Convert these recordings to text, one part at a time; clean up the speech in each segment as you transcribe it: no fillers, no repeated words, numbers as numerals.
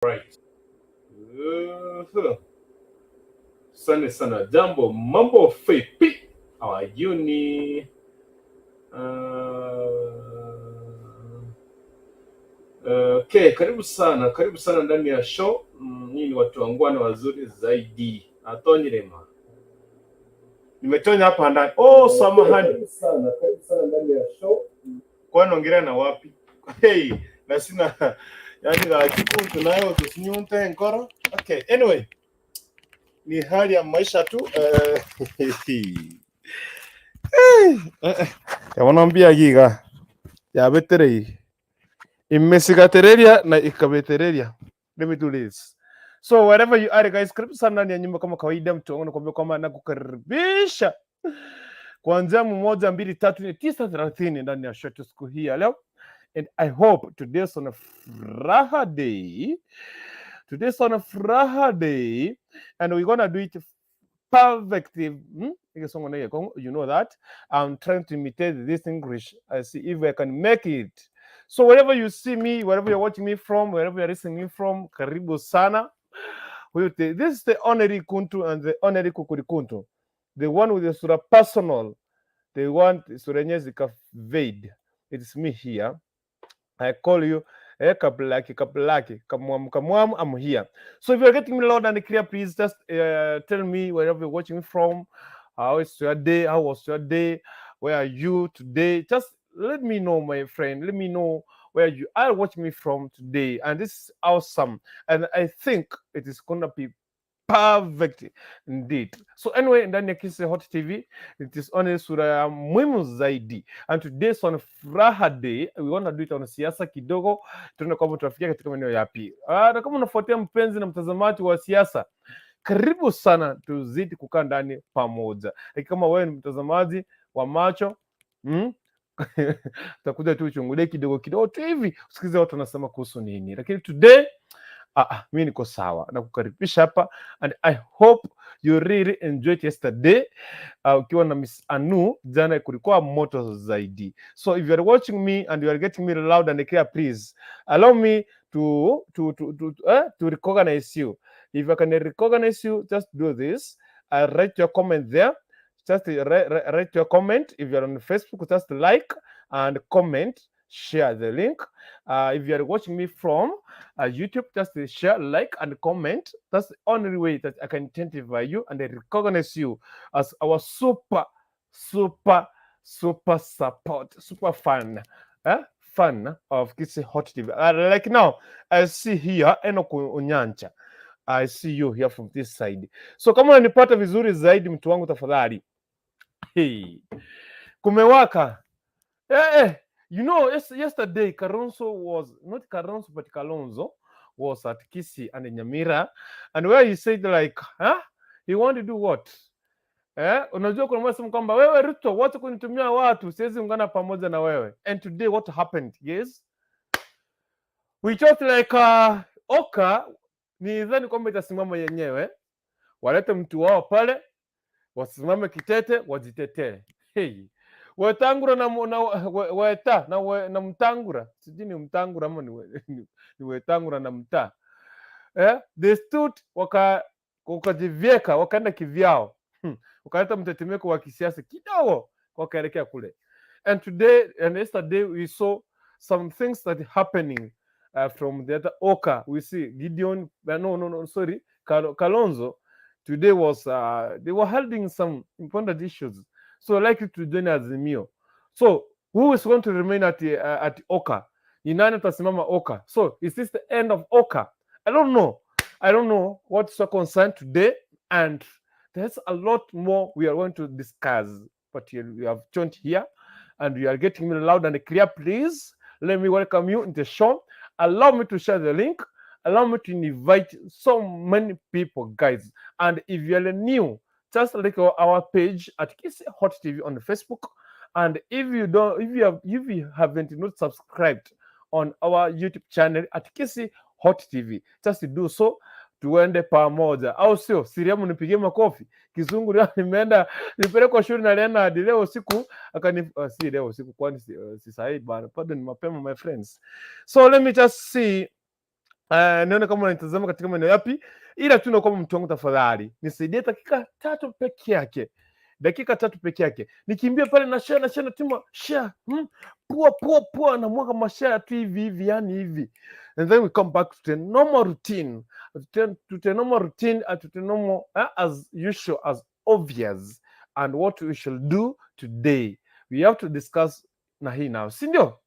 Right. Asante sana. Jambo, mambo vipi? How are you ni? Okay, karibu sana, karibu sana ndani ya show. Nyinyi ni watu wangwana wazuri zaidi. Atonyirema. Nimetonya hapa ndani. Oh, samahani. Karibu sana, karibu sana ndani ya show. Kwa naongelea na wapi? Hey, na sina yani la kikuntu nayo tusinyunte nkoro. Okay, anyway, ni hali ya maisha tu. Yabona giga yabeterei imesigatereria na ikabetereria. Let me do this. So wherever you are guys, karibu sana ndani ya nyumba kama kawaida, mtu wangu nakuambia kwamba nakukaribisha kuanzia mmoja mbili tatu nne tisa thelathini ndani ya show siku hii ya leo, and I hope today's on a Friday. Today's on a Friday and we're gonna do it perfectly. You know that I'm trying to imitate this English. I see if I can make it. So wherever you see me, wherever you're watching me from, wherever you're listening me from, karibu sana. This is the honorary Kuntu and the honorary Kukuri Kuntu. The one with the sura personal, the one sura yenyewe zikavade. It's me here. I call you kablaki kablaki kamwamu kamwamu. I'm here. So if you're getting me loud and clear, please just tell me wherever you're watching me from. How is your day? How was your day? Where are you today? Just let me know, my friend. Let me know where you are watching me from today. And this is awesome. And I think it is gonna be perfect indeed. So anyway, ndani ya Kisii Hot TV, it is only sura ya muhimu zaidi. And today is on Friday, we want to do it on siasa kidogo, tuone kwamba tunafikia katika maeneo yapi. Na kama unafuatia mpenzi na mtazamaji wa siasa, karibu sana, tuzidi kukaa ndani pamoja. Lakini kama wewe ni mtazamaji wa macho utakuja tu uchungulie kidogo kidogo tu hivi usikize watu wanasema kuhusu nini. Lakini today mi niko sawa na kukaribisha hapa and I hope you really enjoyed yesterday ukiwa na Miss Anu jana kulikuwa moto zaidi. So if you are watching me and you are getting me loud and clear, please allow me to recognize you. If I can recognize you, just do this. Write your comment there. Just write your comment. If you are on Facebook, just like and comment, share the link. If you are watching me from YouTube, just share, like, and comment. That's the only way that I can identify you and I recognize you as our super, super, super support, super fan, fan of Kisii Hot TV. Like now, I see here Enoch Onyancha. I see you here from this side. So kama unanipata vizuri zaidi, mtu wangu, tafadhali. Hey. Kumewaka. Yesterday Kalonzo was not Kalonzo but Kalonzo was at Kisii and Nyamira, and where he said like, huh? He want to do what? Unajua kuna mmoja sema kwamba wewe Ruto, wacha kunitumia watu, siwezi ungana pamoja na wewe. And today what happened? Yes. We thought like Oka nidhani kwamba itasimama yenyewe, walete mtu wao pale, wasimame kitete, wajitetee. Hey. Wetangura na Weta na Mtangura, sijui ni Mtangura ama ni Wetangura na Mtaa. They stood wakajivyeka wakaenda kivyao, wakaleta mtetemeko wa kisiasa kidogo, wakaelekea kule. And today and yesterday we saw some things that happening from the other Oka. We see Gideon, no, sorry, Kalonzo today was they were holding some important issues, so likely to join Azimio. So who is going to remain at Oka? Ni nani atasimama Oka? So is this the end of Oka? I don't know. I don't know what's so concerned today, and there's a lot more we are going to discuss. But you have joined here, and you are getting me loud and clear. Please let me welcome you in the show. Allow me to share the link. Allow me to invite so many people, guys. And if you are new, just like our page at Kisii Hot TV on Facebook. And if you don't, if you have, if you haven't not subscribed on our YouTube channel at Kisii Hot TV, just do so. Tuende pamoja, au sio? Siriamu, nipigie makofi. Kizungu leo nimeenda nipelekwa shule na Leonard leo usiku akani, si leo usiku kwani si sahi bana, bado ni mapema my friends. So let me just see. Nione kama unanitazama katika maeneo yapi, ila tu nakuomba mtu wangu, tafadhali nisaidie dakika 3 peke yake, dakika 3 peke yake, nikimbie pale na share na share na tuma share, Pua pua pua, na mwaga mashare tu hivi hivi, yani hivi, and then we come back to the normal routine, to the normal routine, to the normal, as usual, as obvious. And what we shall do today, we have to discuss na hii now, si ndio?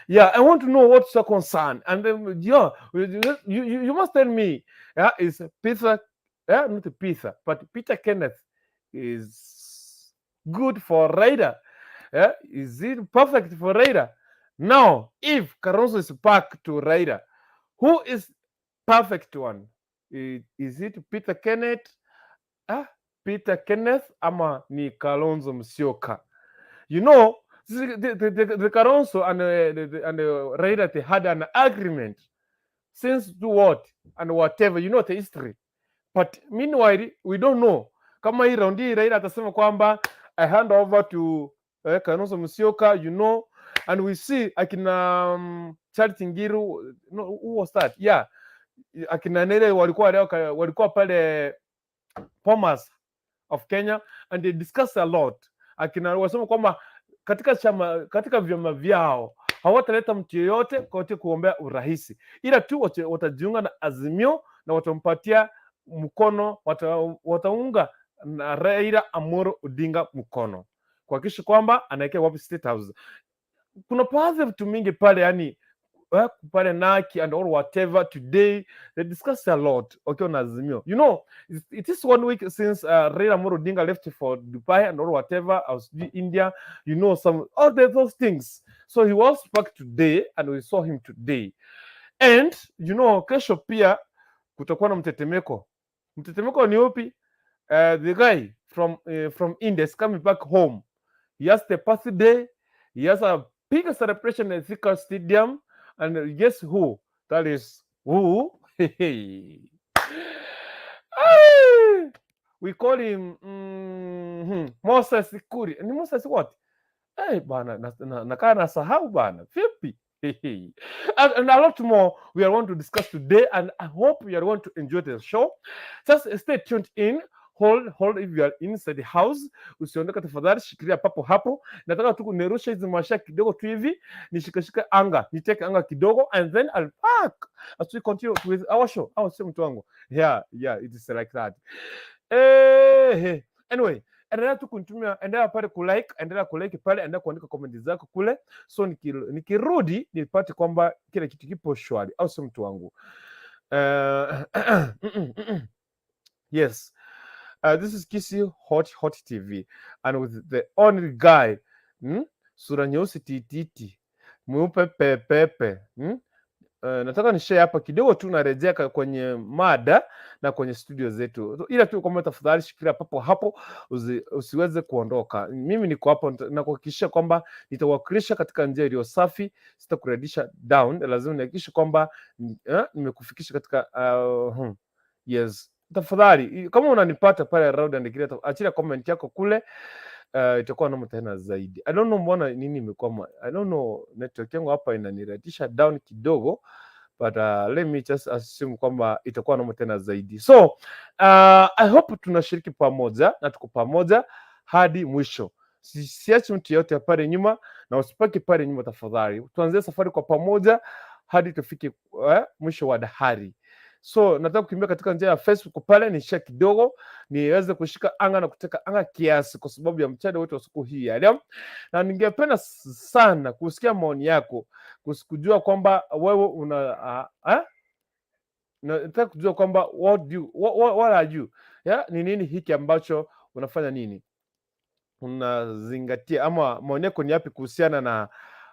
Yeah, I want to know what's your concern, and then yeah, you must tell me. Yeah, is Peter, yeah, not Peter, but Peter Kenneth is good for Raila? Yeah, is it perfect for Raila? Now, if Kalonzo is back to Raila, who is perfect one? Is it Peter Kenneth? Peter Kenneth ama ni Kalonzo Musyoka? You know, the Kalonzo and the Raila, they had an agreement since do what and whatever, you know the history. But meanwhile, we don't know. Kama hii round hii Raila atasema kwamba I hand over to Kalonzo Musyoka, you know, and we see akina Charity Ngilu, no, who was that? Yeah, akina Nere walikuwa leo walikuwa pale Bomas of Kenya and they discussed a lot. Akina wasema kwamba katika chama, katika vyama vyao hawataleta mtu yeyote kote kuombea urais, ila tu watajiunga na Azimio na watampatia mkono, wataunga na Raila Amolo Odinga mkono kuhakikisha kwamba anaekea wapi State House. Kuna baadhi ya vitu mingi pale, yani pale Naki and all whatever today they discussed a lot wakiwa na Azimio. You know, it is 1 week since Raila Amolo Odinga left for Dubai and all whatever, I was India, you know, some all those things. So he was back today and we saw him today. And you know, kesho pia kutakuwa na mtetemeko. Mtetemeko ni upi? The guy from India is coming back home. He has the birthday. He has a big celebration at Thika Stadium. And guess who? That is who? Ay! We call him Moses Kuria. Ni Moses what? Hey, bana, nakaa nasahau bana. Vipi? And a lot more we are going to discuss today, and I hope you are going to enjoy the show. Just stay tuned in. Hold, hold if you are inside the house. Usiondoke tafadhali, shikilia papo hapo. Nataka tu nirushe hizi mashare kidogo tu hivi, nishikashike anga, niteke anga kidogo, and then I'll back as we continue with our show. Au sio mtu wangu? Yeah, it is like that. Anyway, endelea tu kunitumia, endelea pale kulike, endelea kulike pale, endelea kuandika comment zako kule, so nikirudi nipate kwamba kila kitu kipo shwari, au sio mtu wangu? Yes. This is Kisii Hot Hot TV and with the only guy, Sura nyeusi tititi, mweupe pepepe? Nataka ni share hapa kidogo tu, narejea kwenye mada na kwenye studio zetu, ila tu kwamba tafadhali shikilia papo hapo, usiweze kuondoka. Mimi niko hapo nakuhakikishia kwamba nitawakilisha katika njia iliyo safi, sitakurudisha down. Lazima nihakikishe kwamba nimekufikisha katika yes. Tafadhali kama unanipata pale loud and clear, achilia comment yako kule, itakuwa noma tena zaidi. I don't know mbona nini imekwama. I don't know, network yangu hapa inaniretisha down kidogo, but let me just assume kwamba itakuwa noma tena zaidi. So I hope tunashiriki pamoja na tuko pamoja hadi mwisho. Siachi mtu yeyote pale nyuma na usipaki pale nyuma tafadhali. Tuanzie safari kwa pamoja hadi tufike mwisho wa dahari. So nataka kukimbia katika njia ya Facebook pale ni share kidogo niweze kushika anga na kuteka anga kiasi kwa sababu ya mchana wetu wa siku hii ya leo, na ningependa sana kusikia maoni yako, kujua kwamba wewe una nataka kujua kwamba what are you, yeah? Ni nini hiki ambacho unafanya, nini unazingatia, ama maoni yako ni yapi kuhusiana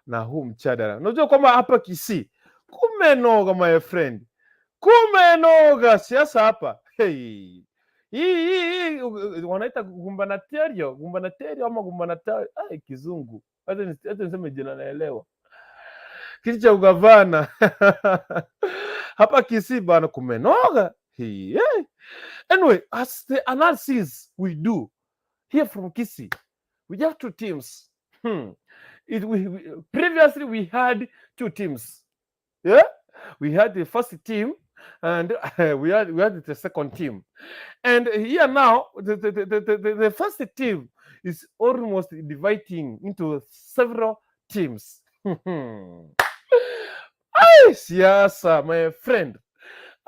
na huu mjadala? Unajua kwamba hapa Kisii kumenoga, my friend, kumenoga siasa hapa. Hey. Hii wanaita gubernatorial, gubernatorial ama gubernatorial, ai kizungu. Hata niseme jina naelewa. Kiti cha ugavana hapa Kisii bana kumenoga. Hey, hey. Anyway, as the analysis we do here from Kisii, we have two teams. Previously we had two teams. Yeah, we had the first team And we are the second team. And here now, the first team is almost dividing into several teams. Ai, siasa my friend.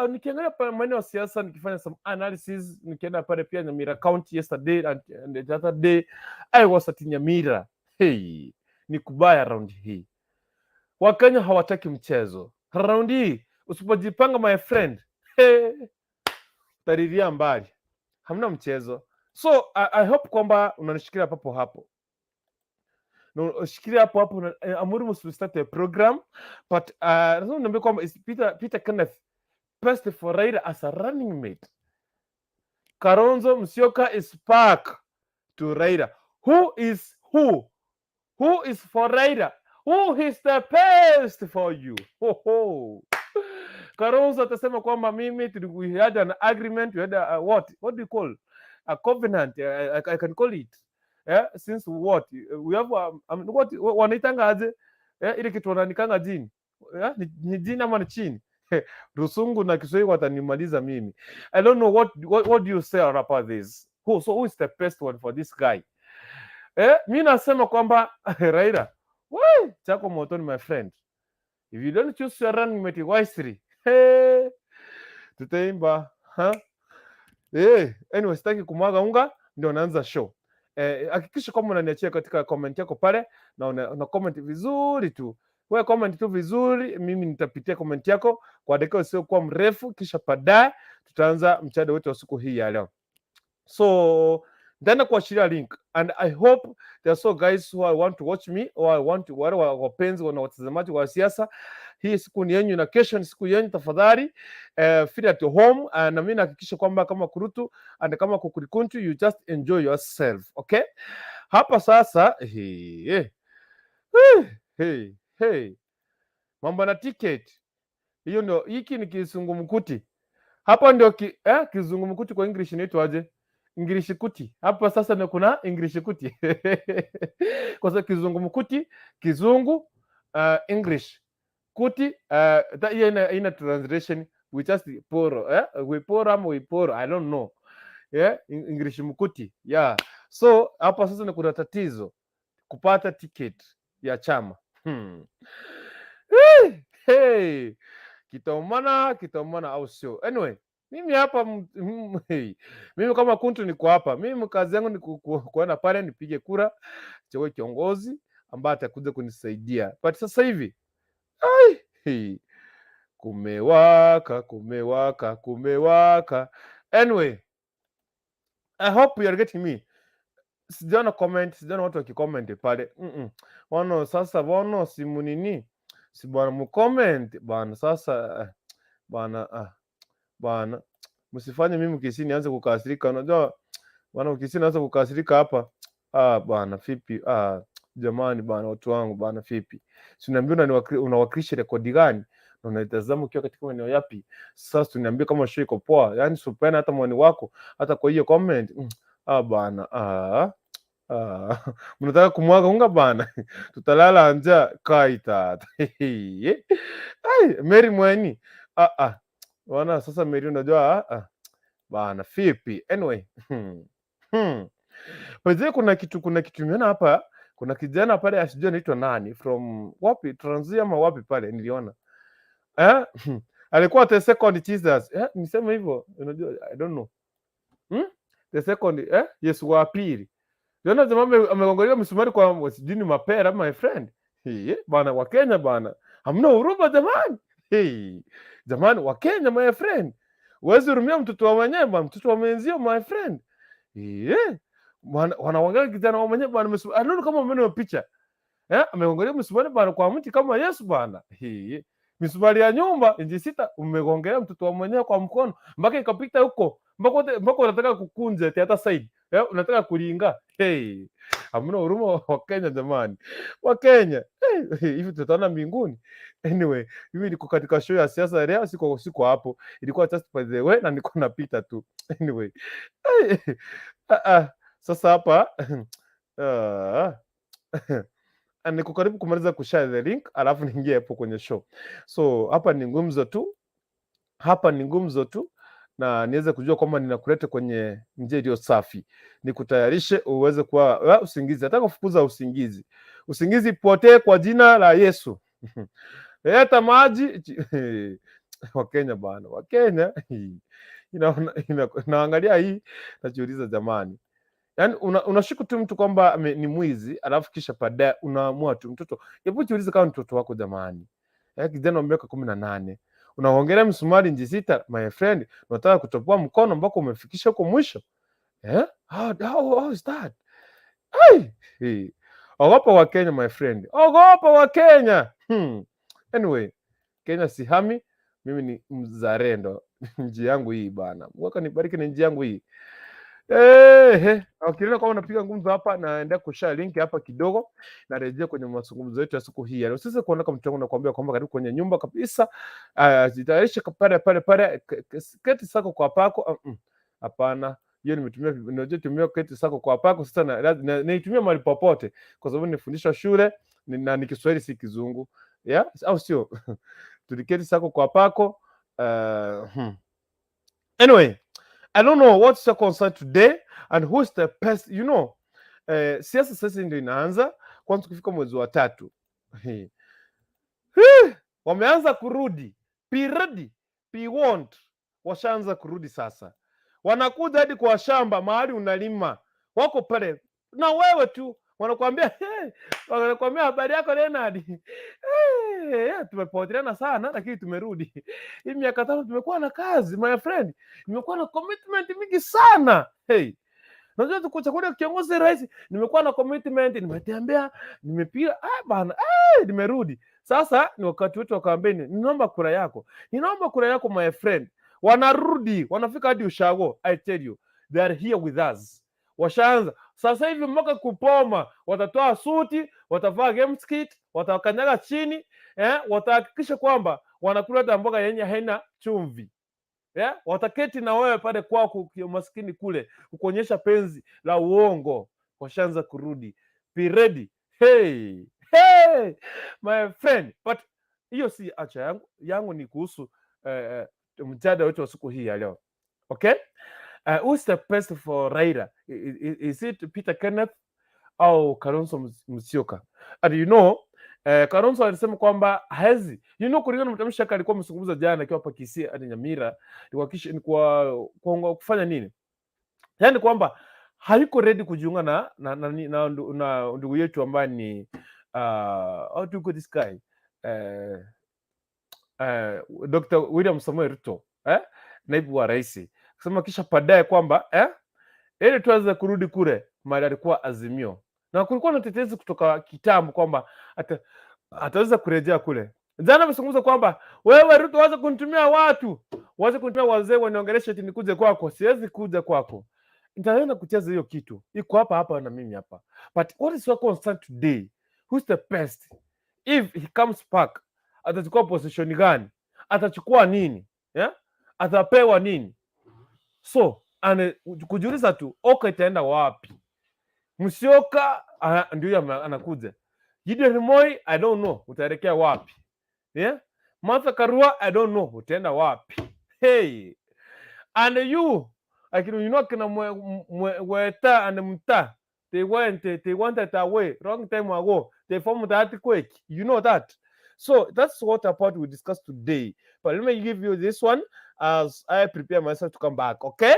Nikiangalia pale maeneo ya siasa nikifanya some analysis, nikienda pale pia Nyamira County yesterday and the other day I was at Nyamira. Hey, ni kubaya round hii. Wakenya hawataki mchezo. Round hii usipojipanga my friend, hey, utalilia mbali. Hamna mchezo. So I hope kwamba unanishikilia papo hapo. No, shikilia hapo hapo. I'm almost to start a program but lazima niambie kwamba is Peter Kenneth best for Raila as a running mate. Kalonzo Musyoka is back to Raila. Who is who? Who is for Raila? Who is the best for you? Ho, ho. Kalonzo atasema kwamba mimi we had an agreement, we had a what? What do you call? A covenant, I can call it. Yeah, since what? We have what wanaitanga aje? Yeah, ile kitu wananikanga jini. Yeah, ni jini ama ni chini? Rusungu na Kiswahili watanimaliza mimi. I don't know what do you say about this? So who is the best one for this guy? Eh, mi nasema kwamba Raila, we chako motoni my friend. If you don't choose your running mate wisely, hey, tutaimba huh? Eh, anyway, sitaki kumwaga unga, ndio naanza show. Eh, hakikisha kwamba unaniachia katika comment yako pale na una comment vizuri tu. Wewe comment tu vizuri, mimi nitapitia comment yako kwa dakika usiokuwa mrefu, kisha baadaye tutaanza mchada wetu wa siku hii ya leo. So nitaenda kuashiria link and I hope there are so guys who I want to watch me or I want to, wale wapenzi na watazamaji wa siasa, hii siku ni yenyu na kesho ni siku yenyu. Tafadhali feel at home na mimi nahakikisha kwamba kama kurutu and kama kukurikuntu you just enjoy yourself okay. Hapa sasa hey, hey, hey, hey. Mambo na ticket hiyo ndio, hiki ni kizungumkuti hapa ndio kizungumkuti kwa English inaitwaje? English kuti. Hapa sasa ndio kuna English kuti kwa sababu kizungumkuti, kizungu, English kuti, hiyo ina translation, we just poro, we poro ama we poro, I don't know, yeah, English mkuti, yeah. So hapa sasa ni kuna tatizo kupata ticket ya chama. Hey, hey. Kitaumana, kitaumana au sio? Anyway, mimi hapa hey. Mimi kama Kuntu niko hapa. Mimi kazi yangu ni kuenda pale nipige kura, chague kiongozi ambaye atakuja kunisaidia. But sasa hivi ai, hey. Kumewaka, kumewaka, kumewaka. Anyway, I hope you are getting me. Sijaona comment, sijaona watu wakicomment pale. Wano sasa bono simu nini? Si bwana mucomment bwana sasa bwana bwana msifanye mimi Kisii nianze kukasirika. Unajua bwana Kisii naanza kukasirika hapa. Ah bwana vipi? Ah jamani bwana watu wangu bwana vipi? Si uniambie unawakilisha rekodi gani? Na unaitazama ukiwa katika maeneo yapi? Sasa tuniambie kama show iko poa. Yaani supena hata maoni wako hata kwa hiyo comment. Ah bwana ah ah mnataka kumwaga unga bana, tutalala njaa kai tata. Ai, Mary Mweni. Ah ah. Bwana sasa Mary unajua ah, ah. Bana vipi? Anyway. By the way, kuna kitu nimeona hapa, kuna kijana pale asijui anaitwa nani from wapi Trans Nzoia ama wapi pale niliona. Eh? Alikuwa the second Jesus. Eh, niseme hivyo, unajua I don't know. The second Yesu wa pili. Unaona jamaa amegongolewa msumari kwa sijui ni mapera my friend. Hey, bana wa Kenya bana. Hamna huruma jamani. Hey, jamani wa Kenya my friend. Huwezi hurumia mtoto wa mwenyewe bana, mtoto wa mwenzio my friend. Yeah. Wanaangalia kijana wa mwenyewe bana msumari. I don't know kama umeona hiyo picha. Amegongelea msumari bana kwa mti kama Yesu bana. Hey. Misumari ya nyumba inchi 6 umegongelea mtoto wa mwenyewe kwa mkono mpaka ikapita huko mpaka unataka kukunja eti hata side. Unataka kulinga. Hey. Hamna huruma wa Kenya jamani. Wa Kenya. Hey, hivi tutaona mbinguni. Anyway, mimi niko katika show ya siasa leo, siko hapo. Ilikuwa just by the way na niko napita tu. Anyway. Hey. Ah, ah. Sasa hapa niko karibu kumaliza kushare the link alafu niingie hapo kwenye show. So hapa ni ngumzo tu. Hapa ni ngumzo tu na niweze kujua kwamba ninakuleta kwenye njia iliyo safi, nikutayarishe uweze kuwa usingizi. Nataka kufukuza usingizi, usingizi potee kwa jina la Yesu. Leta maji Wakenya bana, Wakenya naangalia hii najiuliza, jamani, yaani unashuku tu mtu kwamba ni mwizi, alafu kisha baadaye unaamua tu mtoto. Hebu jiulize kama mtoto wako jamani, kijana wa miaka 18 unaongelea msumari inchi 6, my friend, unataka kutoboa mkono mpaka umefikisha huko mwisho eh? How is that? Hey! Hey. Ogopa wa Kenya my friend, ogopa wa Kenya. Anyway, Kenya sihami, mimi ni mzalendo. Nchi yangu hii bana, Mungu akanibariki na nchi yangu hii. Ukiona kama unapiga ngumzo hapa, naendelea kushare link hapa kidogo, narejea kwenye mazungumzo yetu ya siku hii ya leo. Sasa kuondoka mtu wangu nakwambia kwamba karibu kwenye nyumba kabisa, jitayarishe pale pale pale, keti sako kwa pako. Hapana, hiyo nimetumia, unajua tumia keti sako kwa pako. Sasa naitumia mahali popote kwa sababu nifundishwa shule na ni Kiswahili si Kizungu. Yeah, au sio? Tuliketi sako kwa pako. Anyway, I don't know what's your concern today and who's the best, you know. Siasa sasa ndio inaanza kwanza kufika mwezi wa tatu. Wameanza kurudi. Be ready, be warned. Washaanza kurudi sasa. Wanakuja hadi kwa shamba mahali unalima. Wako pale na wewe tu wanakuambia hey, wanakuambia habari yako Leonard. Hey, tumepoteana sana lakini tumerudi. Hii miaka 5 tumekuwa na kazi my friend. Nimekuwa na commitment mingi sana. Hey. Unajua tukuchagulia kiongozi rais, nimekuwa na commitment, nimetembea, nimepiga, bana, nimerudi. Sasa ni wakati wetu wa kampeni. Ninaomba kura yako. Ninaomba kura yako my friend. Wanarudi, wanafika hadi ushago. I tell you, they are here with us. Washaanza sasa hivi mpaka kupoma, watatoa suti, watavaa games kit, watakanyaga chini, watahakikisha kwamba wanakula hata mboga yenye haina chumvi. Yeah? Wataketi na wewe pale kwako maskini kule kukuonyesha penzi la uongo. Washaanza kurudi. Be ready. Hey, hey, my friend. But hiyo si acha yangu, yangu ni kuhusu mjadala wetu wa siku hii ya leo. Okay? Who's the best for Raila? Is it Peter Kenneth au Kalonzo Musyoka? And you know, Kalonzo alisema kwamba haezi, you know, kulingana na matamshi yake alikuwa amezungumza jana akiwa hapa Kisii hadi Nyamira, ni kwa kufanya nini? Yaani kwamba hayuko ready kujiunga na ndugu yetu ambaye ni how do you call this guy? Dr. William Samoei Ruto, naibu wa rais. Kusema kisha baadaye kwamba ili tuweze kurudi kule mahali alikuwa Azimio. Na kulikuwa na tetesi kutoka kitambo kwamba ataweza kurejea kule. Jana amezungumza kwamba wewe Ruto waanze kunitumia watu, waanze kunitumia wazee waniongeleshe eti nikuje kwako. Siwezi kuja kwako. Nitaenda kucheza hiyo kitu. Iko hapa hapa na mimi hapa. But what is your concern today? Who's the best? If he comes back, atachukua position gani? Atachukua nini? Yeah? Atapewa nini? So, ane, kujiuliza tu, Oka itaenda wapi? Musyoka ndio anakuja. Gideon Moi, I don't know, utaelekea wapi? Yeah? Martha Karua, I don't know, utaenda wapi? Hey. And you, akina you know akina Weta and Muta, they went that away long time ago. They formed that earthquake. You know that. So that's what about we discuss today. But let me give you this one as I prepare myself to come back. Okay?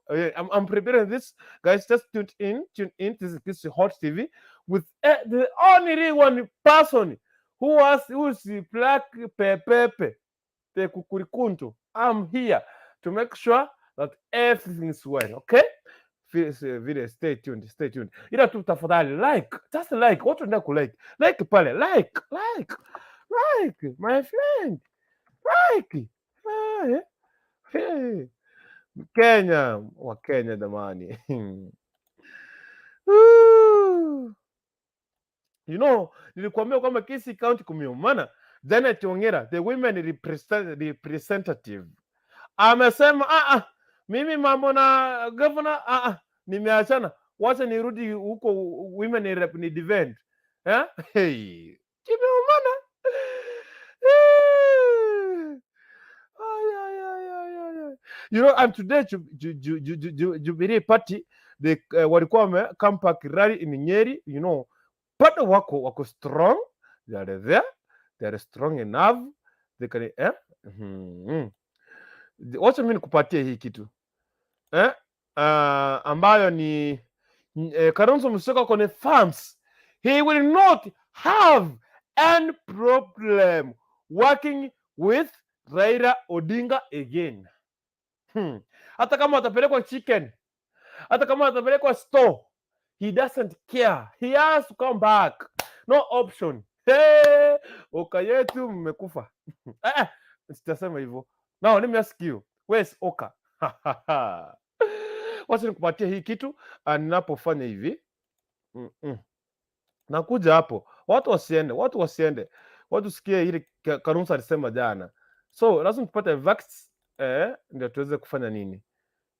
Okay, I'm preparing this, guys. Just tune in, tune in. This is Kisii Hot TV with the only one person who is the black pepepe, the kukurikuntu. I'm here to make sure that everything is well. Okay? Vile, stay tuned, stay tuned. Ila tu tafadhali like, just like. Watu wanataka ku like, like pale, like, like, like, my friend, like. Hey. Kenya, wa Kenya jamani. Woo. You know, nilikuambia kwamba Kisii County kumeumana. Janet Ongera, the women representative, amesema mimi mambo na governor nimeachana, wacha nirudi huko women rep ni defend. Eh? Hey, kimeumana. You know, and today Ju, Ju, Ju, Ju, Ju, Ju, Jubilee Party they walikuwa wame come back rally in Nyeri, you know, bado wako wako strong, they are there, they are strong enough, they can eh? Wacha mimi nikupatie hii kitu eh? Ambayo ni Kalonzo Musyoka confirms he will not have any problem working with Raila Odinga again. Hata kama atapelekwa chicken, hata kama atapelekwa store, he doesn't care. He has to come back. No option. Hey, Oka yetu mmekufa. Sitasema hivyo. Now let me ask you, where's Oka? Wacha nikupatie hii kitu ninapofanya hivi. Nakuja hapo. Watu wasiende, watu wasiende. Watu sikie ile Kalonzo alisema jana. So lazima tupate facts ndio tuweze kufanya nini?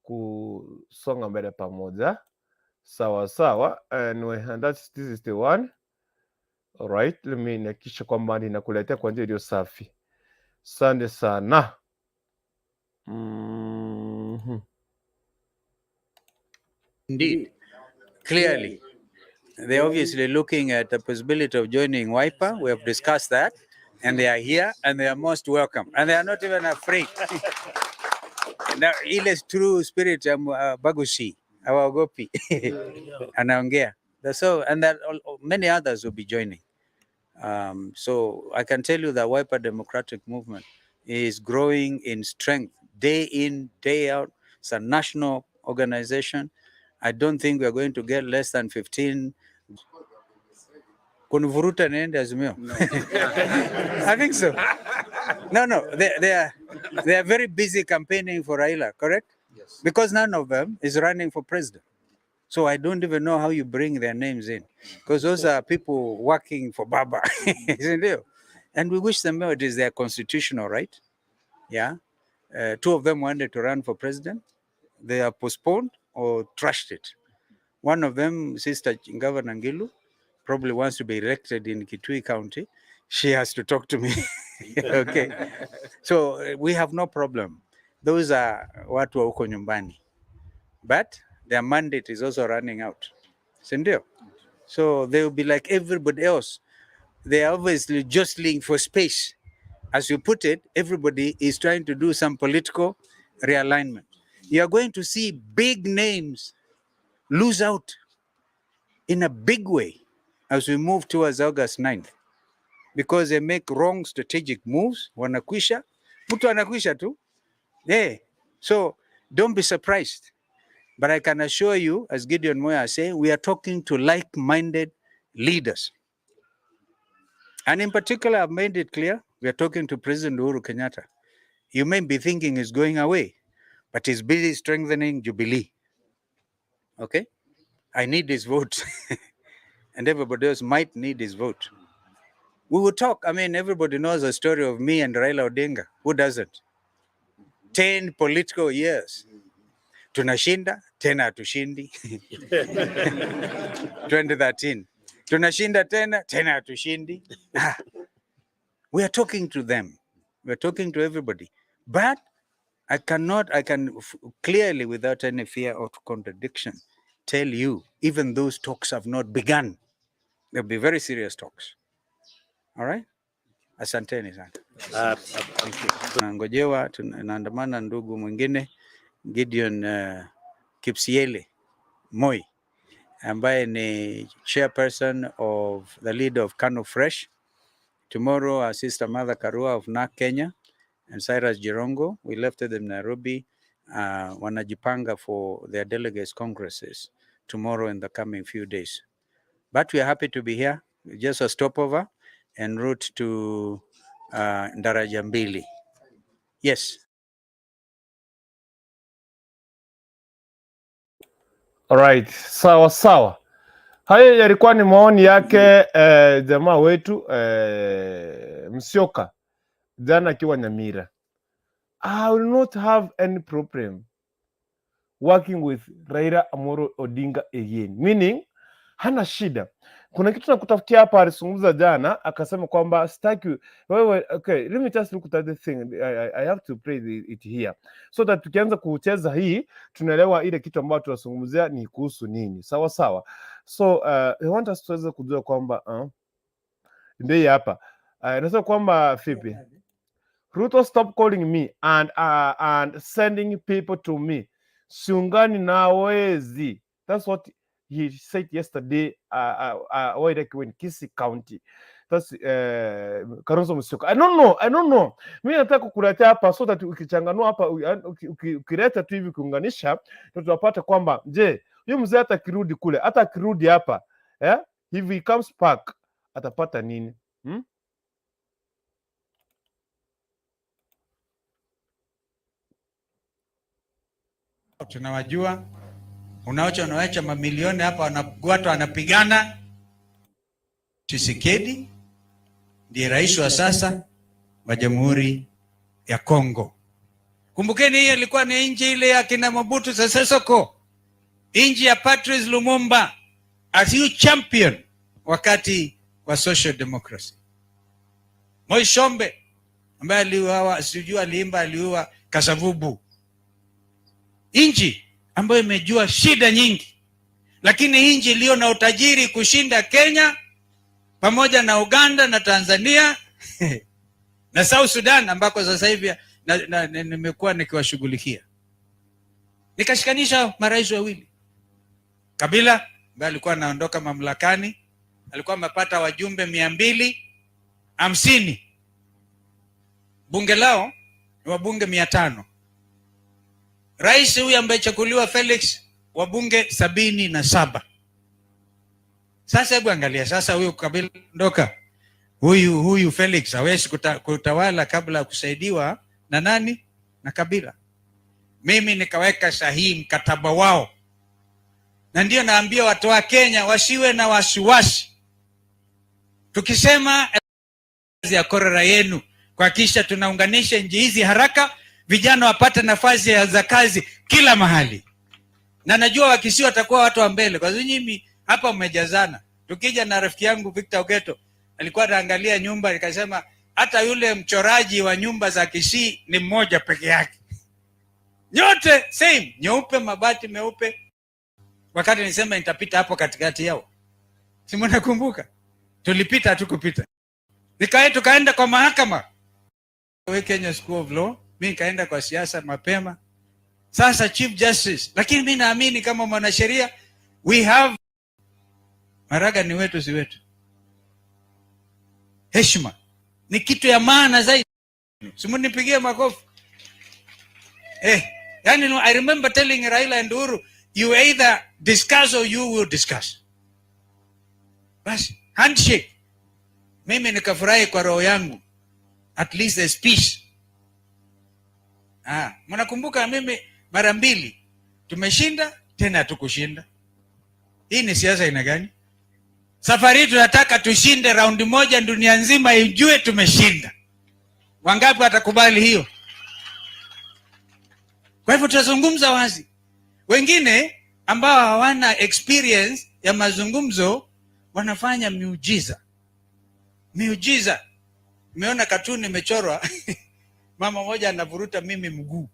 Kusonga mbele pamoja. Sawa sawa. Anyway, and that's this is the one. Alright, let me nihakikishe kwamba ninakuletea kwa njia iliyo safi. Asante sana. Indeed, clearly. They're obviously looking at the possibility of joining Wiper. We have discussed that. And they are here and they are most welcome. And they are not even afraid. Now, ile true spirit ya Bagushi, hawaogopi. Anaongea. So, and that many others will be joining. So I can tell you that Wiper Democratic Movement is growing in strength day in, day out. It's a national organization. I don't think we're going to get less than 15. Kunivuruta niende Azimio. I think so. No, they are very busy campaigning for Raila, correct? Yes. Because none of them is running for president. So I don't even know how you bring their names in, because those are people working for Baba, isn't it? And we wish them well. It is their constitutional right. Yeah. Two of them wanted to run for president. They are postponed or trashed it. One of them, Sister Governor Ngilu, probably wants to be elected in Kitui County. She has to talk to me. Okay. So we have no problem. Those are watu wa huko nyumbani. But their mandate is also running out. Si ndio? So they will be like everybody else. They are obviously jostling for space. As you put it, everybody is trying to do some political realignment. You are going to see big names lose out in a big way as we move towards August 9th because they make wrong strategic moves. Wanakwisha, mtu anakwisha tu. Yeah. So don't be surprised. But I can assure you, as Gideon Moi say, we are talking to like-minded leaders. And in particular, I've made it clear, we are talking to President Uhuru Kenyatta. You may be thinking he's going away, but he's busy strengthening Jubilee. Okay? I need his vote. And everybody else might need his vote. We will talk. I mean, everybody knows the story of me and Raila Odinga. Who doesn't? 10 political years. Tunashinda, tena hatushindi. 2013. Tunashinda tena, tena hatushindi. Ah. We are talking to them. We are talking to everybody. But I cannot, I can clearly, without any fear of contradiction, tell you, even those talks have not begun. They'll be very serious talks. All right? Asanteni sana. Thank you. Tunangojewa, tunaandamana ndugu mwingine Gideon Kipsiele Moi ambaye ni chairperson of the leader of Kano Fresh. Tomorrow our sister Martha Karua of NARC Kenya and Cyrus Jirongo, we left them in Nairobi, wanajipanga for their delegates congresses tomorrow in the coming few days. But we are happy to be here, just a stopover en route to Daraja Mbili. Yes. Alright, sawa sawa. Hayo yalikuwa ni maoni yake jamaa wetu Musyoka jana akiwa Nyamira. I will not have any problem working with Raila Amolo Odinga again. Meaning hana shida. Kuna kitu nakutafutia hapa, alizungumza jana akasema kwamba sitaki wewe. Okay, let me just look at the thing. I have to play it here so that tukianza kucheza hii tunaelewa ile kitu ambayo tunazungumzia ni kuhusu nini. Sawa sawa. So I want us tuweze kujua kwamba ndio hii hapa inasema kwamba vipi Ruto stop calling me and sending people to me. Siungani na wezi. That's what he said yesterday uh, in Kisii County. That's Kalonzo Musyoka. I don't know, I don't know. Mimi nataka kukuletea hapa so that ukichanganua hapa ukileta tu hivi ukiunganisha ndio tunapata kwamba je, huyu mzee hata akirudi kule, hata akirudi hapa, eh, if he comes back atapata nini? Hmm? Tunawajua, unawacha unawacha mamilioni hapa, watu wanapigana. Tshisekedi ndiye rais wa sasa wa Jamhuri ya Kongo. Kumbukeni hiyo ilikuwa ni nchi ile ya kina Mobutu Sese Seko, nchi ya Patrice Lumumba as you champion wakati wa social democracy. Moi Shombe ambaye aliuawa, sijui aliimba, aliua Kasavubu. Nchi ambayo imejua shida nyingi, lakini nchi iliyo na utajiri kushinda Kenya pamoja na Uganda na Tanzania na South Sudan ambako sasa hivi nimekuwa nikiwashughulikia. Nikashikanisha marais wawili, Kabila ambaye alikuwa anaondoka mamlakani, alikuwa amepata wajumbe 250, bunge lao ni wabunge 500. Rais huyu ambaye chaguliwa Felix, wabunge 77. Sasa hebu angalia sasa, huyu Kabila ondoka, huyu Felix hawezi kutawala kabla ya kusaidiwa na nani? Na Kabila. Mimi nikaweka sahihi mkataba wao, na ndio naambia watu wa Kenya wasiwe na wasiwasi. Tukisema ya korera yenu, kuhakikisha tunaunganisha nchi hizi haraka, vijana wapate nafasi za kazi kila mahali, na najua Wakisii watakuwa watu wa mbele, kwa sababu nyinyi hapa mmejazana. Tukija na rafiki yangu Victor Ogeto alikuwa anaangalia nyumba, nikasema hata yule mchoraji wa nyumba za Kisii ni mmoja peke yake, nyote same, nyeupe, mabati meupe. Wakati nisema nitapita hapo katikati yao, si mnakumbuka? Tulipita, hatukupita. Nikae tukaenda kwa mahakama, we Kenya School of Law, mimi nikaenda kwa siasa mapema. Sasa Chief Justice, lakini mimi naamini kama mwanasheria we have Maraga ni wetu, si wetu. Heshima ni kitu ya maana zaidi. Simunipigie makofi. Yani I remember telling Raila and Uhuru, you either discuss or you will discuss. Basi handshake. Mimi nikafurahi kwa roho yangu. At least there's peace. Mnakumbuka mimi mara mbili tumeshinda tena hatukushinda. Hii ni siasa aina gani? Safari hii tunataka tushinde raundi moja, dunia nzima ijue tumeshinda. Wangapi watakubali hiyo? Kwa hivyo tutazungumza wazi. Wengine ambao hawana experience ya mazungumzo wanafanya miujiza. Miujiza. Nimeona katuni imechorwa. Mama mmoja anavuruta mimi mguu.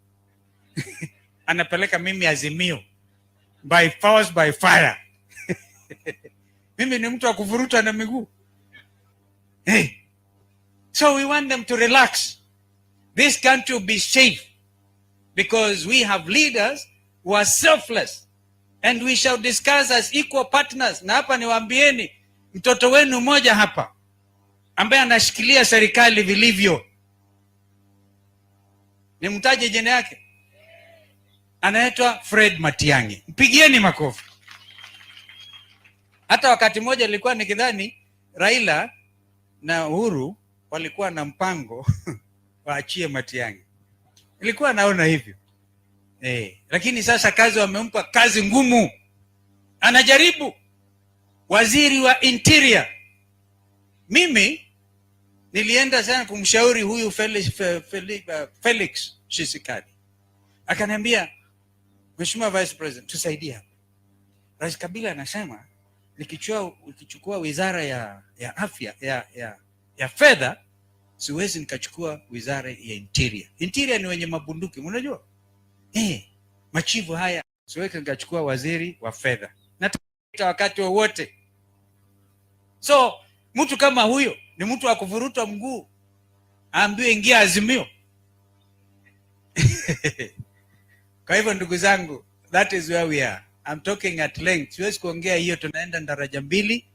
Anapeleka mimi Azimio. By force, by fire. Mimi ni mtu wa kuvuruta na miguu. Hey. So we want them to relax. This country will be safe because we have leaders who are selfless and we shall discuss as equal partners. Na hapa niwaambieni, mtoto wenu mmoja hapa ambaye anashikilia serikali vilivyo, nimtaje jina yake, anaitwa Fred Matiang'i. Mpigieni makofi. Hata wakati mmoja nilikuwa nikidhani Raila na Uhuru walikuwa na mpango waachie Matiang'i, nilikuwa naona hivyo. Lakini sasa kazi wamempa kazi ngumu, anajaribu. Waziri wa Interior, mimi nilienda sana kumshauri huyu Felix Tshisekedi, akaniambia Mheshimiwa Vice President, tusaidie hapa. Rais Kabila anasema Nikichua, nikichukua wizara ya, ya afya ya, ya, ya fedha, siwezi nikachukua wizara ya interior. Interior ni wenye mabunduki, unajua eh, machifu haya. Siwezi nikachukua waziri wa fedha na wakati wowote. So mtu kama huyo ni mtu wa kuvurutwa mguu, aambiwe ingia Azimio. Kwa hivyo ndugu zangu, that is where we are. I'm talking at length, siwezi kuongea hiyo, tunaenda daraja mbili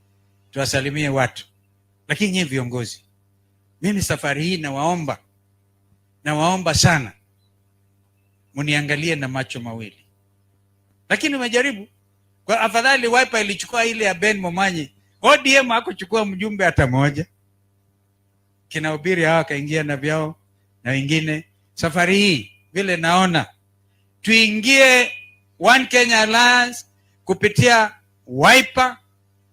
tuwasalimie watu, lakini nyie viongozi, mimi safari hii nawaomba, nawaomba sana mniangalie na macho mawili, lakini umejaribu kwa afadhali Wiper ilichukua ile ya Ben Momanyi. ODM hakuchukua mjumbe hata moja. Kina Obiri hawa akaingia na vyao na wengine. Safari hii vile naona tuingie One Kenya Alliance kupitia Wiper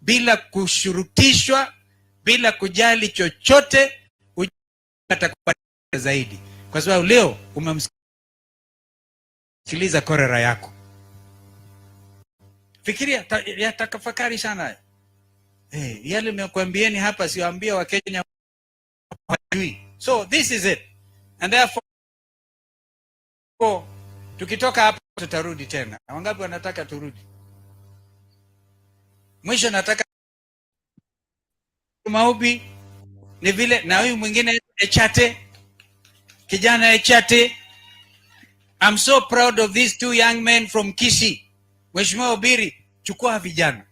bila kushurutishwa, bila kujali chochote, atakupa zaidi, kwa sababu leo umemsikiliza korera yako. Fikiria, yatafakari sana eh, yale nimekuambieni hapa, siwaambia Wakenya hawajui. So this is it and therefore tukitoka hapa tutarudi tena. Wangapi wanataka turudi? Mwisho nataka Maubi ni vile na huyu mwingine Echate, kijana Echate. I'm so proud of these two young men from Kisii. Mheshimiwa Obiri, chukua vijana,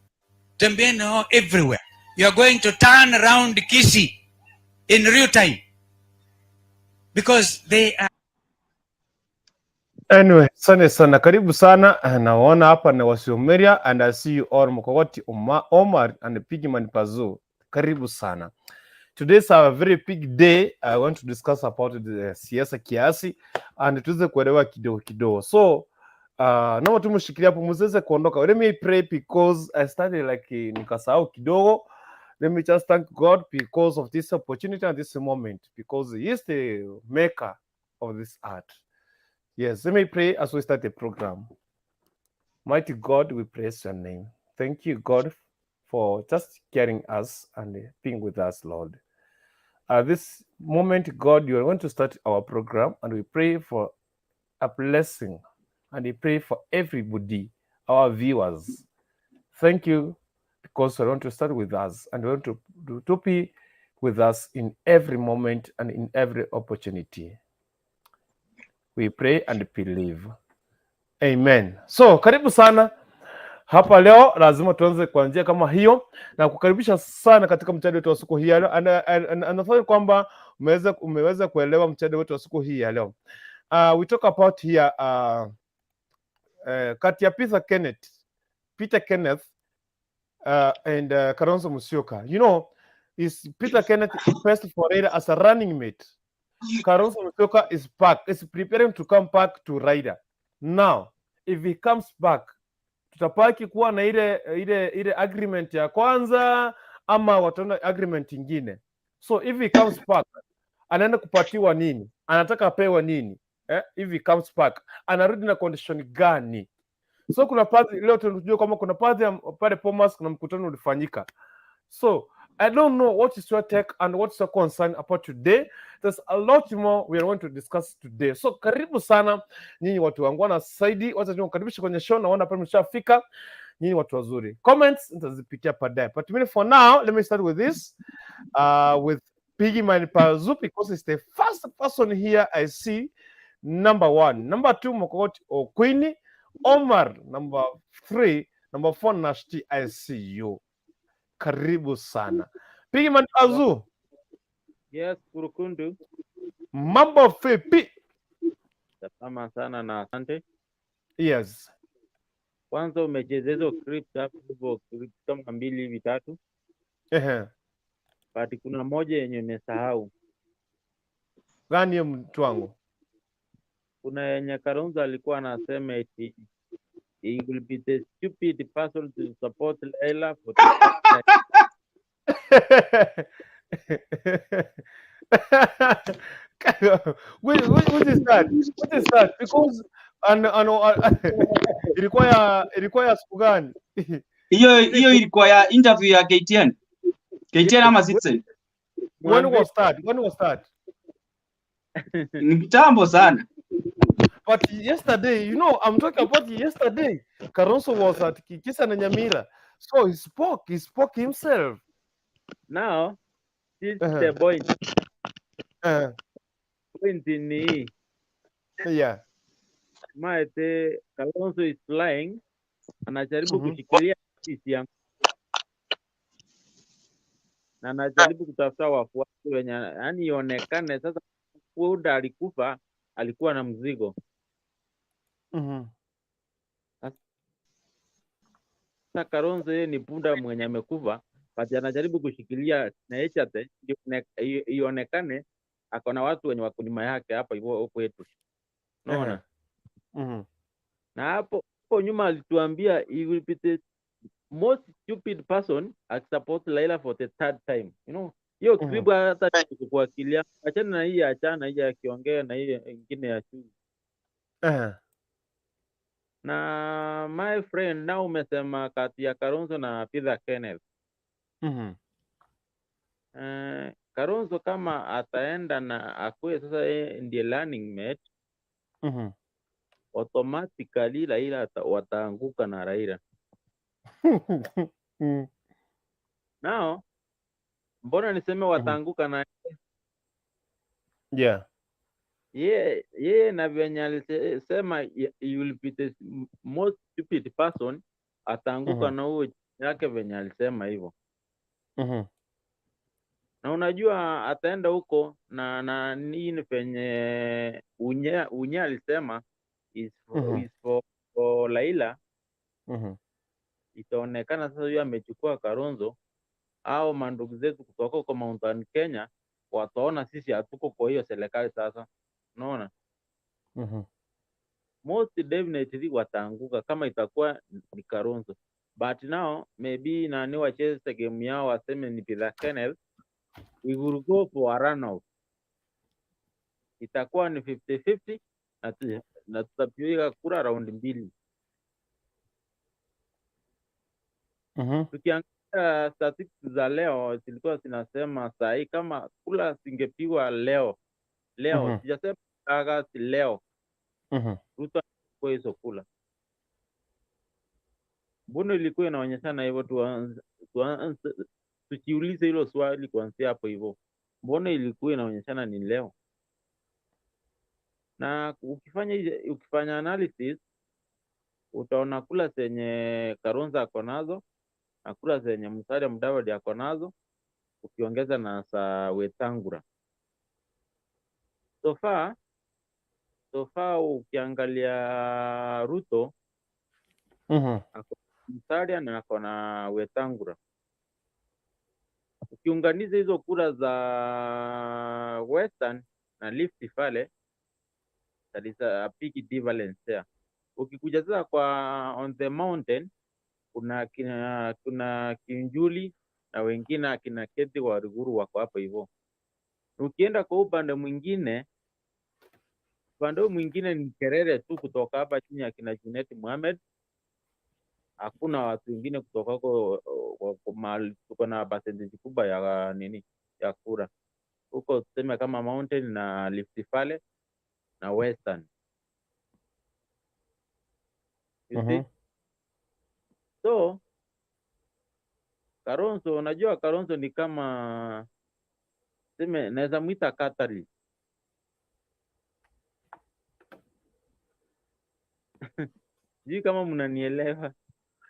tembeeni nao everywhere. You are going to turn around Kisii in real time because they are Anyway, asante sana, karibu sana. Naona hapa na Wasiomeria and I see you all Mkogoti Omar and Pigman Pazu. Karibu sana. Today's a very big day. I want to discuss about the siasa kiasi and tuweze kuelewa kidogo kidogo. So, naomba tumshikilia hapo msiweze kuondoka. Let me pray because I started like nikasahau kidogo. Let me just thank God because of this opportunity and this moment because he is the maker of this art. Yes, let me pray as we start the program. Mighty God, we praise your name. Thank you, God, for just caring us and being with us, Lord. At this moment, God, you are going to start our program, and we pray for a blessing and we pray for everybody, our viewers. Thank you because you want to start with us and you want to be with us in every moment and in every opportunity. We pray and believe. Amen. So, karibu sana hapa leo, lazima tuanze kwa njia kama hiyo na kukaribisha sana katika mjadala wetu wa siku hii ya leo. Na nadhani kwamba umeweza kuelewa mjadala wetu wa siku hii ya leo. We talk about here kati ya Peter Kenneth and Kalonzo Musyoka. Is Peter Kenneth best for Raila as a running mate? Kalonzo Musyoka is back, is preparing to come back to Raila. Now, if he comes back, tutabaki kuwa na ile agreement ya kwanza ama wataona agreement ingine. So if he comes back, anaenda kupatiwa nini? Anataka apewe nini? Eh, if he comes back, anarudi na condition gani? So kuna baadhi leo tunajua kwamba kuna baadhi ya pale Bomas kuna mkutano ulifanyika. So I don't know what is your take and what's your concern about today. There's a lot more we are going to discuss today. So karibu sana nyinyi watu wangu na Saidi, wacha niwakaribishe kwenye show. Naona pale mshafika. Nyinyi watu wazuri. Comments nitazipitia baadaye. But minute for now, let me start with this with Piggy Man Pazu because it's the first person here I see. Number one. Number two, Mokoti Okwini. Omar, number three. Number four, Nashti, I see you. Karibu sana. Piggy Man Pazu, Yes, Kurukundu. Mambo vipi? Salama sana na asante. Yes. Kwanza umecheza hizo clips hapo hivyo, clips kama mbili hivi tatu, but kuna moja yenye umesahau. Gani hiyo mtu wangu? Kuna yenye Kalonzo alikuwa anasema eti he will be the stupid person to support Raila for the first time. Which is that? Which is that? Because and ilikuwa ya siku gani? Hiyo hiyo ilikuwa ya interview ya KTN. KTN ama Citizen. When was that? When was that? Ni kitambo sana. But yesterday, I'm talking about yesterday. Kalonzo was at Kisii na Nyamira. So he spoke, he spoke himself. Now, this is the point. Point ni hii. Maete Kalonzo is lying, anajaribu kushikilia CCM na anajaribu kutafuta wafuasi wenye yani ionekane sasa Punda alikufa alikuwa na mzigo. Sasa Kalonzo yeye ni punda mwenye amekufa, but anajaribu kushikilia na Echate ndio ionekane ako na watu wenye wako nyuma yake hapa hivyo huko kwetu. Unaona? Na hapo hapo nyuma alituambia he will be the most stupid person akisupport Raila for the third time. Hiyo clip hata kwa akili yangu. Achana na hii, achana hii akiongea na hii ingine ya juzi. Na my friend, now umesema kati ya Kalonzo na Peter Kenneth. Kalonzo kama ataenda na akue sasa yeye ndiye running mate, automatically Raila wataanguka na Raila. Now, mbona niseme wataanguka na Ye na venye alisema he will be the most stupid person, ataanguka na huo yake venye alisema hivyo. Na unajua ataenda huko na nini venye Unya alisema is for, is for Raila. Itaonekana sasa huyu amechukua Kalonzo au mandugu zetu kutoka huko Mountain Kenya wataona sisi hatuko kwa hiyo serikali sasa. Unaona? Most definitely wataanguka kama itakuwa ni Kalonzo. But now maybe nani wacheze game yao waseme ni Peter Kenneth, we will go for a runoff. Itakuwa ni 50-50 na tutapiga kura round mbili. Tukiangalia statistics za leo zilikuwa zinasema saa hii kama kura zingepigwa leo, leo, sijasema August, leo, Ruto kwa hizo kura. Mbona ilikuwa inaonyeshana hivyo? Tujiulize hilo swali kuanzia hapo hivyo. Mbona ilikuwa inaonyeshana ni leo? Na ukifanya analysis utaona kura zenye Kalonzo ako nazo na kura zenye Musalia Mudavadi ako nazo, ukiongeza na za Wetangula. So far ukiangalia Ruto ako Musalia na ako na Wetangula. Ukiunganisha hizo kura za Western na Rift Valley, that is a big difference there. Ukikuja sasa kwa on the mountain kuna Kiunjuri na wengine akina Keti Waruguru wako hapo hivyo. Ukienda kwa upande mwingine, upande huu mwingine ni kelele tu kutoka hapa chini akina Junet Mohamed. Hakuna watu wengine kutoka huko, mahali tuko na percentage kubwa ya nini ya kura. Huko tuseme kama Mountain na Rift Valley na Western. You see? So Kalonzo, unajua Kalonzo ni kama tuseme naweza muita catalyst. Sijui kama mnanielewa.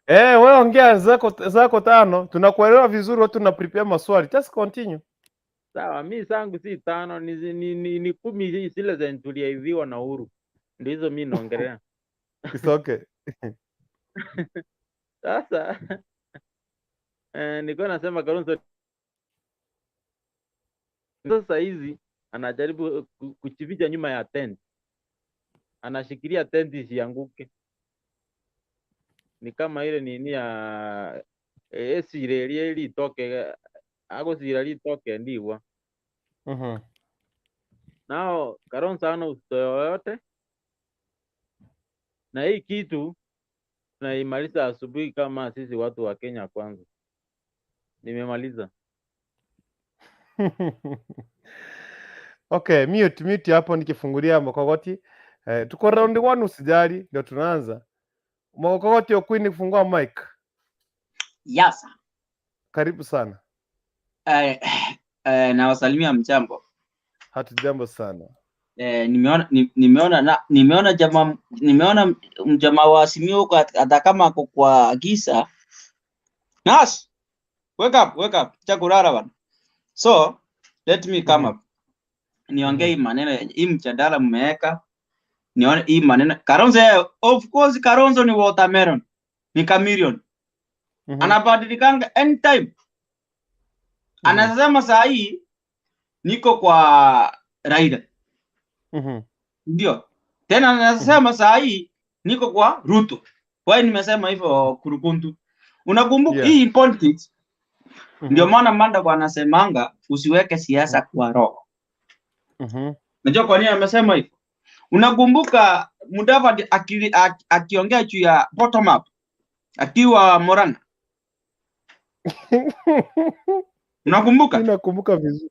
Wewe ongea zako tano, tunakuelewa vizuri, watu tuna prepare maswali. Just continue. Sawa, mi zangu si tano, ni 10 zile zenye tuliahidiwa na Uhuru. Ndio hizo mi naongelea. It's okay. Sasa nilikuwa nasema Kalonzo sasa hizi anajaribu kujificha nyuma ya tent. Anashikilia tent isianguke. Ni kama ile nini ya esire litoke, agosira litoke ndiwa. Nao Kalonzo hana uzito yoyote. Na hii kitu Tunaimaliza asubuhi kama sisi watu wa Kenya kwanza. Nimemaliza. Okay, mute mute hapo nikifungulia Mokogoti. Eh, tuko round one usijali, ndio tunaanza. Mokogoti Okwini kufungua mic. Yes. Karibu sana. Eh, nawasalimia mjambo. Hatujambo sana. Eh, nimeona ni, nimeona na, nimeona jamaa nimeona mjamaa wa Azimio huko hata kama ako kwa giza. Nas, wake up, wake up. Cha kulala bana. So, let me come up. Niongee hii maneno hii mjadala mmeweka. Nione hii maneno. Kalonzo yeye, of course Kalonzo ni watermelon. Ni chameleon. Anabadilikanga anytime. Anasema saa hii niko kwa Raila. Ndio. Tena anasema saa hii niko kwa Ruto. Kwa nimesema hivyo Kurukuntu. Unakumbuka hii politics ndio maana Manda anasemanga usiweke siasa kwa roho. Unajua kwa nini amesema hivyo? Unakumbuka Mudavadi akiongea juu ya bottom up akiwa Murang'a. Unakumbuka? Mimi nakumbuka vizuri.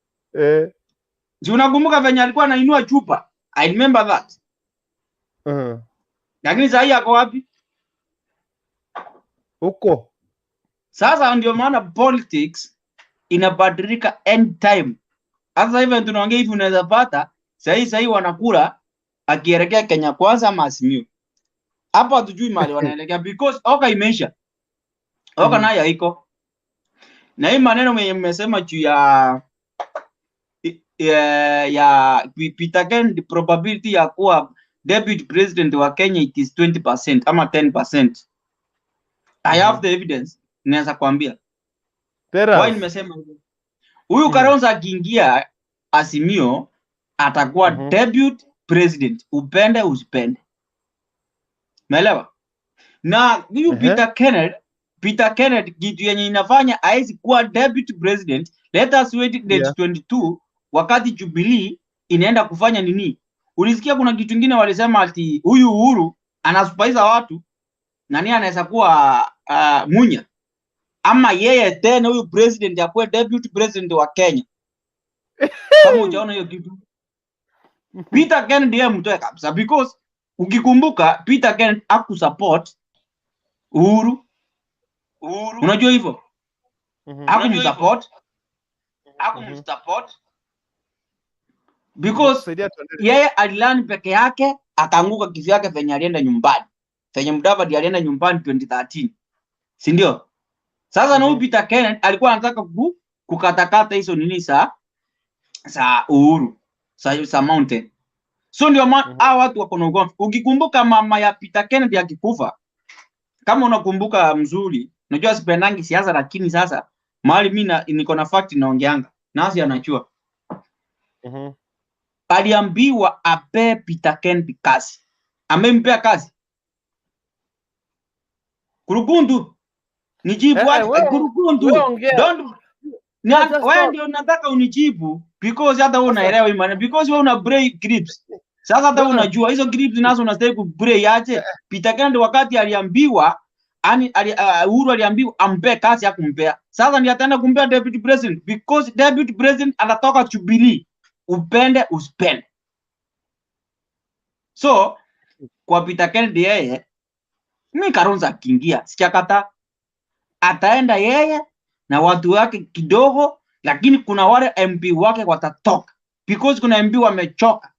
Si unakumbuka venye alikuwa anainua chupa? I remember that. Lakini saa hii ako wapi? Huko. Sasa ndio maana politics inabadilika anytime. Sasa hivi tunaongea hivi, unaweza pata sahii sahii wanakula akielekea Kenya Kwanza ama Azimio. Hapo hatujui mahali wanaelekea because oka imeisha. Oka nayo haiko. Na hii maneno mwenye mmesema juu ya Peter Ken, the probability ya kuwa deputy president wa Kenya it is 20% ama 10%. I have the evidence. Naweza kuambia. Tell Why us. nimesema hivyo? Huyu Kalonzo akiingia Azimio atakuwa deputy president, upende usipende. Umeelewa? Na huyu Peter Kenneth kitu yenye inafanya haezi kuwa deputy president, let us wait date 22 wakati Jubilee inaenda kufanya nini? Ulisikia kuna kitu kingine walisema ati huyu Uhuru anasupaisa watu nani anaweza kuwa Munya ama yeye tena huyu president akuwe deputy president wa Kenya. Kama hujaona hiyo kitu. Peter Kenneth yeye mtoe kabisa because ukikumbuka Peter Kenneth hakusupport Uhuru. Uhuru. Unajua hivyo? Hakumsupport. Hakumsupport. Because Saidia tuendelee. yeye alilani peke yake akaanguka kivyake venye alienda nyumbani. Venye Mudavadi alienda nyumbani 2013. Si ndio? Sasa na huyu Peter Kenneth alikuwa anataka kukatakata hizo nini za Uhuru, za Mountain. So ndio maana hawa watu wako na ugomvi. Ukikumbuka mama ya Peter Kenneth akikufa, kama unakumbuka mzuri, unajua sipendangi siasa lakini sasa mahali mimi niko na fact naongeanga. Nasi anajua. Aliambiwa ape Peter Kenneth kazi. Amempea kazi. Kurukuntu. Nijibu aje? Kurukuntu. Wewe ongea. Don't na, Just wewe talk. ndio nataka unijibu because hata wewe unaelewa imani because wewe una break clips. Sasa hata wewe unajua hizo clips nazo unastahili ku break aje? Peter Kenneth wakati aliambiwa ani ali, Uhuru aliambiwa ampe kazi ya kumpea. Sasa ndiye ataenda kumpea deputy president because deputy president anatoka Jubilee. Upende usipende. So kwa Peter Kenneth yeye mimi Kalonzo akiingia sichakata ataenda yeye na watu wake kidogo, lakini kuna wale MP wake watatoka because kuna MP wamechoka.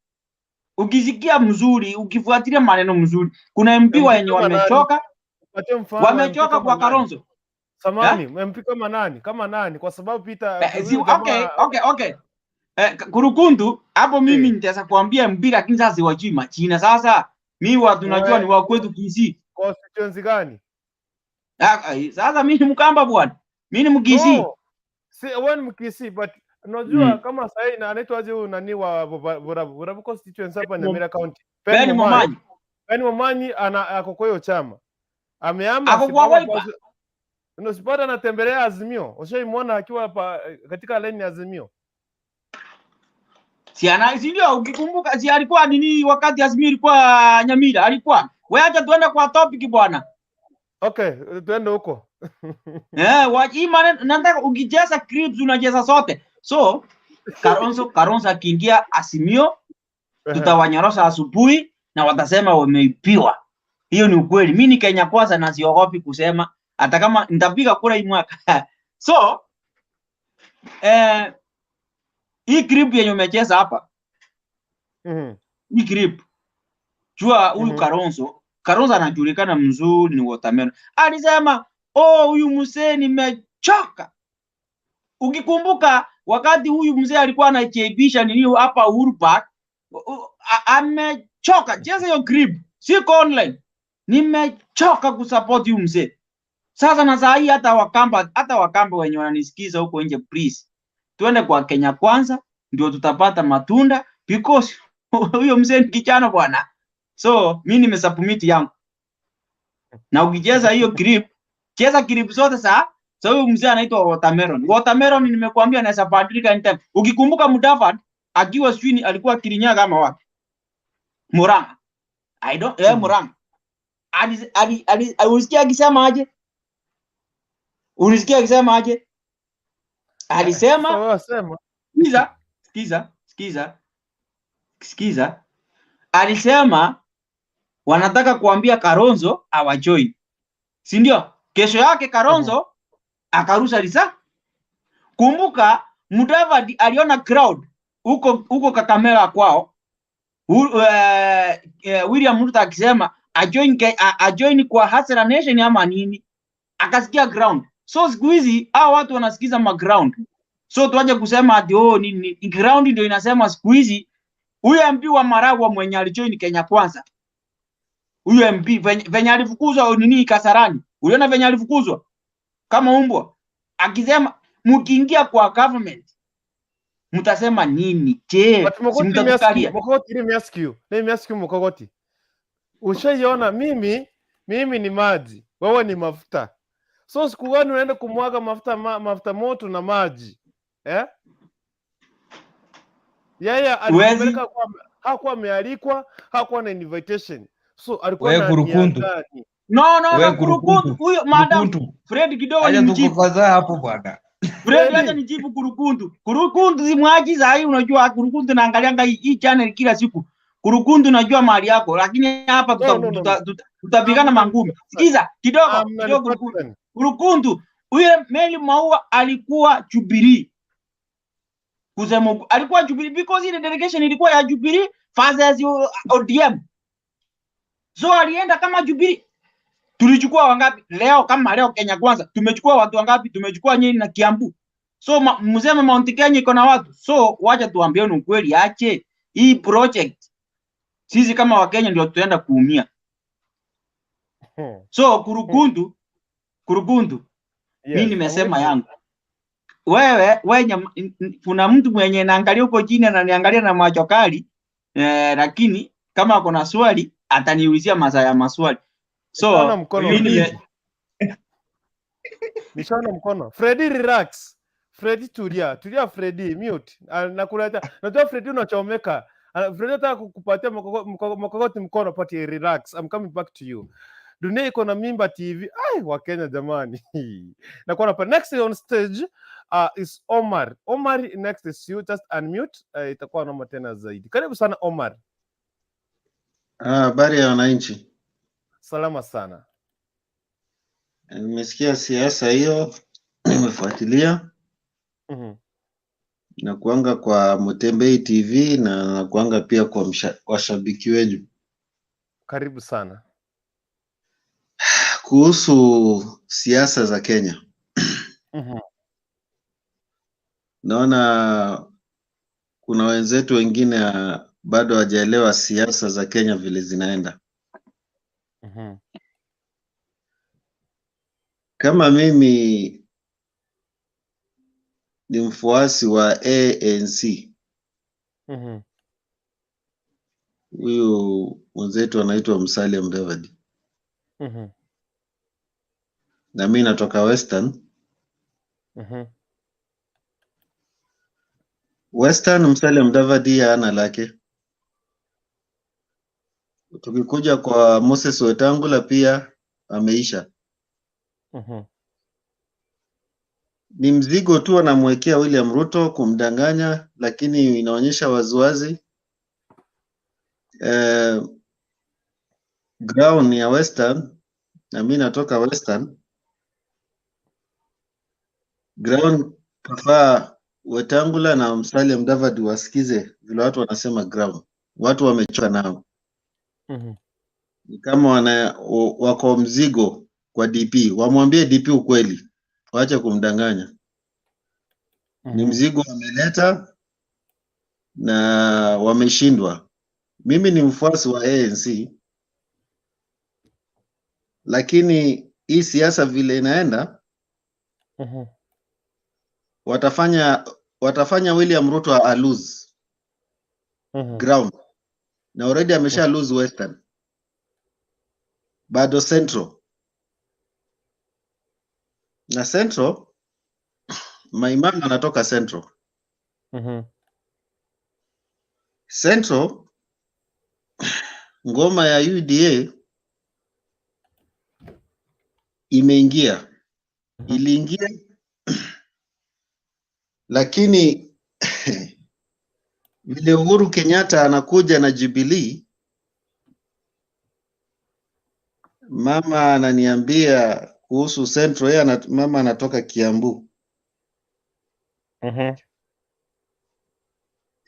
Ukisikia mzuri, ukifuatilia maneno mzuri, kuna MP MP wenye kama nani? wamechoka, Patie mfano wa MP wamechoka kama kwa nani? Kalonzo. Samani, MP kama nani? Kama nani? Kwa sababu Peter Eh, si, huyu jamaa okay, okay, okay. Kurukuntu hapo mimi nitaweza kuambia MP lakini sasa siwajui majina. Sasa mi watu najua ni wa kwetu Kisii. Constituency gani? Sasa mimi ni Mkamba bwana. Mimi ni Mkisii. No. Si wewe ni Mkisii but unajua kama sasa hivi anaitwa aje huyu nani wa Borabu Borabu constituency hapa Nyamira County. Ben Momanyi. Ben Momanyi ana ako kwa hiyo chama. Ameama Ako kwa Sipata Wiper. No, Sipata anatembelea Azimio. Ushaimwona akiwa hapa katika laini ya Azimio. Si ana si ndio ukikumbuka si alikuwa nini wakati Azimio ilikuwa Nyamira alikuwa. Wewe acha tuende kwa topic bwana. Okay, twende huko. Eh, hii maneno nataka ukicheza clips unacheza zote. So Kalonzo akiingia Azimio tutawanyorosha asubuhi na watasema wameibiwa. Hiyo ni ukweli. Mimi ni Kenya Kwanza na siogopi kusema hata kama nitapiga kura hii mwaka. So hii clip yenye umecheza hapa, hii clip jua huyu Kalonzo anajulikana mzuri ni watermelon. Alisema, "Oh, huyu mzee nimechoka." Ukikumbuka wakati huyu mzee alikuwa anacheibisha nini hapa Uhuru Park, amechoka. Cheza hiyo clip, siko online. Nimechoka kusupport huyu mzee. Sasa na saa hii hata Wakamba wenye wananisikiza huko nje, please. Tuende kwa Kenya Kwanza ndio tutapata matunda because huyo mzee ni kijana bwana. So mi nimesubmit yangu. Na ukicheza hiyo clip, cheza clip zote saa so huyu mzee anaitwa Watermelon. Watermelon nimekuambia anaweza badilika anytime. Ukikumbuka Mudavadi akiwa sijui alikuwa Kirinyaga ama wapi? Murang'a. I don't Murang'a. Ali ali ali ulisikia akisema aje? Ulisikia akisema aje? Alisema Sawa, sema. Sikiza, sikiza, sikiza, sikiza. Alisema wanataka kuambia Kalonzo awajoin, si ndio? Kesho yake Kalonzo akarusha risa. Kumbuka Mudavadi aliona crowd huko huko Kakamega kwao, William Ruto akisema ajoin kwa Hustler Nation ama nini, akasikia ground. So siku hizi hao watu wanasikiza ma ground. So tuache kusema ati oh nini, ground ndio inasema siku hizi. Huyu MP wa Maragwa mwenye alijoin Kenya Kwanza, huyu MP venye alifukuzwa nini Kasarani, uliona venye alifukuzwa kama umbwa, akisema mkiingia kwa government mtasema nini? Je, But si Mogoti, let me ask you, mtatukalia? Mogoti, let me ask you, let me ask you Mogoti. Ushaiona mimi ni maji, wewe ni mafuta. So siku gani unaenda kumwaga mafuta mafuta moto na maji? Eh? Yeye Huwezi. alijipeleka kwa hakuwa amealikwa, hakuwa na invitation. So alikuwa We na nia Kurukuntu. gani? No, no, We no, Kurukuntu Kurukuntu. huyo madam Kurukuntu. Fred kidogo Acha ni mjibu. tukukaza hapo bwana. Fred, acha Freddy, nijibu Kurukuntu. Kurukuntu si mwaji saa hii, unajua Kurukuntu naangalianga hii channel kila siku. Kurukuntu najua mahali yako, lakini hapa No, no, no, no. tutapigana mangumi. Sikiza kidogo kidogo, Kurukuntu. Mnanipata. Kurukuntu huyo Meli Maua alikuwa Jubilee. Kusema alikuwa Jubilee because ile delegation ilikuwa ya Jubilee versus ODM. So alienda kama Jubilee. Tulichukua wangapi leo? Kama leo Kenya Kwanza tumechukua watu wangapi? Tumechukua Nyeri na Kiambu. So mseme Mount Kenya iko na watu. So wacha tuambieni ukweli, ache hii project. Sisi kama Wakenya ndio tutaenda kuumia. So Kurukuntu, Kurukuntu, Yes, mimi nimesema I'm with you. yangu. Wewe wenye kuna mtu mwenye naangalia huko chini ananiangalia na macho kali lakini kama kuna swali ataniulizia masaa ya maswali. Nishaona So mkono. mimi nime Nishaona mkono. Freddy relax. Freddy tulia. Tulia Freddy, mute. Ah, nakuleta. Najua Freddy unachomeka. Ah, Freddy nataka kukupatia mkokoti mkono, but relax. I'm coming back to you. Dunia iko na mimba TV. Ai, Wakenya jamani. Nakuwa hapa. Next on stage is Omar. Omar, next is you. Just unmute. Itakuwa noma tena zaidi. Karibu sana Omar. Ah, habari ya wananchi. Salama sana. Nimesikia siasa hiyo, nimefuatilia na kuanga kwa Mutembei TV na nakuanga pia kwa washabiki wenyu. Karibu sana. Kuhusu siasa za Kenya, naona kuna wenzetu wengine bado hawajaelewa siasa za Kenya vile zinaenda. Kama mimi ni mfuasi wa ANC, huyu mwenzetu anaitwa Musalia Mudavadi, na mi natoka Western. Western, Musalia Mudavadi hana lake. Tukikuja kwa Moses Wetangula pia ameisha. Ni mzigo tu anamwekea William Ruto kumdanganya, lakini inaonyesha waziwazi ground ya Western, na mi natoka Western ground, kafaa Wetangula na Musalia Mudavadi wasikize vile watu wanasema ground. Watu wamechoka nao, ni kama wako mzigo kwa DP. Wamwambie DP ukweli, waache kumdanganya. Ni mzigo wameleta na wameshindwa. Mimi ni mfuasi wa ANC, lakini hii siasa vile inaenda, watafanya William Ruto a lose ground, na already amesha lose Western, bado Central na Central, Maimama anatoka Central. Central ngoma ya UDA imeingia, iliingia lakini vile Uhuru Kenyatta anakuja na Jubilee, mama ananiambia kuhusu Central, yeye mama anatoka Kiambu.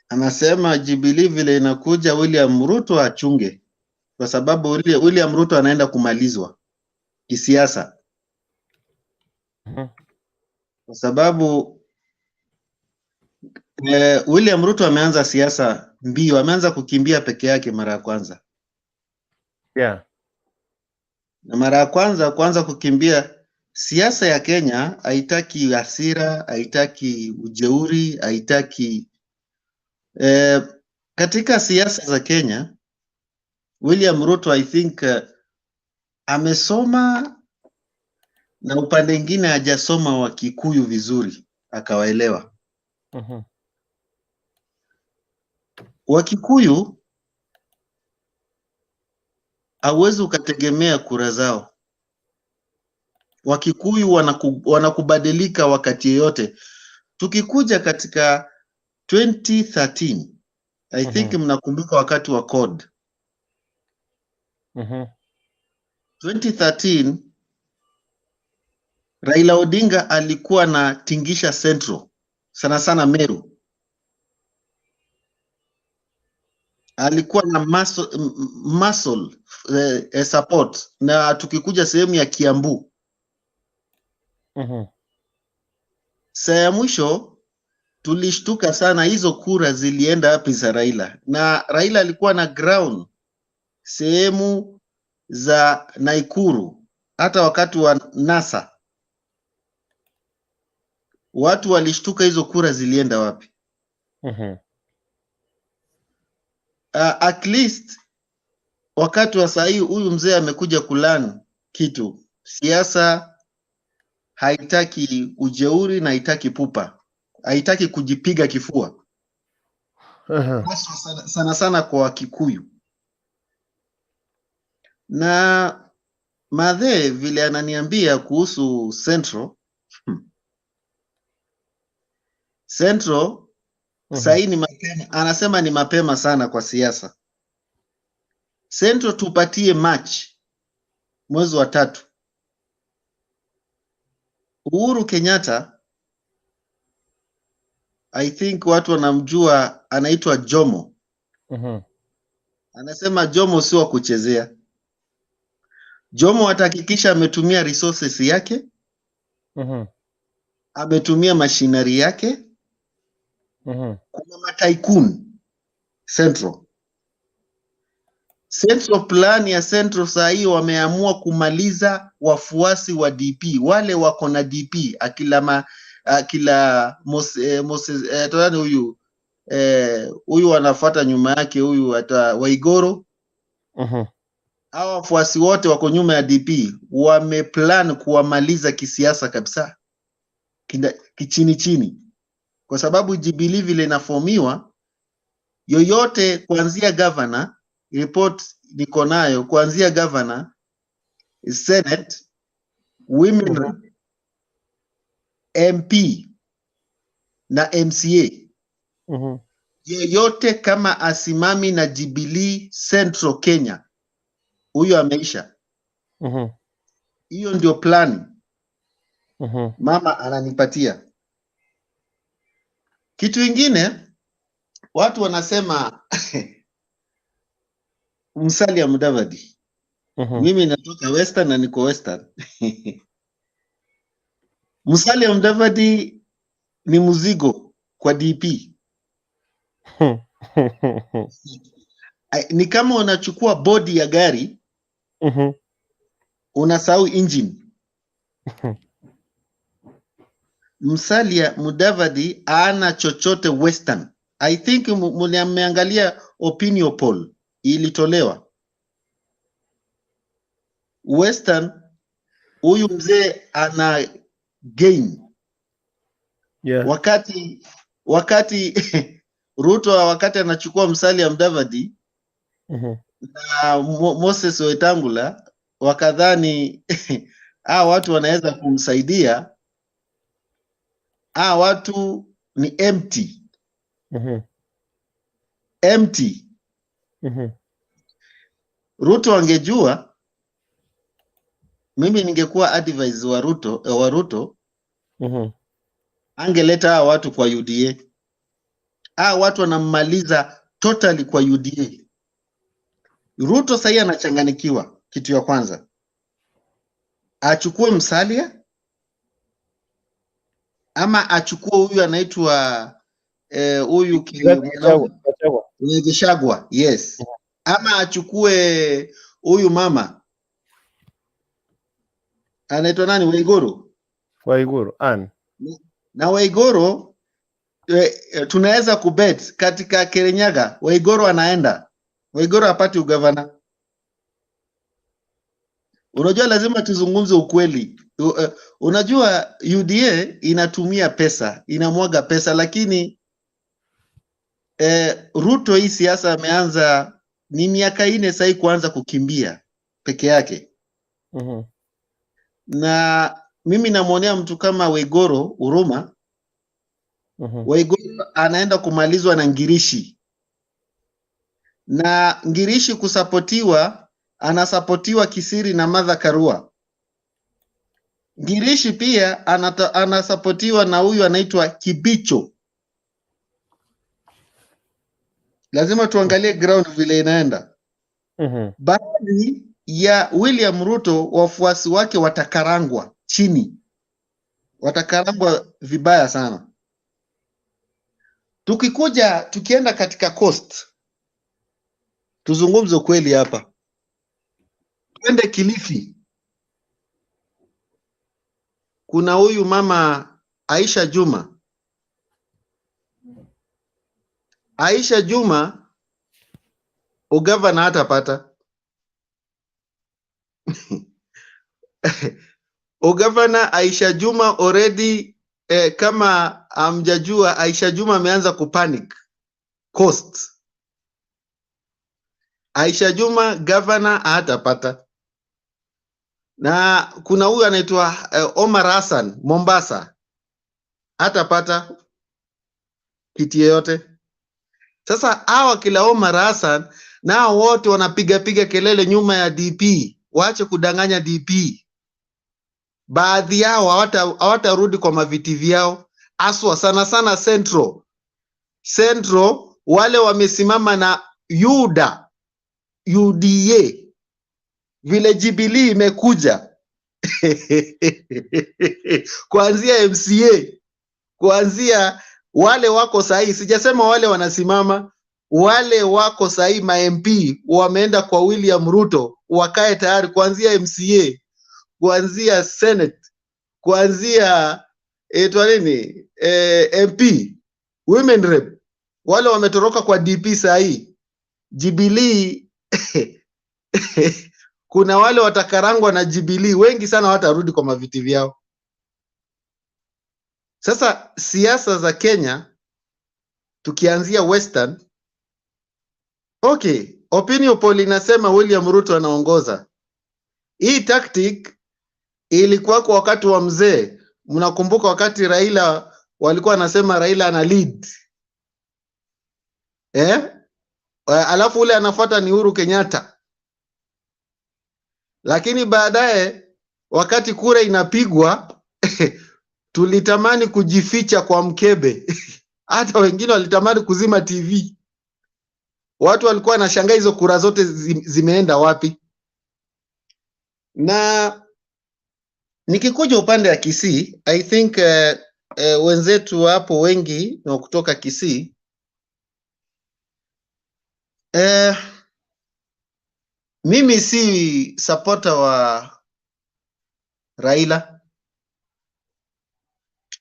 Anasema Jubilee vile inakuja, William Ruto achunge, kwa sababu William Ruto anaenda kumalizwa kisiasa, kwa sababu William Ruto ameanza siasa mbio, ameanza kukimbia peke yake mara ya kwanza. Na mara ya kwanza kuanza kukimbia, siasa ya Kenya haitaki hasira, haitaki ujeuri, haitaki katika siasa za Kenya William Ruto I think amesoma na upande mwingine hajasoma wa Kikuyu vizuri akawaelewa. Wakikuyu hauwezi ukategemea kura zao. Wakikuyu wanakubadilika wakati yeyote. Tukikuja katika 2013, I think mnakumbuka wakati wa CORD. 2013 Raila Odinga alikuwa na tingisha Central, sana sana Meru. Alikuwa na muscle support, na tukikuja sehemu ya Kiambu. Saa ya mwisho tulishtuka sana, hizo kura zilienda wapi za Raila? Na Raila alikuwa na ground sehemu za Nakuru, hata wakati wa NASA watu walishtuka, hizo kura zilienda wapi? At least wakati wa saa hii huyu mzee amekuja kulearn kitu. Siasa haitaki ujeuri na haitaki pupa, haitaki kujipiga kifua. Haswa sana, sana sana kwa Wakikuyu. Na Mathe vile ananiambia kuhusu Central, Central sahii ni mapema, anasema ni mapema sana kwa siasa. Central tupatie March, mwezi wa 3. Uhuru Kenyatta, I think watu wanamjua, anaitwa Jomo. Anasema Jomo si wa kuchezea. Jomo atahakikisha ametumia resources yake, ametumia machinery yake. Kuna matycoon Central. Central plan ya Central saa hii wameamua kumaliza wafuasi wa DP, wale wako na DP akila ma, akila Mose, Moses, tani huyu wanafuata nyuma yake huyu ata Waigoro. Hawa wafuasi wote wako nyuma ya DP, wameplan kuwamaliza kisiasa kabisa, kichini chini, kwa sababu Jubilee vile inafomiwa, yoyote kuanzia governor, report niko nayo, kuanzia governor, senate Women Rep, MP na MCA. Yeyote kama asimami na Jubilee Central Kenya, huyo ameisha. Hiyo ndio plan mama ananipatia. Kitu ingine watu wanasema Musalia Mudavadi. Mimi natoka Western na niko Western. Musalia Mudavadi ni mzigo kwa DP. Ni kama unachukua bodi ya gari unasahau engine. Musalia Mudavadi hana chochote Western. I think mmeangalia opinion poll ilitolewa. Western huyu mzee ana gain. Wakati Ruto wakati anachukua Musalia Mudavadi na Moses Wetangula wakadhani hawa watu wanaweza kumsaidia. Hawa watu ni empty. Empty. Ruto angejua, mimi ningekuwa advice wa Ruto angeleta hawa watu kwa UDA. Hawa watu wanammaliza totally kwa UDA. Ruto sahii anachanganikiwa. Kitu ya kwanza achukue Musalia ama achukue huyu anaitwa huyu Rigathi Gachagua. Gachagua. Gachagua, yes, ama achukue huyu mama anaitwa nani, Waiguru. Waiguru Ann. Na Waiguru tunaweza kubet katika Kirinyaga, Waiguru anaenda, Waiguru hapati ugavana. Unajua, lazima tuzungumze ukweli. Unajua UDA inatumia pesa, inamwaga pesa, lakini Ruto hii siasa ameanza ni miaka 4 sahii kuanza kukimbia peke yake na mimi namwonea mtu kama Waiguru huruma. Waiguru anaenda kumalizwa na Ngirishi, na Ngirishi kusapotiwa, anasapotiwa kisiri na Martha Karua. Ngirishi pia anasapotiwa na huyu anaitwa Kibicho. Lazima tuangalie ground vile inaenda. Baadhi ya William Ruto wafuasi wake watakarangwa chini, watakarangwa vibaya sana. Tukikuja tukienda katika coast, tuzungumze ukweli hapa, twende Kilifi, kuna huyu mama Aisha Juma. Aisha Juma ugavana hatapata ugavana. Aisha Juma already kama hamjajua, Aisha Juma ameanza kupanic coast. Aisha Juma gavana hatapata. Na kuna huyu anaitwa Omar Hassan Mombasa, hatapata kiti yeyote. Sasa hawa kila Omar Hassan nao wote wanapiga piga kelele nyuma ya DP, waache kudanganya DP. Baadhi yao hawatarudi kwa maviti vyao, aswa sana sana Central. Central wale wamesimama na UDA, UDA vile Jubilee imekuja kuanzia MCA, kuanzia wale wako sahii, sijasema wale wanasimama, wale wako sahii ma MP wameenda kwa William Ruto, wakae tayari kuanzia MCA, kuanzia Senate, kuanzia itwa nini MP, women rep, wale wametoroka kwa DP sahii Jubilee kuna wale watakarangwa na Jubilee wengi sana watarudi kwa maviti vyao. Sasa siasa za Kenya tukianzia Western, okay, opinion poll inasema William Ruto anaongoza. Hii tactic Ilikuwako wakati wa mzee, mnakumbuka wakati Raila walikuwa wanasema Raila ana lead eh? Alafu ule anafuata ni Uhuru Kenyatta, lakini baadaye wakati kura inapigwa tulitamani kujificha kwa mkebe hata wengine walitamani kuzima TV. Watu walikuwa wanashangaa hizo kura zote zimeenda wapi? Na nikikuja upande ya Kisii, I think wenzetu hapo wengi ni wa kutoka Kisii. Mimi si supporter wa Raila,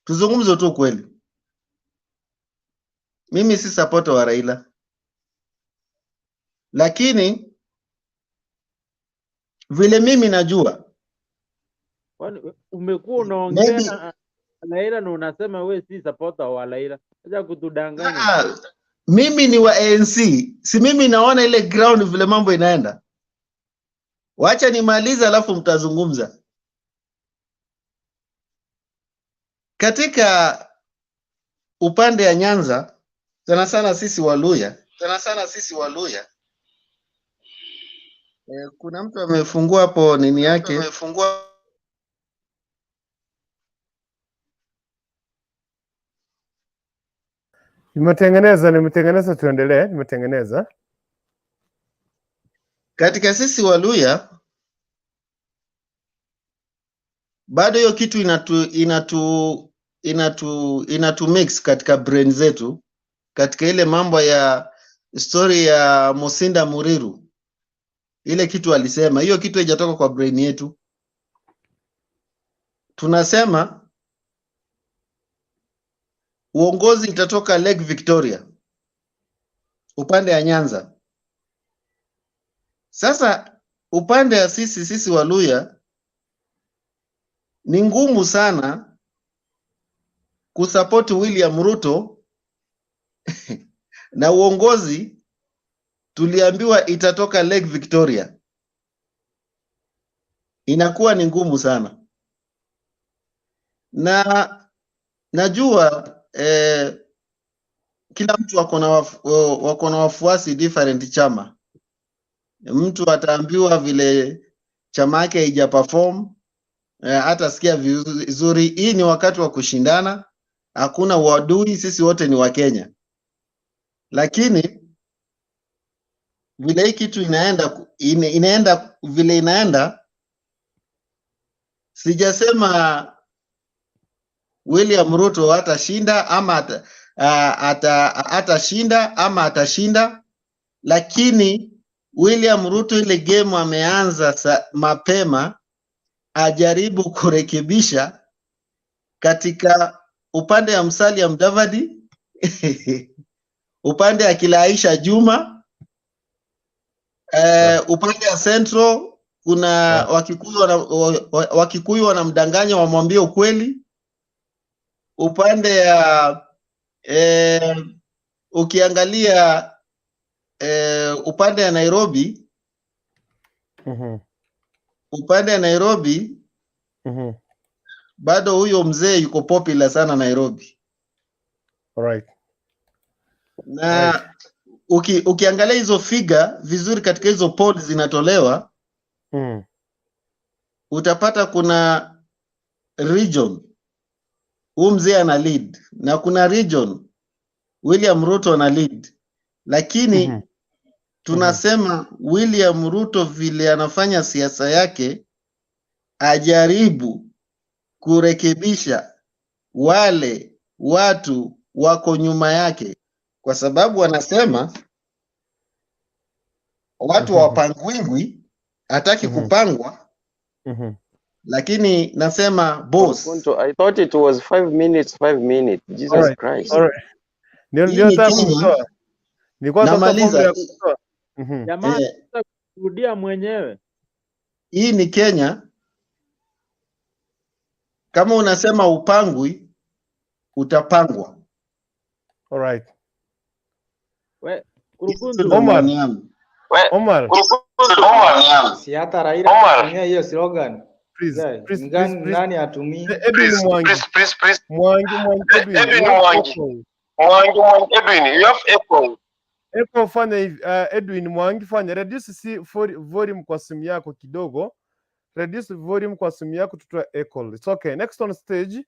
tuzungumze tu kweli. Mimi si supporter wa Raila, lakini vile mimi najua Kwani umekuwa unaongea maybe na Raila na unasema we si supporter wa Raila. Acha kutudanganya. ah, mimi ni wa ANC, si mimi naona ile ground vile mambo inaenda. Wacha nimalize, alafu mtazungumza. Katika upande ya Nyanza, sana sana sisi Waluya, sana sana sisi Waluya kuna mtu amefungua hapo nini yake, amefungua Nimetengeneza, nimetengeneza, tuendelee. Nimetengeneza. katika sisi Waluya bado hiyo kitu inatu inatu inatu inatu mix katika brain zetu, katika ile mambo ya story ya Musinda Muriru, ile kitu alisema, hiyo kitu haijatoka kwa brain yetu. Tunasema uongozi itatoka Lake Victoria upande ya Nyanza. Sasa upande ya sisi Waluya ni ngumu sana kusapoti William Ruto na uongozi tuliambiwa itatoka Lake Victoria, inakuwa ni ngumu sana. Na najua kila mtu wako na wako na wafuasi different chama. Mtu ataambiwa vile chama yake haija perform hatasikia vizuri. Hii ni wakati wa kushindana, hakuna uadui, sisi wote ni Wakenya. Lakini vile hii kitu inaenda inaenda vile inaenda, sijasema William Ruto hatashinda ama atashinda ama atashinda, lakini William Ruto ile game ameanza mapema, ajaribu kurekebisha katika upande ya Musalia Mudavadi upande ya kila Aisha Juma, upande ya Central kuna Wakikuyu wanamdanganya wamwambie ukweli. Upande ya ukiangalia upande ya Nairobi, upande ya Nairobi bado huyo mzee yuko popular sana Nairobi. Na ukiangalia hizo figure vizuri katika hizo polls zinatolewa, utapata kuna region huyu mzee ana lead na kuna region William Ruto ana lead, lakini tunasema William Ruto vile anafanya siasa yake ajaribu kurekebisha wale watu wako nyuma yake, kwa sababu wanasema watu hawapangwingwi, hataki kupangwa, lakini nasema boss. Kunto, I thought it was 5 minutes, 5 minutes. Jesus Christ. All right. Ndio Hii ndio ni nataka Kenya. kumtoa. Nilikuwa natafuta Namaliza. formula ya kumtoa. Jamaa kurudia mwenyewe. Hii ni Kenya. Kama unasema upangwi, utapangwa. All right. We, Hiyo Kurukuntu, ndio Omar. maoni yangu. Omar. Si hata Raila anatumia hiyo slogan. please, Guy, please, please, ngani, please. nani atumii? Edwin Please, Mwangi. please, please, please. Mwangi, Mwangi, Edwin, Edwin you have Mwangi. echo. Mwangi, Mwangi, Edwin, you have echo. Echo fanya hivi, Edwin Mwangi fanya reduce si volume kwa simu yako kidogo. Reduce volume kwa simu yako tutoe echo. It's okay. Next on stage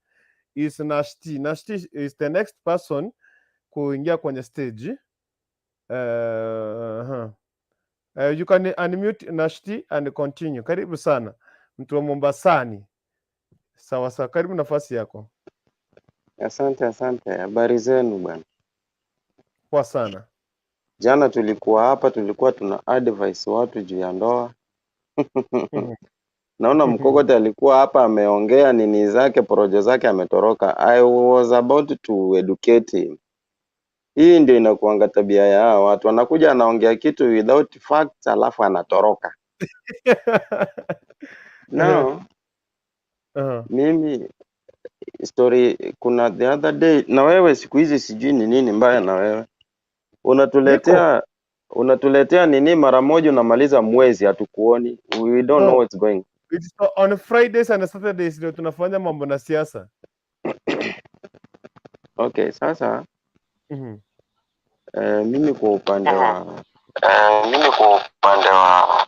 is Nashti. Nashti is the next person kuingia kwenye stage. Uh-huh. You can unmute Nashti and continue. Karibu sana mtu wa Mombasani. Sawa sawa, karibu nafasi yako. Asante, asante. Habari zenu bwana. Poa sana. Jana tulikuwa hapa, tulikuwa tuna advise watu juu ya ndoa. Naona Mkokote alikuwa hapa ameongea nini zake, porojo zake, ametoroka. I was about to educate him. Hii ndio inakuanga tabia ya hawa watu, anakuja anaongea kitu without facts, alafu anatoroka. Now mimi story, kuna the other day, na wewe siku hizi sijui ni nini mbaya na wewe, unatuletea nini mara moja unamaliza mwezi hatukuoni, we don't know No. what's going. It's on Fridays and Saturdays ndio tunafanya mambo na siasa. Okay, sasa mimi kwa upande wa Mimi kwa upande wa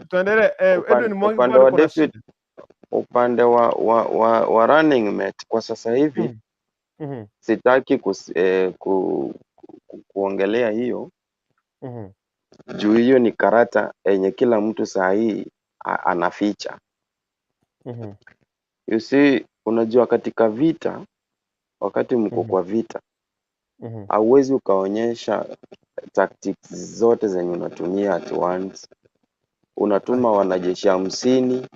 Tuendelee. Edwin Mwangi upande bado wa kuna deputy, shida. upande wa running mate kwa sasa hivi sitaki kuongelea hiyo juu hiyo ni karata yenye kila mtu saa hii anaficha. You see, unajua katika vita, wakati mko kwa vita hauwezi ukaonyesha tactics zote zenye unatumia at once. Unatuma wanajeshi 50,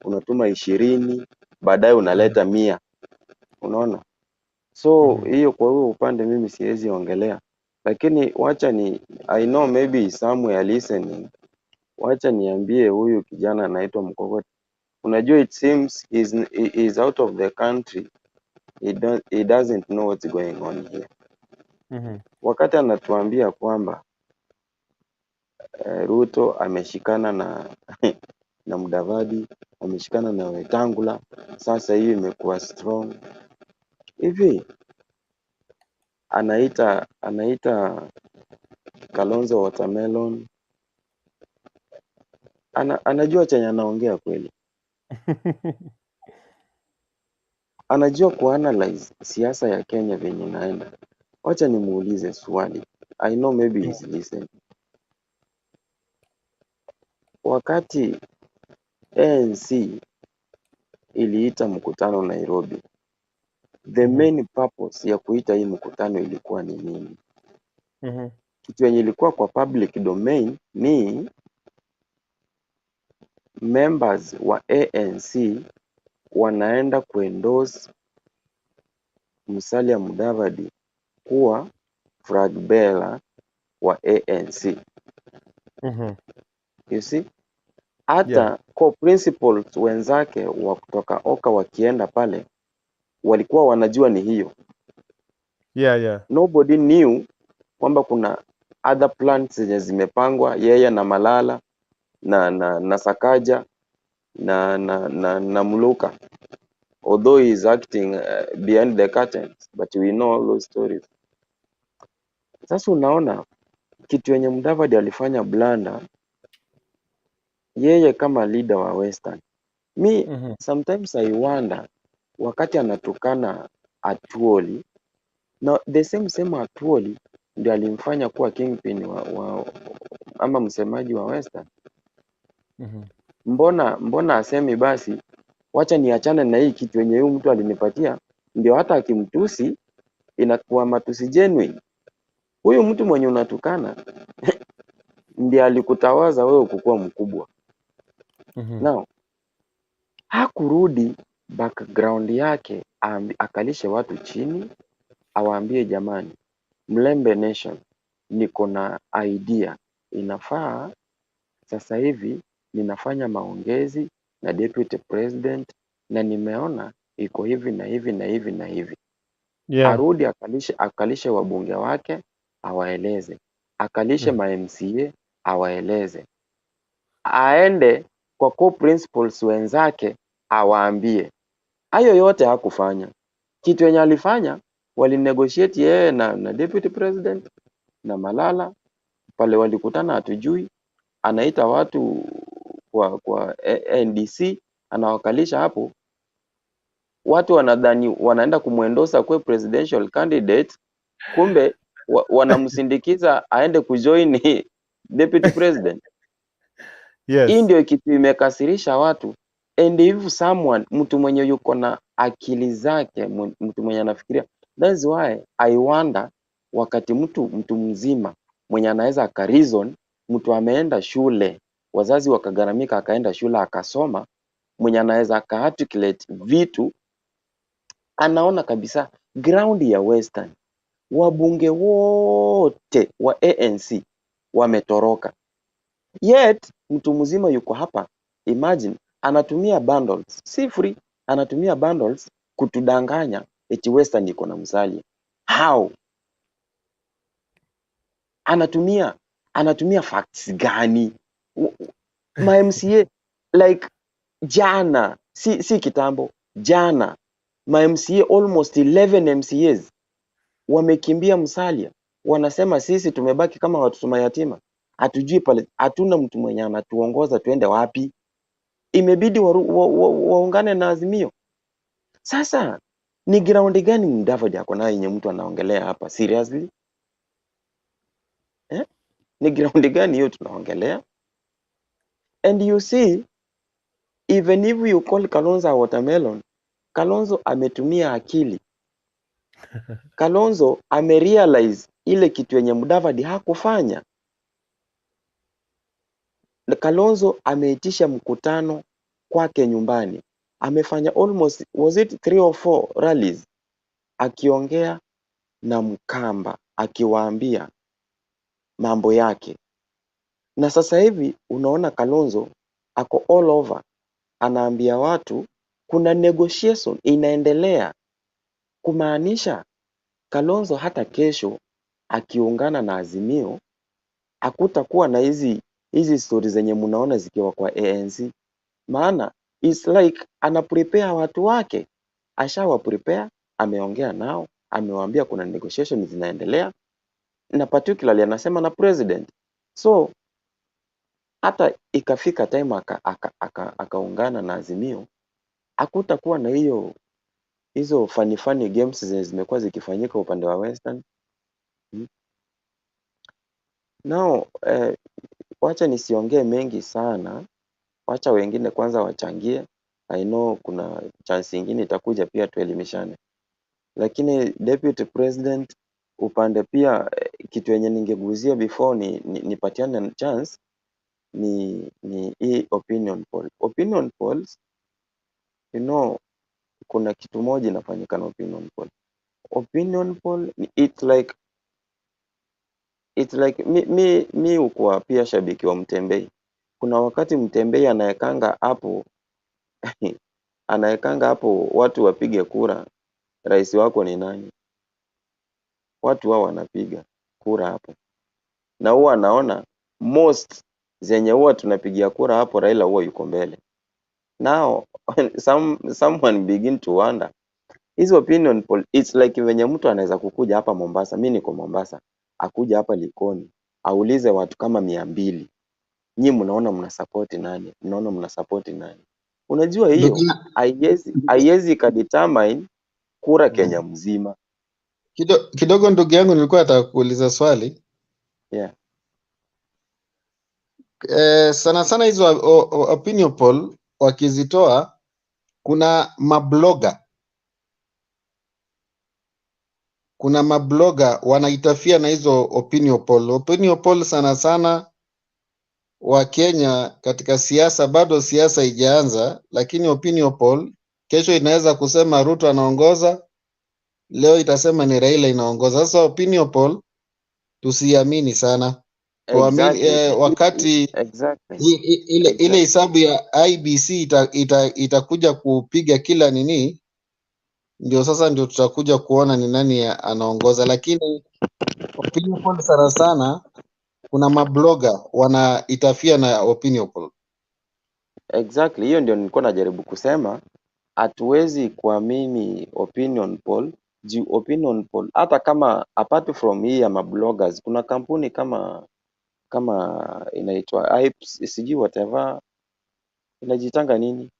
unatuma 20, baadaye unaleta 100. Unaona? So hiyo kwa huo upande mimi siwezi ongelea, lakini wacha ni I know maybe somewhere listening, wacha niambie huyu kijana anaitwa Mkokote. Unajua it seems he is out of the country. He doesn't know what's going on here. Wakati anatuambia kwamba Ruto ameshikana na Mudavadi, ameshikana na Wetangula, sasa hiyo imekuwa strong hivi, anaita Kalonzo watermelon. Anajua chenye anaongea kweli? Anajua kuanalyze siasa ya Kenya venye inaenda? Wacha nimuulize swali. I know maybe he's listening. Wakati ANC iliita mkutano Nairobi, the main purpose ya kuita hii mkutano ilikuwa ni nini? Kitu yenye ilikuwa kwa public domain ni members wa ANC wanaenda kuendorse Musalia Mudavadi kuwa flag bearer wa ANC. You see? Hata co-principals wenzake wa kutoka Oka wakienda pale walikuwa wanajua ni hiyo. Nobody knew kwamba kuna other plans zenye zimepangwa yeye na Malala na Sakaja na Muluka. Although he is acting behind the curtains, but we know all those stories. Sasa unaona kitu yenye Mudavadi alifanya blunder, yeye kama leader wa Western. Mi sometimes I wonder wakati anatukana Atwoli, na the same same Atwoli ndio alimfanya kuwa kingpin wa ama msemaji wa Western. Mbona asemi basi wacha niachane na hii kitu yenye huyu mtu alinipatia, ndio hata akimtusi inakuwa matusi genuine. Huyu mtu mwenye unatukana ndiye alikutawaza wewe kukuwa mkubwa. Now hakurudi background yake akalishe watu chini awaambie jamani, Mlembe Nation, niko na idea inafaa sasa hivi ninafanya maongezi na deputy president na nimeona iko hivi na hivi na hivi na hivi. Arudi akalishe wabunge wake awaeleze, akalishe ma MCA awaeleze. Aende kwa co-principals wenzake awaambie. Hayo yote hakufanya. Kitu yenye alifanya, walinegotiate yeye na deputy president na Malala pale walikutana, hatujui. Anaita watu kwa NDC, anawakalisha hapo. Watu wanadhani wanaenda kumuendorse kwa presidential candidate, kumbe wanamsindikiza aende kujoin deputy president. Hii ndio kitu imekasirisha watu. And if someone, mtu mwenye yuko na akili zake, mtu mwenye anafikiria, that's why I wonder wakati mtu mzima mwenye anaweza aka reason, mtu ameenda shule, wazazi wakagharamika, akaenda shule akasoma, mwenye anaweza aka articulate vitu, anaona kabisa ground ya Western, wabunge wote wa ANC wametoroka. Yet mtu mzima yuko hapa, imagine anatumia bundles, si free, anatumia bundles kutudanganya eti Western iko na Musalia. How? Anatumia facts gani? Ma MCA like jana, si kitambo, jana ma MCA, almost 11 MCAs wamekimbia Musalia, wanasema sisi tumebaki kama watoto mayatima, hatujui pale, hatuna mtu mwenye anatuongoza tuende wapi. Imebidi waungane na Azimio. Sasa ni ground gani Mudavadi ako nayo yenye mtu anaongelea hapa seriously? Eh? Ni ground gani hiyo tunaongelea? And you see, even if you call Kalonzo a watermelon, Kalonzo ametumia akili. Kalonzo amerealize ile kitu yenye Mudavadi hakufanya. Na Kalonzo ameitisha mkutano kwake nyumbani, amefanya almost, was it three or four rallies, akiongea na Mkamba, akiwaambia mambo yake. Na sasa hivi unaona Kalonzo ako all over, anaambia watu kuna negotiation inaendelea, kumaanisha Kalonzo hata kesho akiungana na Azimio hakutakuwa na hizi stori zenye mnaona zikiwa kwa ANC, maana it's like ana prepare watu wake, ashawa prepare, ameongea nao, amewaambia kuna negotiation zinaendelea, na particularly anasema na president. So hata ikafika time akaungana na Azimio, hakutakuwa na hizo funny funny games zenye zimekuwa zikifanyika upande wa Western. Now wacha nisiongee mengi sana, wacha wengine kwanza wachangie. I know kuna chance ingine itakuja pia tuelimishane, lakini deputy president upande pia kitu yenye ningegusia before nipatiane chance ni hii opinion poll. Opinion polls, kuna kitu moja inafanyika na opinion poll. Opinion poll, it's like mi hukuwa pia shabiki wa Mtembei. Kuna wakati Mtembei anaekanga hapo watu wapige kura, rais wako ni nani? Watu hao wanapiga kura hapo, na huwa anaona most zenye huwa tunapigia kura hapo, Raila huwa yuko mbele. Now someone begin to wonder hizi opinion poll, it's like venye mtu anaweza kukuja hapa Mombasa, mi niko Mombasa, akuja hapa Likoni aulize watu kama 200, nyi mnaona mna support nani? Mnaona mna support nani? Unajua hiyo Ndugu haiwezi ikadetermine kura Kenya mzima. Kidogo ndugu yangu, nilikuwa nataka kuuliza swali. Yeah. Sana sana hizo opinion poll wakizitoa, kuna mablogger wanainterfere na hizo opinion poll. Opinion poll sana sana wa Kenya katika siasa, bado siasa haijaanza, lakini opinion poll kesho inaweza kusema Ruto anaongoza, leo itasema ni Raila inaongoza. Sasa opinion poll tusiamini sana, tuamini wakati ile hisabu ya IEBC itakuja kupiga kila nini, ndio sasa ndio tutakuja kuona ni nani anaongoza, lakini opinion poll sana sana kuna mablogger wana interfere na opinion poll. Exactly, hiyo ndio nilikuwa najaribu kusema. Hatuwezi kuamini opinion poll juu opinion poll hata kama apart from hii ya mabloggers, kuna kampuni kama kama inaitwa IPS, sijui whatever inajitanga nini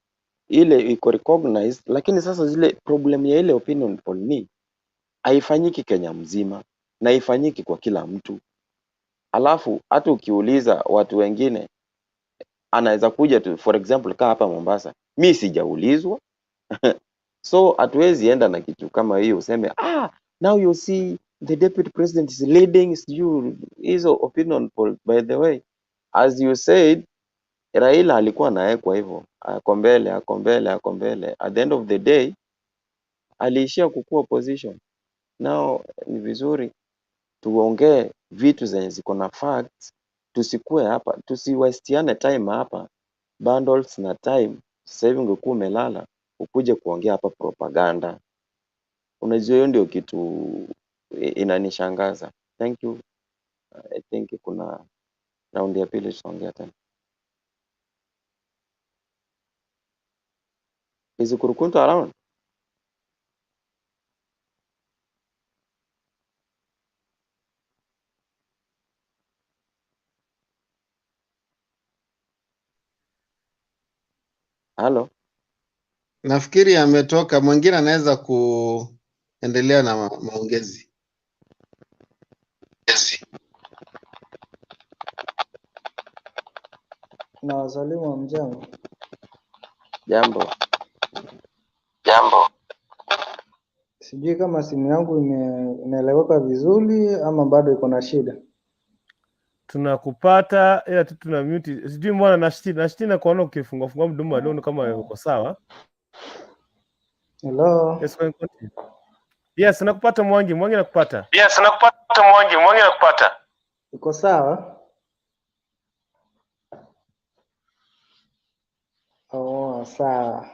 ile iko recognized, lakini sasa zile problem ya ile opinion poll ni haifanyiki Kenya mzima na haifanyiki kwa kila mtu. Alafu hata ukiuliza watu wengine anaweza kuja tu, for example kaa hapa Mombasa, mi sijaulizwa so hatuwezi enda na kitu kama hiyo useme ah, now you see the deputy president is leading sijui hizo opinion poll. By the way, as you said, Raila alikuwa anawekwa hivyo, ako mbele, ako mbele, ako mbele. At the end of the day aliishia kukua opposition. Now ni vizuri tuongee vitu zenye ziko na facts, tusikue hapa, tusiwastiane time hapa bundles na time. Sasa hivi ungekuwa umelala ukuje kuongea hapa propaganda. Unajua hiyo ndio kitu inanishangaza. Thank you. I think kuna raundi ya pili tutaongea tena. Is Kurukuntu around? Halo? Nafikiri ametoka, mwingine anaweza kuendelea na maongezi. Na wasalimu wa mjambo. Jambo. Jambo. Sijui kama simu yangu inaeleweka vizuri ama bado iko na shida. Tunakupata ila tu tuna mute. Sijui mbona nashti nashti na kuona ukifungua fungua mdomo alone kama uko sawa. Hello. Yes, continue. Yes, nakupata Mwangi, Mwangi nakupata. Yes, nakupata Mwangi, Mwangi nakupata. Iko sawa? Oh, sawa.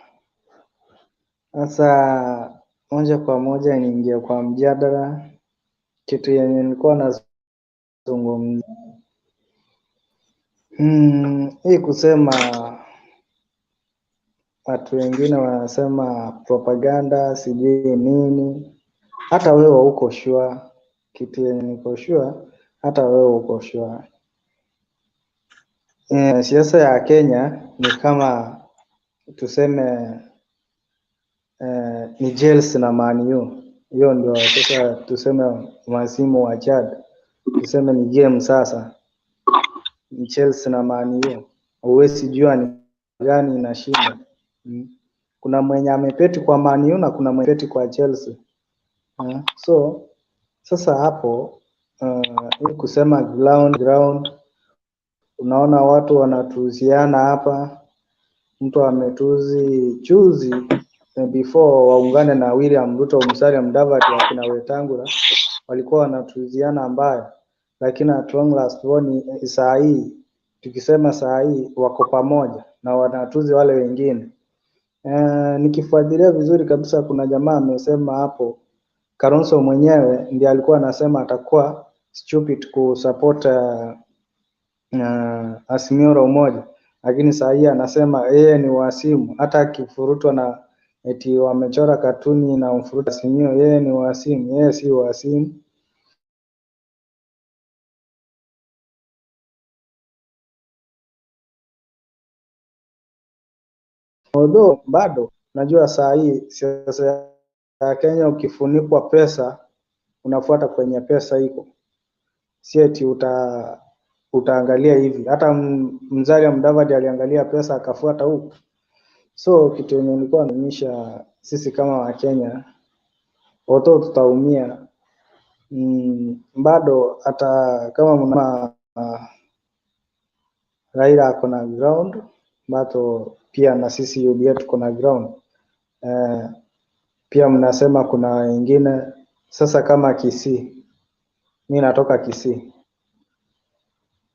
Sasa moja kwa moja niingie kwa mjadala, kitu yenye nilikuwa nazungumza. Hii kusema watu wengine wanasema propaganda sijui nini, hata wewe uko sure. Kitu yenye niko sure, hata wewe uko sure. Siasa ya Kenya ni kama tuseme ni Chelsea na Man U. Hiyo ndio sasa tuseme masimu wa Chad, tuseme ni game sasa, ni Chelsea na Man U, huwezi jua ni gani inashinda. Kuna mwenye amepeti kwa Man U na kuna mwenye amepeti kwa Chelsea. So sasa hapo hii kusema ground, unaona watu wanatuziana hapa, mtu ametuzi juzi before waungane na William Ruto, Musalia Mudavadi wakina Wetangula walikuwa wanatuziana mbaya, lakini at long last ni saa hii tukisema saa hii wako pamoja na wanatuzi wale wengine. Nikifuatilia vizuri kabisa, kuna jamaa amesema hapo Kalonzo mwenyewe ndiye alikuwa anasema atakuwa stupid kusupport Azimio la Umoja, lakini saa hii anasema yeye ni wasimu, hata akifurutwa na eti wamechora katuni na mfuruta Azimio, yeye ni wasimu, yeye si wasimu. Although bado najua saa hii siasa ya Kenya ukifunikwa pesa unafuata kwenye pesa iko, si eti utaangalia hivi. Hata Musalia Mudavadi aliangalia pesa akafuata huku. So kitu yenye nilikuwa naonyesha sisi kama Wakenya, although tutaumia bado hata kama mna Raila ako na ground, bado pia na sisi UDA tuko na ground. Pia mnasema kuna wengine sasa kama Kisii, mi natoka Kisii,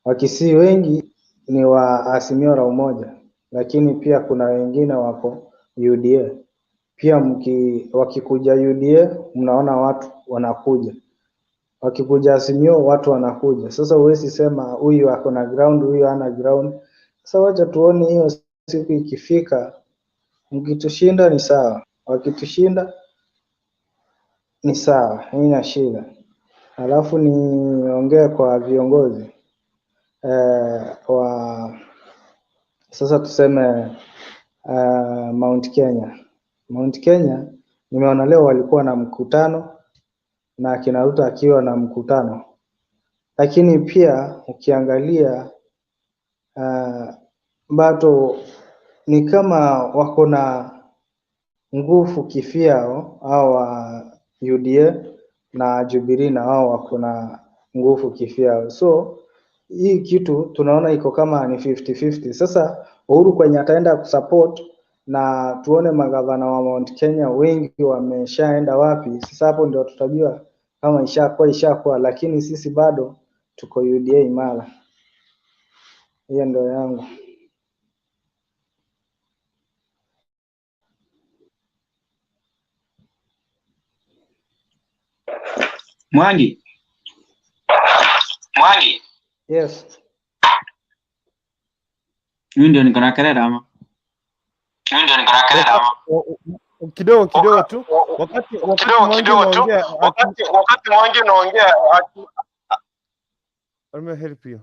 Wakisii wengi ni wa Azimio la Umoja, lakini pia kuna wengine wako UDA. Pia wakikuja UDA mnaona watu wanakuja, wakikuja Azimio watu wanakuja. Sasa huwezi sema huyu ako na ground, huyu hana ground. Sasa wacha tuone hiyo siku ikifika, mkitushinda ni sawa, wakitushinda ni sawa, haina shida. Alafu niongee kwa viongozi wa sasa tuseme Mount Kenya. Mount Kenya nimeona leo walikuwa na mkutano na akina Ruto akiwa na mkutano, lakini pia ukiangalia bado ni kama wako na nguvu kivyao hao wa UDA na Jubilee na wao wako na nguvu kivyao. So hii kitu tunaona iko kama ni 50-50. Sasa Uhuru kwenye ataenda kusupport na tuone magavana wa Mount Kenya wengi wameshaenda wapi. Sasa hapo ndio tutajua kama ishakuwa ishakuwa, lakini sisi bado tuko UDA imara. Hiyo ndio yangu. Mwangi, Mwangi, Yes. mimi ndio niko na kelele ama? mimi ndio niko na kelele ama? Kidogo kidogo tu wakati wakati Kidogo Mwangi kidogo tu unaongea wakati wakati Mwangi unaongea let me help you.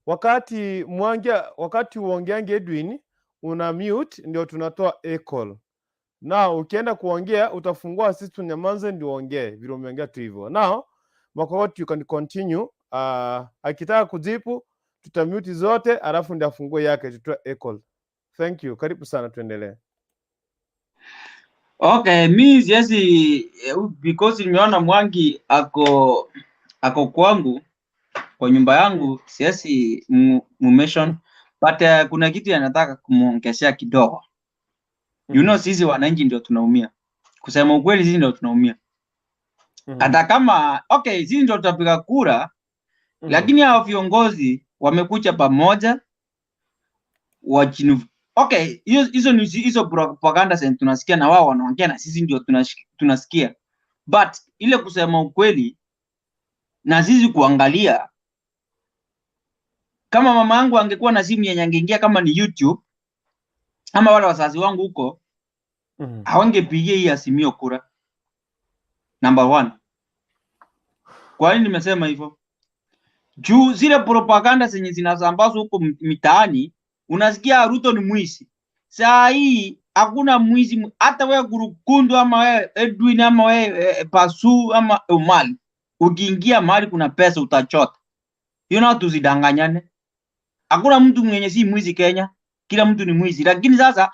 Wakati Mwangi wakati uongeange Edwin una mute ndio tunatoa a call. Now ukienda kuongea utafungua sisi tunyamaze ndio uongee vile umeongea tu hivyo. Now Makokoti you can continue. Akitaka kujibu tutamute zote alafu ndio afungue yake tutoe a call. Thank you. Karibu sana tuendelee. Okay, mi siwezi because nimeona Mwangi ako ako kwangu kwa nyumba yangu, siwezi mu mention but kuna kitu anataka kumuongezea kidogo. You know, sisi wananchi ndio tunaumia. Kusema ukweli, sisi ndio tunaumia. Hata kama okay, sisi ndio tutapiga kura, lakini hao viongozi wamekuja pamoja wachinu okay, hiyo hizo ni hizo propaganda zenye tunasikia na wao wanaongea na sisi ndio tunasikia, but ile kusema ukweli na sisi kuangalia, kama mama yangu angekuwa na simu yenye angeingia kama ni YouTube ama wale wazazi wangu huko hawangepigia hii Azimio kura. Number one. Kwa nini nimesema hivyo? Juu zile propaganda zenye zinasambazwa huko mitaani, unasikia Ruto ni mwizi. Saa hii hakuna mwizi, hata wewe Gurukundu ama wewe Edwin ama wewe Pasu ama Umali, ukiingia mahali kuna pesa utachota. You know, tusidanganyane. Hakuna mtu mwenye si mwizi Kenya, kila mtu ni mwizi, lakini sasa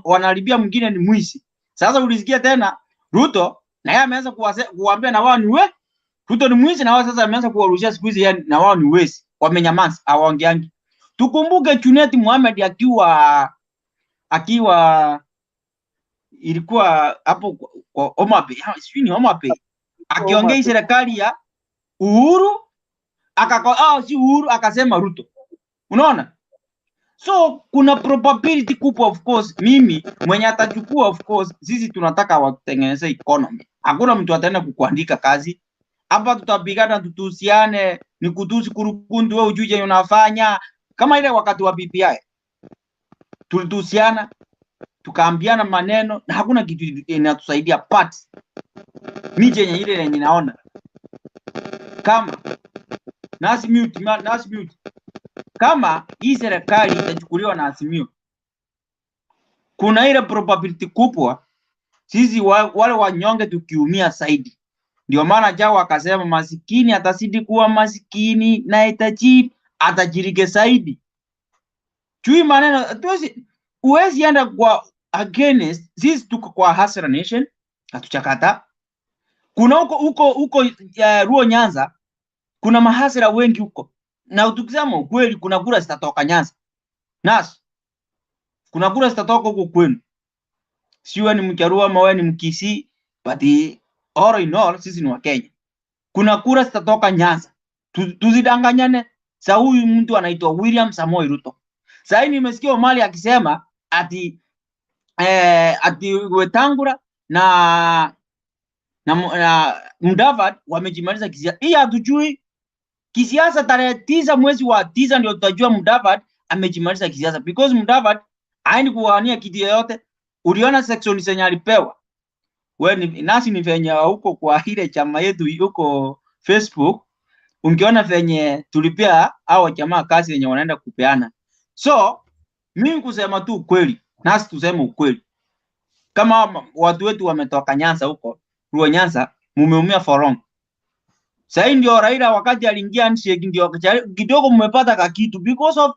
wanaharibia mwingine ni mwizi. Sasa ulisikia tena Ruto na yeye ameanza kuwaambia na wao ni we Ruto ni mwizi, na wao sasa ameanza kuwarushia siku hizi, yani na wao ni wezi, wamenyamaza, hawaongeangi. Tukumbuke Junet Mohamed akiwa akiwa ilikuwa hapo kwa Homa Bay, sijui ni Homa Bay, akiongea hii serikali ya Uhuru akako, si Uhuru akasema Ruto, unaona? So kuna probability kubwa, of course, mimi mwenye atachukua, of course, sisi tunataka watengeneze economy. Hakuna mtu ataenda kukuandika kazi hapa, tutapigana tutusiane, ni kutusi kurukundu, wewe ujui chenye unafanya. Kama ile wakati wa BBI tulitusiana tukaambiana maneno na hakuna kitu inatusaidia. But mi chenye ile yenye naona kama nasi mute, nasi mute, kama hii serikali itachukuliwa na Azimio, kuna ile probability kubwa sisi wale wanyonge tukiumia zaidi. Ndio maana Jao akasema masikini atazidi kuwa masikini na tajiri atajirike zaidi. Chui maneno tuwezi, huwezi enda kwa against. Sisi tuko kwa Hustler Nation, hatuchakata. Kuna huko huko huko Luo Nyanza kuna mahasira wengi huko, na tukisema ukweli, kuna kura zitatoka Nyanza nas, kuna kura zitatoka huko kwenu, si wewe ni Mjaluo ama wewe ni Mkisii, but all in all sisi ni Wakenya. Kuna kura zitatoka Nyanza, tusidanganyane. Sa huyu mtu anaitwa William Samoei Ruto. Sasa hii nimesikia Omali akisema ati ati Wetangula na Mudavadi wamejimaliza kisiasa. Hii hatujui kisiasa. Tarehe 9 mwezi wa 9 ndio tutajua Mudavadi amejimaliza kisiasa, because Mudavadi Haendi kuwania kiti yoyote. Uliona section zenye alipewa? We ni, nasi ni venye huko kwa ile chama yetu huko Facebook, ungeona venye tulipea hao jamaa kazi yenye wanaenda kupeana. So mimi kusema tu ukweli, nasi tuseme ukweli, kama watu wetu wametoka Nyanza huko Luo Nyanza, mumeumia for long. Sasa ndio Raila wakati aliingia handshake ndio kidogo mmepata kakitu because of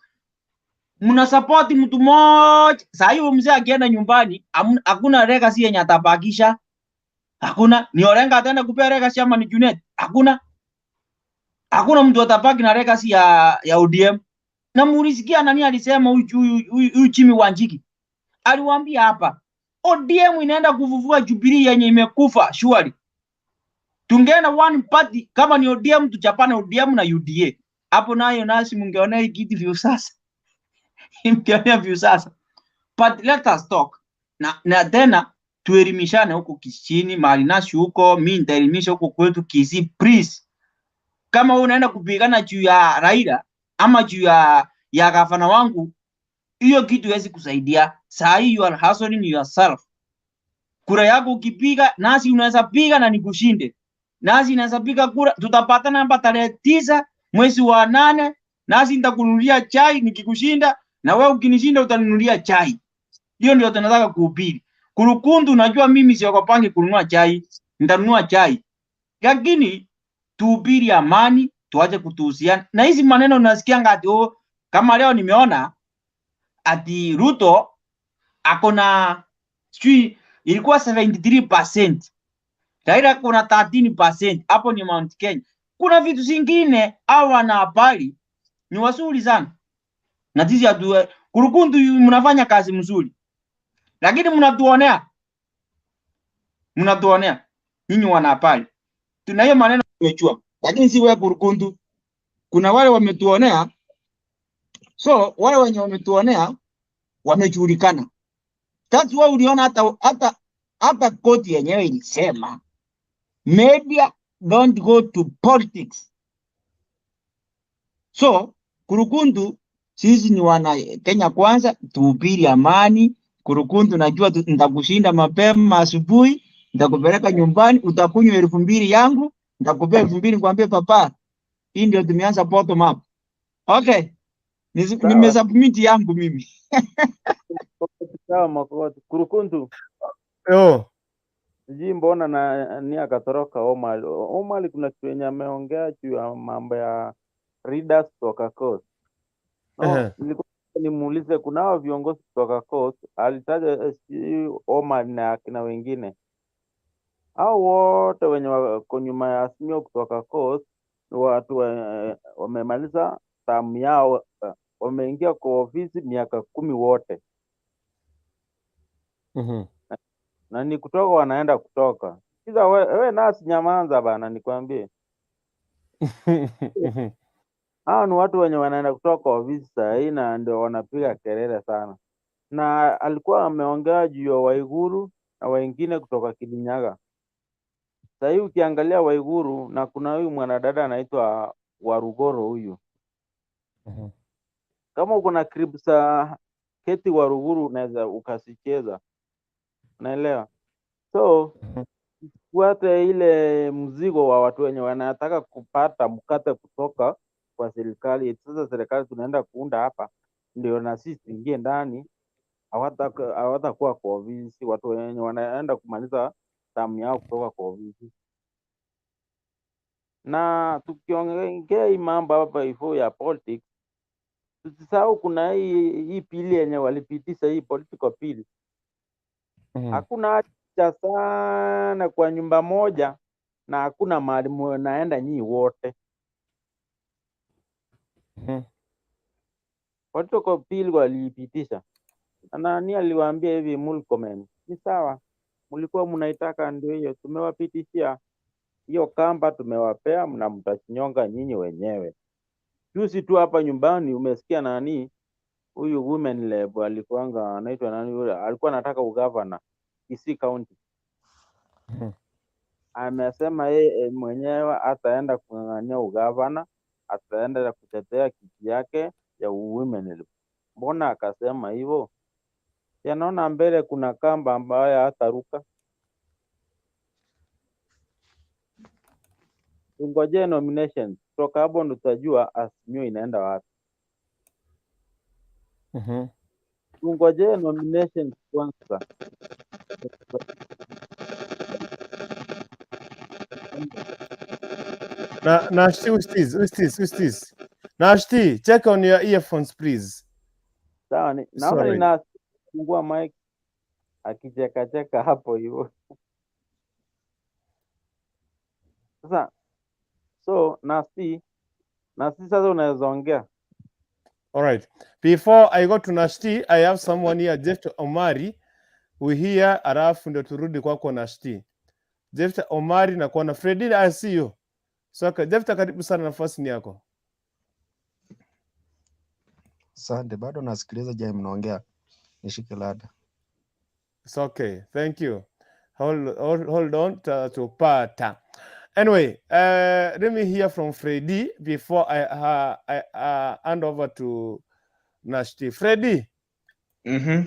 mna support mtu mmoja. Sasa hiyo mzee akienda nyumbani hakuna legacy yenye atabakisha. Hakuna ni Orengo ataenda kupea legacy ama ni Junet? Hakuna. Hakuna mtu atabaki na legacy ya ODM. Na mulisikia nani alisema huyu huyu huyu Jimmy Wanjigi? Aliwaambia hapa ODM inaenda kuvuvua Jubilee yenye imekufa surely. Tungeenda one party kama ni ODM tuchapane ODM na UDA. Hapo nayo nasi mungeona hii kitu vyo sasa. Mngeonea vyo sasa. But let us talk. Na tena tuelimishane huko Kisini, mahali nasi huko, mi nitaelimisha huko kwetu Kisii, please. Kama wewe unaenda kupigana juu ya Raila ama juu ya gavana wangu, hiyo kitu haiwezi kusaidia. Saa hii you are hustling yourself. Kura yako ukipiga, nasi unaweza piga na nikushinde. Nasi inaweza piga kura, tutapatana hapa tarehe 9 mwezi wa 8, nasi nitakununulia chai nikikushinda, na wewe ukinishinda utaninunulia chai. Hiyo ndio tunataka kuhubiri. Kurukundu, najua mimi siogopangi kununua chai, nitanunua chai. Lakini tuhubiri amani, tuache kutuhusiana. Na hizi maneno unasikia ati oh, kama leo nimeona ati Ruto ako na sijui ilikuwa 73%. Raila kuna 13%, hapo ni Mount Kenya. Kuna vitu zingine hawa wanahabari ni wazuri sana. Na sisi hatu Kurukundu mnafanya kazi mzuri. Lakini mnatuonea. Mnatuonea. Nyinyi wanahabari. Tuna hiyo maneno tumejua. Lakini si wewe Kurukundu. Kuna wale wametuonea. So wale wenye wametuonea wamejulikana. That's why uliona hata koti yenyewe ilisema media don't go to politics. So Kurukundu, sisi ni wana Kenya kwanza, tuhubiri amani. Kurukundu, najua nitakushinda mapema asubuhi, nitakupeleka nyumbani, utakunywa 2000 yangu, nitakupea 2000 nikwambie papa, hii ndio tumeanza bottom up. Okay. Nimesubmit yangu mimi. Sawa Makoti. Kurukundu. Yo. Sijui mbona na ni akatoroka Omar. Omar kuna kitu yenye ameongea juu ya mambo ya leaders kutoka Coast. No, nilikuwa nimuulize kuna hao viongozi kutoka Coast, alitaja sijui Omar na akina wengine. Hao wote wenye wako nyuma ya Azimio kutoka Coast ni watu wamemaliza term yao, wameingia kwa ofisi miaka 10 wote. Na ni kutoka wanaenda kutoka. Sikiza we nasi nyamanza bana nikwambie. Hao ni watu wenye wanaenda kutoka ofisi saa hii na ndio wanapiga kelele sana. Na alikuwa ameongea juu ya Waiguru na wengine kutoka Kirinyaga. Saa hii ukiangalia Waiguru na kuna huyu mwanadada anaitwa Warugoro huyu. Kama uko na clip za Keti Waruguru unaweza ukasicheza. Unaelewa? So fuate ile mzigo wa watu wenye wanataka kupata mkate kutoka kwa serikali. Sasa serikali tunaenda kuunda hapa ndio na sisi tuingie ndani, hawatakuwa kwa ofisi watu wenye wanaenda kumaliza tamu yao kutoka kwa ofisi. Na tukiongea hii mambo hapa hivyo ya politics, tusisahau kuna hii pili yenye walipitisha hii political bill. Hakuna haja sana kwa nyumba moja na hakuna mahali mnaenda nyinyi wote. Political bill waliipitisha. Na nani aliwaambia hivi Murkomen? Ni sawa. Mlikuwa mnaitaka ndio hiyo tumewapitishia. Hiyo kamba tumewapea na mtachinyonga nyinyi wenyewe. Juzi tu hapa nyumbani umesikia nani huyu women rep alikuanga anaitwa nani yule alikuwa anataka ugavana Kisii County. Amesema yeye mwenyewe ataenda kung'ang'ania ugavana, ataenda kutetea kiti yake ya women rep. Mbona akasema hivyo? Si anaona mbele kuna kamba ambayo hataruka. Tungojee nominations. Kutoka hapo ndo tutajua Azimio inaenda wapi. Tungojee nominations kwanza. Na Nashti, who's this? Who's this? Who's this? Nashti, check on your earphones please. Sawa, ni, naona Sorry. ninafungua mic akichekacheka hapo hivyo. Sasa so Nasti, Nasti sasa unaweza ongea. All right. Before I go to Nashti, I have someone here, Jeff Omari. We hear alafu ndio turudi kwako Nashti. Jeff Omari na kuona Fredina, I see you. So, okay, Jeff, karibu sana, nafasi ni yako. Asante, bado nasikiliza je, mnaongea. Nishike lada. It's okay. Thank you. Hold on to pata. Anyway, let me hear from Freddy before I hand over to Nashti. Freddy, hii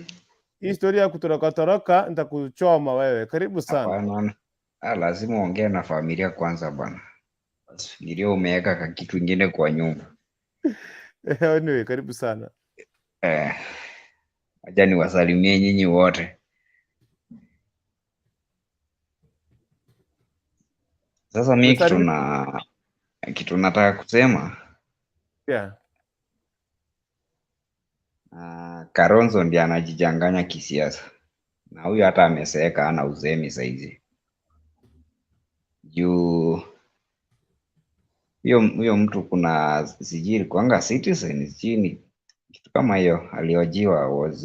historia ya kutoroka toroka nitakuchoma wewe. Karibu sana. Hapana, ah, lazima uongee na familia kwanza bwana. Usifikirie umeweka ka kitu ingine kwa nyumba. Anyway, karibu sana. Eh, acha niwasalimie nyinyi wote. Sasa mi kitu Umesalimia? na kitu nataka kusema Yeah. Kalonzo ndiye anajichanganya kisiasa, na huyu hata ameseeka, hana uzemi saizi juu huyo huyo mtu kuna sijui ilikuwanga Citizen sijui ni kitu kama hiyo aliojiwa was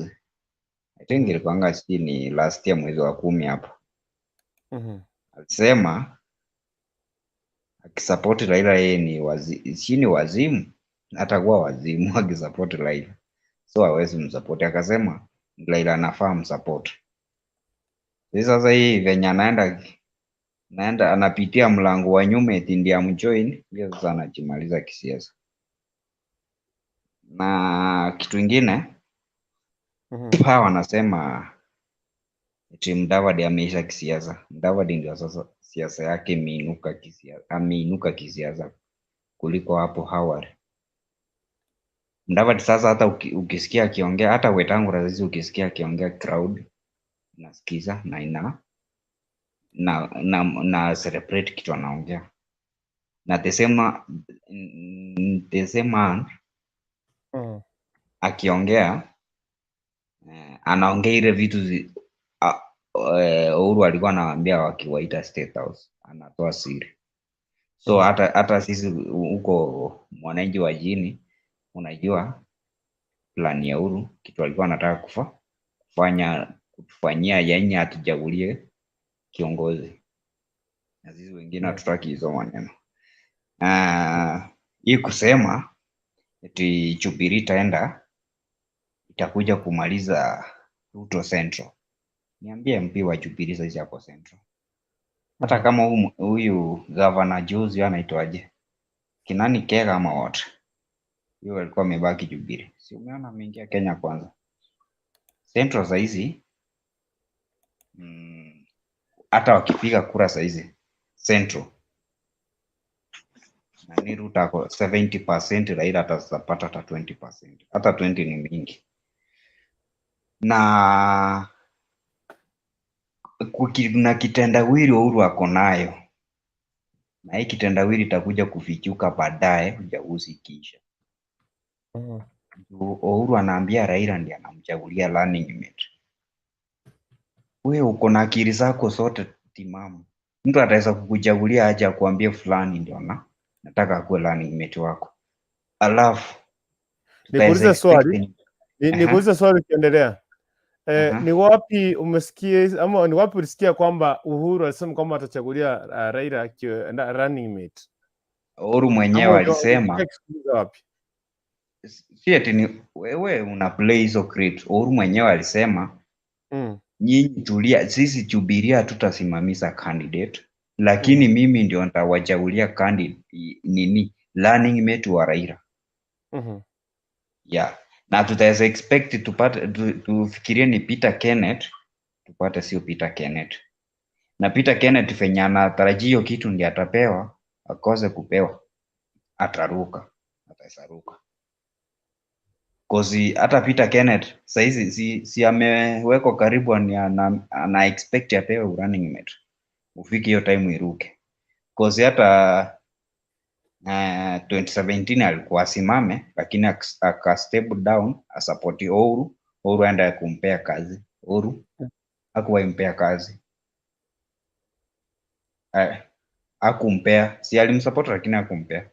I think ilikuwanga sijui ni last year mwezi wa 10 hapo alisema akisapoti Raila yeye ni wazi, si ni wazimu, atakuwa wazimu akisapoti Raila, so hawezi msapoti. Akasema Raila anafaa msapoti. Sasa hii venye anaenda naenda anapitia mlango wa nyuma eti ndiye amjoin, hiyo sasa anajimaliza kisiasa. Na kitu ingine hawa wanasema eti Mudavadi ameisha kisiasa. Mudavadi ndio sasa siasa yake imeinuka kisiasa, ameinuka kisiasa kuliko hapo awali. Mudavadi sasa hata ukisikia akiongea, hata Wetangula sasa ukisikia akiongea crowd inasikiza na ina na na, na celebrate kitu anaongea. Na the same man akiongea anaongea ile vitu Uhuru alikuwa anawaambia wakiwaita State House, anatoa siri. So hata sisi huko mwananchi wa chini, unajua plan ya Uhuru kitu alikuwa anataka kufanya kutufanyia yenye atuchagulie kiongozi, na sisi wengine hatutaki hizo maneno. Hii kusema eti Jubilee itaenda itakuja kumaliza Ruto Central. Niambie MP wa Jubilee saizi hapo Central. Hata kama huyu gavana juzi anaitwaje? Kinani Kega ama wote. Huyo alikuwa amebaki Jubilee. Si umeona ameingia Kenya kwanza. Central saizi hata wakipiga kura saizi Central nani Ruto ako 70%, Raila atapata hata 20%. Hata 20 ni mingi. Na na kitendawili Uhuru ako nayo, na hii kitendawili itakuja kufichuka baadaye uchaguzi ikiisha. Uhuru anaambia Raila ndiye anamchagulia running mate. Wewe uko na akili zako zote timamu, mtu ataweza kukuchagulia aje akuambie fulani ndio na nataka akuwe running mate wako, alafu tutaweza Nikuulize expect swali, nikuulize swali ukiendelea. Ni wapi umesikia ama ni wapi ulisikia kwamba Uhuru alisema kwamba atachagulia Raila running mate? Uhuru mwenyewe Ama alisema ulisikia akizungumza wapi? si eti ni wewe una play hizo clips. Uhuru mwenyewe alisema nyinyi tulia, sisi Jubilee hatutasimamisha candidate, lakini mimi ndio nitawachagulia candidate nini running mate wa Raila. Yeah. Na tutaweza expect tupate tufikirie ni Peter Kenneth, tupate sio Peter Kenneth. Na Peter Kenneth venye anatarajia hiyo kitu ndiye atapewa, akose kupewa ataruka, atasaruka. Cause hata Peter Kenneth saizi si amewekwa karibu ana expect apewe running mate. Ufike hiyo time iruke. Cause hata 2017 alikuwa asimame lakini aka step down asupport Uhuru. Uhuru aenda kumpea kazi. Uhuru hakuwahi mpea kazi. Hakumpea, si alimsupport lakini hakumpea.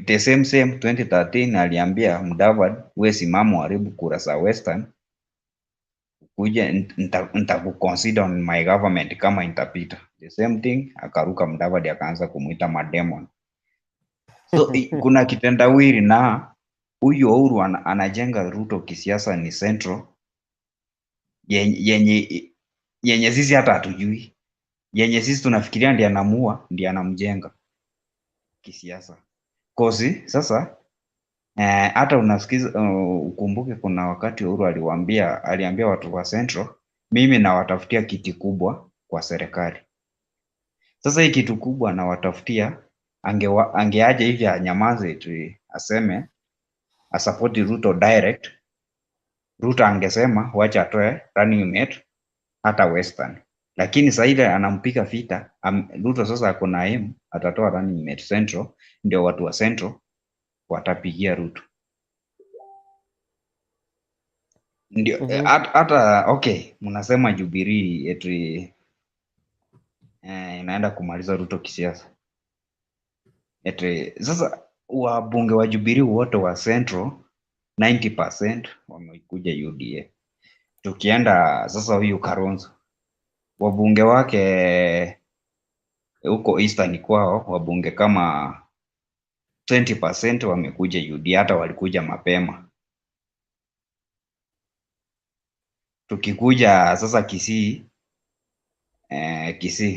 The same same 2013 aliambia Mudavadi, we simama uharibu kura za Western, ukuje nitakuconsider on my government kama itapita. The same thing akaruka Mudavadi akaanza kumuita mademon. So kuna kitendawili na huyu Uhuru anajenga Ruto kisiasa ni central yenye sisi hata hatujui, yenye sisi tunafikiria ndiye anamua, ndiye anamjenga kisiasa. Kosi sasa hata unasikiza, ukumbuke kuna wakati Uhuru aliambia watu wa Central, mimi nawatafutia kiti kubwa kwa serikali. Sasa hii kitu kubwa nawatafutia, angeaje hivi anyamaze tu aseme asapoti Ruto direct. Ruto angesema wacha atoe running mate hata Western, lakini sasa ile anampiga vita Ruto sasa ako na aim atatoa running mate Central, ndio watu wa Central watapigia Ruto. Ndio, hata okay, mnasema Jubilee eti inaenda kumaliza Ruto kisiasa. Eti sasa wabunge wa Jubilee wote wa Central 90% wamekuja UDA. Tukienda sasa huyu Kalonzo, wabunge wake huko Eastern kwao, wabunge kama 20% wamekuja UDA, hata walikuja mapema. Tukikuja sasa Kisii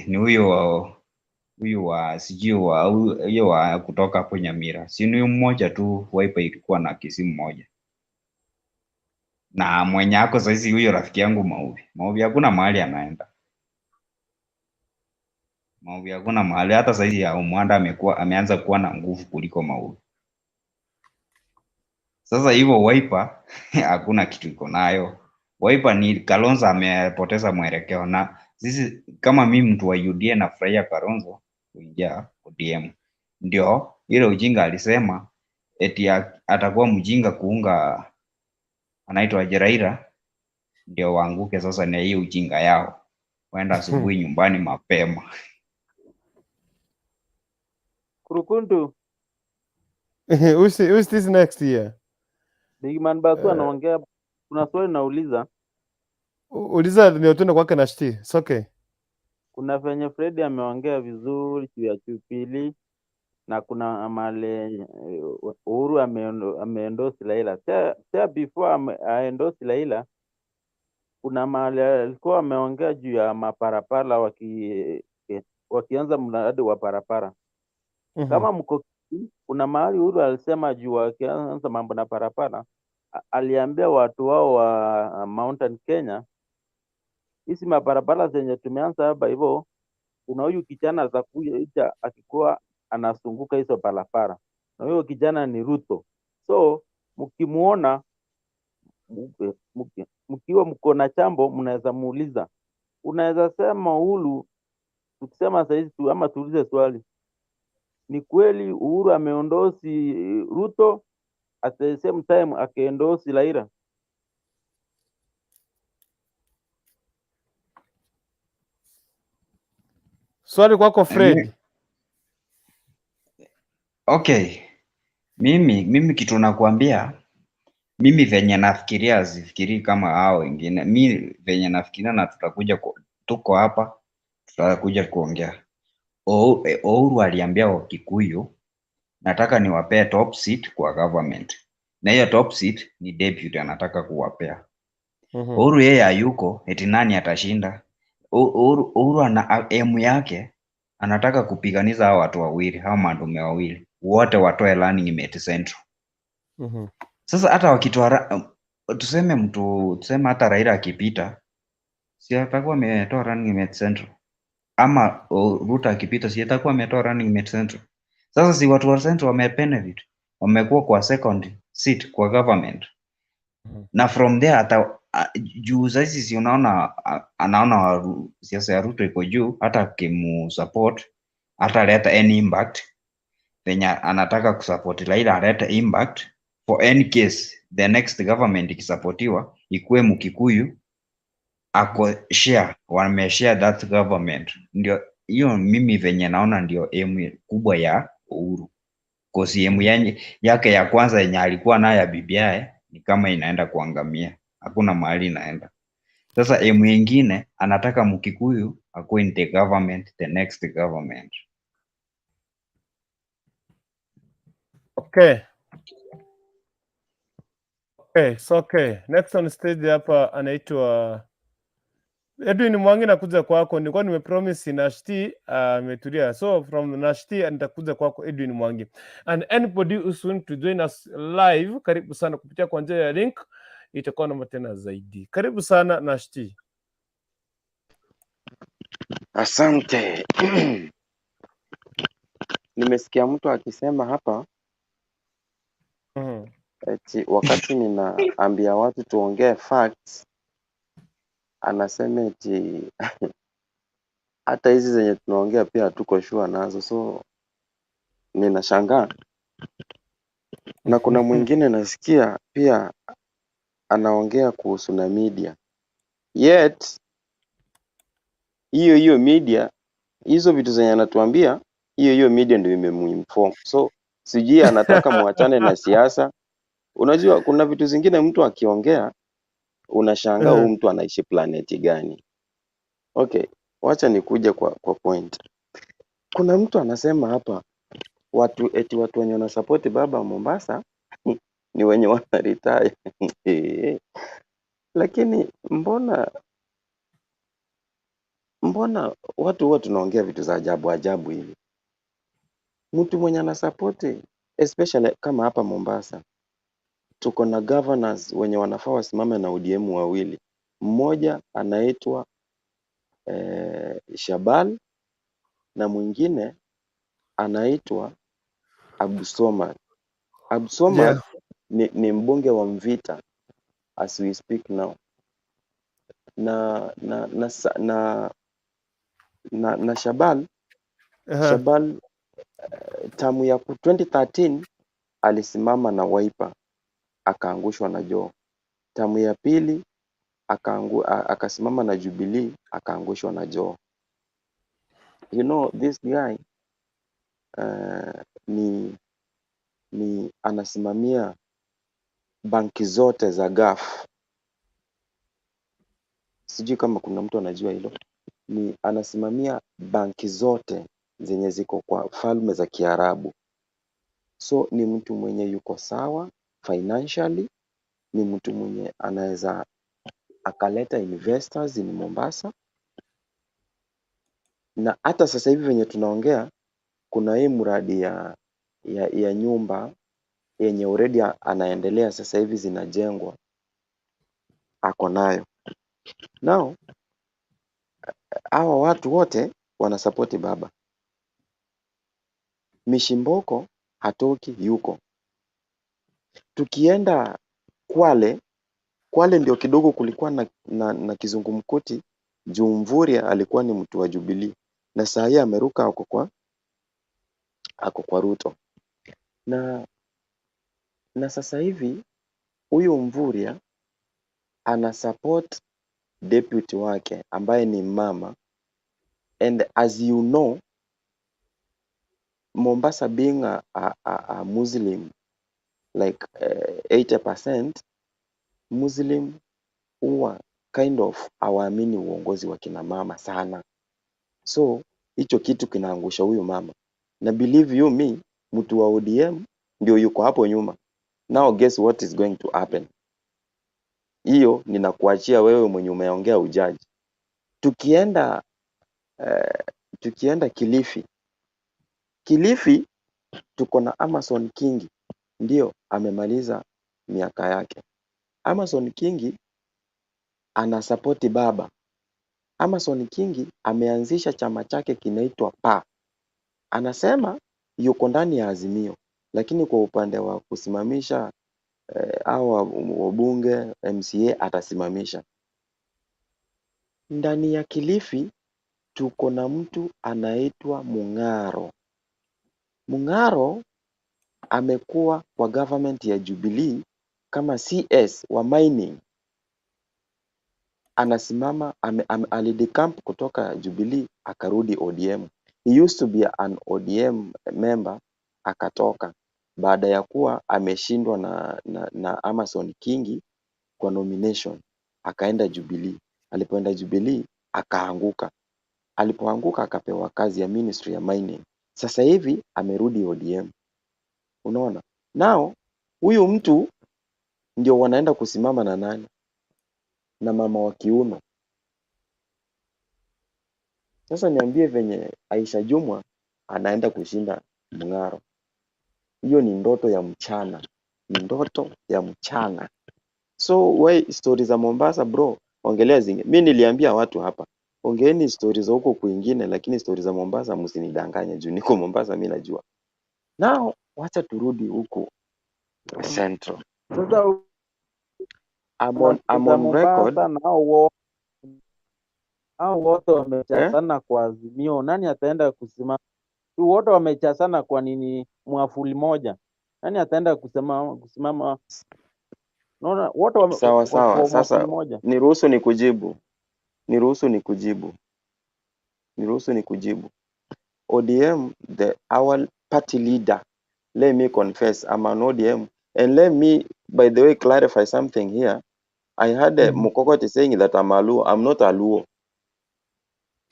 ni huyo wa, huyu wa sijui wa, huyo wa kutoka hapo Nyamira. Si ni mmoja tu, Wiper ilikuwa na Kisii mmoja. Na mwenye ako saizi huyo rafiki yangu Mauvi. Mauvi hakuna mahali anaenda. Mauvi hakuna mahali, hata saizi ya Omwanda ameanza kuwa na nguvu kuliko Mauvi. Sasa hivyo Wiper hakuna kitu iko nayo. Wiper ni Kalonzo amepoteza mwelekeo, na sisi kama mimi mtu wa UDA nafurahia Kalonzo kuingia ODM. Ndio ile ujinga alisema eti atakuwa mjinga kuunga anaitwa Raila, ndio waanguke sasa na hii ujinga yao, waenda asubuhi nyumbani mapema. Kurukuntu. Who's this next year? Big Man Basu anaongea. Kuna swali nauliza. Uliza ndio tuende kwake na Shti. It's okay. Kuna venye Fred ameongea vizuri juu ya Jubilee na kuna male Uhuru ameendorse Raila. Sia before aendorse Raila, kuna mahali alikuwa ameongea juu ya maparapara wakianza mradi wa parapara. Kama mko kuna mahali Uhuru alisema juu wakianza mambo na parapara, aliambia watu wao wa Mountain Kenya, hizi mabarabara zenye tumeanza hapa hivyo, kuna huyu kijana atakuja akikuwa anazunguka hizo barabara, na huyo kijana ni Ruto. So mkimuona mkiwa mko na chambo, mnaweza muuliza. Unaweza sema Uhuru, tukisema saizi tu, ama tuulize swali, ni kweli Uhuru ameondosi Ruto at the same time akaendosi Raila? Swali kwako Fred. Okay. Mimi kitu nakuambia, mimi venye nafikiria sifikirii kama hao wengine. Mimi venye nafikiria na tutakuja tuko hapa tutakuja kuongea. Uhuru aliambia Wakikuyu, nataka niwapee top seat kwa government. Na hiyo top seat ni deputy anataka kuwapea. Uhuru yeye hayuko, eti nani atashinda? Uhuru ana aim yake, anataka kupiganiza hao watu wawili, hao mandume wawili. wote watoe running mate Central. Sasa hata wakitoa tuseme mtu tuseme hata Raila akipita, si atakuwa ametoa running mate Central, ama Ruto akipita, si atakuwa ametoa running mate Central. Sasa si watu wa Central wamebenefit, wamekuwa kwa second seat kwa government na from there ata juu saizi si unaona anaona siasa ya Ruto iko juu, hata akimusupport hataleta any impact venye anataka kusupport Raila alete impact for any case the next government ikisupportiwa ikuwe Mkikuyu ako share wameshare that government. Ndio hiyo mimi venye naona ndio aim kubwa ya Uhuru. Cause aim yake ya kwanza yenye alikuwa nayo ya BBI ni kama inaenda kuangamia, hakuna mahali inaenda. Sasa aim ingine anataka Mkikuyu akuwe in the government, the next government. Okay. Okay, so okay. Next on stage hapa anaitwa Edwin Mwangi, nakuja kwako. Nilikuwa nimepromise Nashti ametulia. So from Nashti nitakuja kwako Edwin Mwangi. And anybody who's want to join us live, karibu sana kupitia kwa njia ya link, itakuwa na tena zaidi. Karibu sana Nashti. Asante. Nimesikia mtu akisema hapa eti wakati ninaambia watu tuongee facts, anasema eti hata hizi zenye tunaongea pia hatuko sure nazo, so ninashangaa. Na kuna mwingine nasikia pia anaongea kuhusu na media, yet hiyo hiyo media, hizo vitu zenye anatuambia, hiyo hiyo media ndio imemuinform. So sijui anataka muachane na siasa. Unajua kuna vitu zingine mtu akiongea unashangaa huyu mtu anaishi planeti gani? Okay, wacha nikuje kwa point. Kuna mtu anasema hapa watu eti watu wenye wanasupport baba Mombasa ni wenye wanaretire. Lakini mbona watu huwa tunaongea vitu za ajabu ajabu hivi? Mtu mwenye anasupport especially kama hapa Mombasa tuko na governors wenye wanafaa wasimame na ODM wawili. Mmoja anaitwa Shabal na mwingine anaitwa Abdulswamad. Abdulswamad ni mbunge wa Mvita as we speak now. Na Shabal Shabal tamu ya 2013 alisimama na Wiper akaangushwa na Joho. Tamu ya pili akasimama na Jubilee akaangushwa na Joho. You know this guy ni anasimamia banki zote za Gulf. Sijui kama kuna mtu anajua hilo. Ni anasimamia banki zote zenye ziko kwa falme za Kiarabu. So ni mtu mwenye yuko sawa financially, ni mtu mwenye anaweza akaleta investors in Mombasa. Na hata sasa hivi venye tunaongea kuna hii mradi ya nyumba yenye already anaendelea sasa hivi zinajengwa, ako nayo. Now hawa watu wote wanasupport baba. Mishimboko hatoki, yuko. Tukienda Kwale, Kwale ndio kidogo kulikuwa na kizungumkuti juu Mvurya alikuwa ni mtu wa Jubilee na saa hii ameruka ako kwa Ruto. Na sasa hivi huyu Mvurya ana support deputy wake ambaye ni mama, and as you know Mombasa being a Muslim like 80% Muslim huwa kind of hawaamini uongozi wa kina mama sana, so hicho kitu kinaangusha huyu mama, na believe you me, mtu wa ODM ndio yuko hapo nyuma. Now guess what is going to happen? Hiyo ninakuachia wewe mwenye umeongea ujaji. Tukienda Kilifi, Kilifi Tuko na Amason Kingi, ndio amemaliza miaka yake. Amason Kingi anasapoti baba. Amason Kingi ameanzisha chama chake kinaitwa PA. Anasema yuko ndani ya Azimio, lakini kwa upande wa kusimamisha hawa wabunge MCA atasimamisha. Ndani ya Kilifi tuko na mtu anaitwa Mung'aro. Mung'aro amekuwa kwa government ya Jubilee kama CS wa mining. Anasimama alidecamp kutoka Jubilee akarudi ODM. He used to be an ODM member akatoka baada ya kuwa ameshindwa na Amason Kingi kwa nomination akaenda Jubilee. Alipoenda Jubilee akaanguka. Alipoanguka akapewa kazi ya ministry ya mining. Sasa hivi amerudi ODM. Unaona? Now huyu mtu ndio wanaenda kusimama na nani? Na mama wa kiuno. Sasa niambie venye Aisha Jumwa anaenda kushinda Mng'aro. Hiyo ni ndoto ya mchana, ni ndoto ya mchana. So we stori za Mombasa bro, ongelea zingine. Mi niliambia watu hapa, ongeeni stori za huko kwingine, lakini stori za Mombasa msinidanganye juu niko Mombasa, mi najua. Now wacha turudi huku Central. Sasa I'm za on record Mombasa na hao wote eh? wamechasana kwa Azimio, nani ataenda kusimama? Wote wamechasana kwa nini mwafuli moja, nani ataenda kusimama? Naona wote Sawa sawa. kwa mwafuli Sasa moja. niruhusu nikujibu, niruhusu nikujibu, niruhusu nikujibu. ODM, the our party leader, let me confess, I'm an ODM. And let me, by the way, clarify something here. I heard Mukokoti saying that I'm a Luo. I'm not a Luo.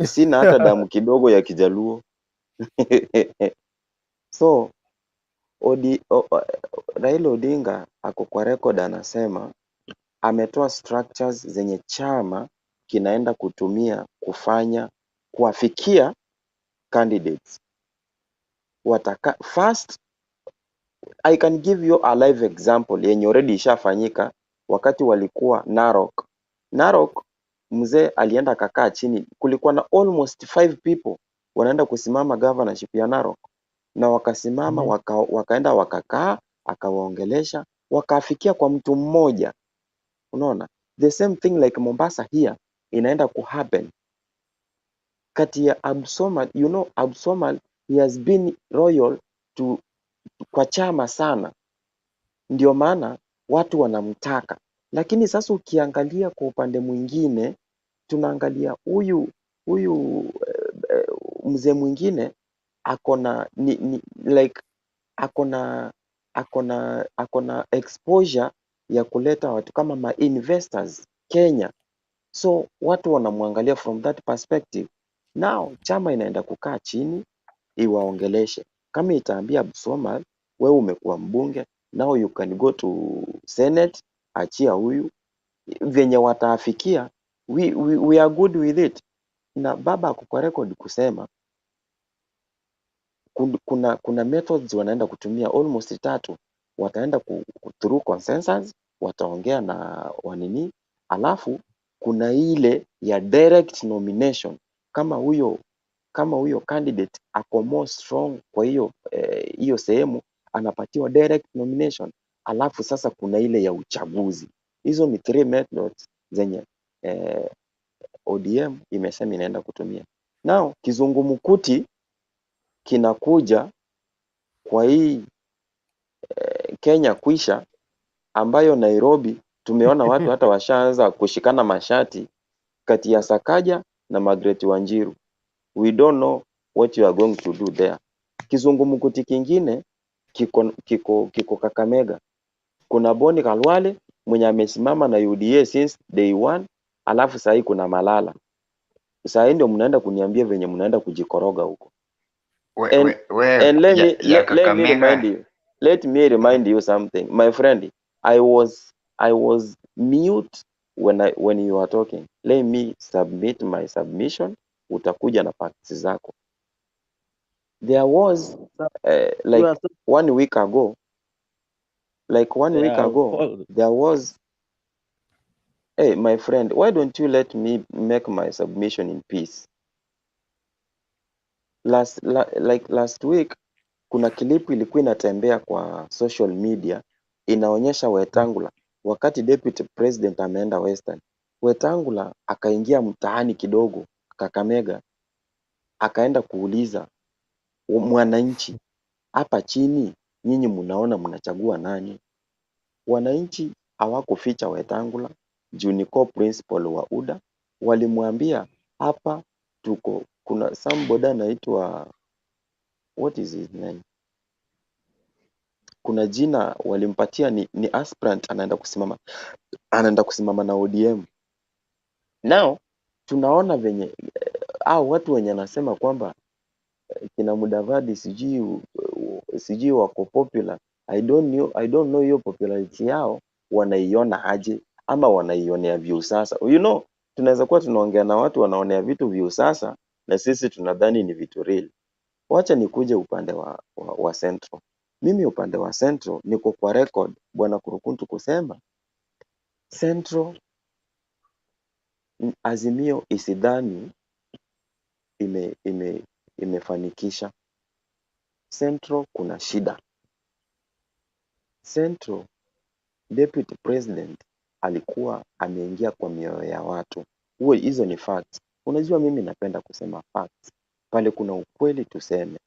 Sina hata damu kidogo ya Kijaluo. So, Raila Odinga ako kwa record anasema ametoa structures zenye chama kinaenda kutumia kufanya kuwafikia candidates. First, I can give you a live example yenye already ishafanyika wakati walikuwa Narok. Narok mzee alienda akakaa chini, kulikuwa na almost 5 people wanaenda kusimama governorship ya Narok, na wakasimama wakaenda wakakaa, akawaongelesha, wakaafikia kwa mtu mmoja. Unaona, the same thing like Mombasa here inaenda kuhappen kati ya Abdulswamad. You know Abdulswamad, he has been loyal to kwa chama sana, ndio maana watu wanamtaka. Lakini sasa ukiangalia kwa upande mwingine, tunaangalia huyu mzee mwingine akona ni like akona exposure ya kuleta watu kama ma investors Kenya, so watu wanamwangalia from that perspective. Now chama inaenda kukaa chini iwaongeleshe, kama itaambia Abdulswamad, wewe umekuwa mbunge, now you can go to Senate, achia huyu venye wataafikia, we are good with it. Na baba ako kwa record kusema kuna methods wanaenda kutumia almost tatu. Wataenda through consensus, wataongea na wanini, alafu kuna ile ya direct nomination kama huyo candidate ako more strong kwa hiyo hiyo sehemu anapatiwa direct nomination, alafu sasa kuna ile ya uchaguzi. Hizo ni three methods zenye ODM imesema inaenda kutumia. Now kizungumkuti kinakuja kwa hii Kenya kwisha, ambayo Nairobi tumeona watu hata washaanza kushikana mashati kati ya Sakaja na Margaret Wanjiru. We don't know what you are going to do there. Kizungumkuti kingine kiko Kakamega. Kuna Boni Khalwale mwenye amesimama na UDA since day one, alafu sahii kuna Malala. Sahii ndio mnaenda kuniambia venye mnaenda kujikoroga huko. We, And, we, and let ya, me ya let me Kakamega remind you let me remind you something, my friend. I was mute when you are talking. Let me submit my submission. Utakuja na facts zako. There was You like are so one week ago, like one they week are ago, false. there was, hey, my friend, why don't you let me make my submission in peace? Like last week kuna clip ilikuwa inatembea kwa social media inaonyesha Wetangula wakati deputy president ameenda Western. Wetangula akaingia mtaani kidogo Kakamega, akaenda kuuliza mwananchi, hapa chini nyinyi mnaona mnachagua nani? Wananchi hawakuficha Wetangula juu ni co-principal wa UDA, walimwambia hapa tuko kuna some boda anaitwa what is his name, kuna jina walimpatia ni aspirant anaenda kusimama na ODM. Now tunaona venye au watu wenye anasema kwamba kina Mudavadi sijui wako popular. I don't know hiyo popularity yao wanaiona aje ama wanaionea view sasa. Tunaweza kuwa tunaongea na watu wanaonea vitu view sasa na sisi tunadhani ni vitu real. Wacha nikuje upande wa Central. Mimi upande wa Central niko kwa record Bwana Kurukuntu kusema Central Azimio isidhani imefanikisha. Central kuna shida. Central Deputy President alikuwa ameingia kwa mioyo ya watu. Huo hizo ni facts. Unajua mimi napenda kusema facts. Pale kuna ukweli tuseme.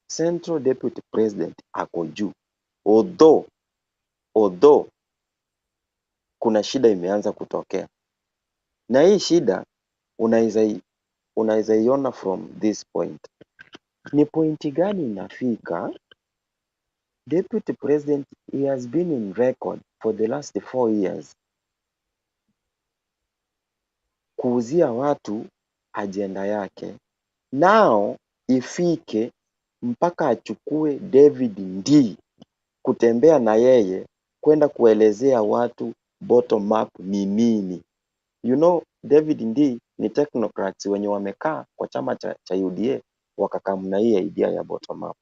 Central Deputy President ako juu. Although kuna shida imeanza kutokea. Na hii shida unaweza iona from this point. Ni pointi gani inafika Deputy President he has been in record for the last 4 years kuuzia watu agenda yake. Now ifike mpaka achukue David Ndii kutembea na yeye kwenda kuelezea watu bottom up ni nini. David Ndii ni technocrats wenye wamekaa kwa chama cha UDA wakacome na hii idea ya bottom up.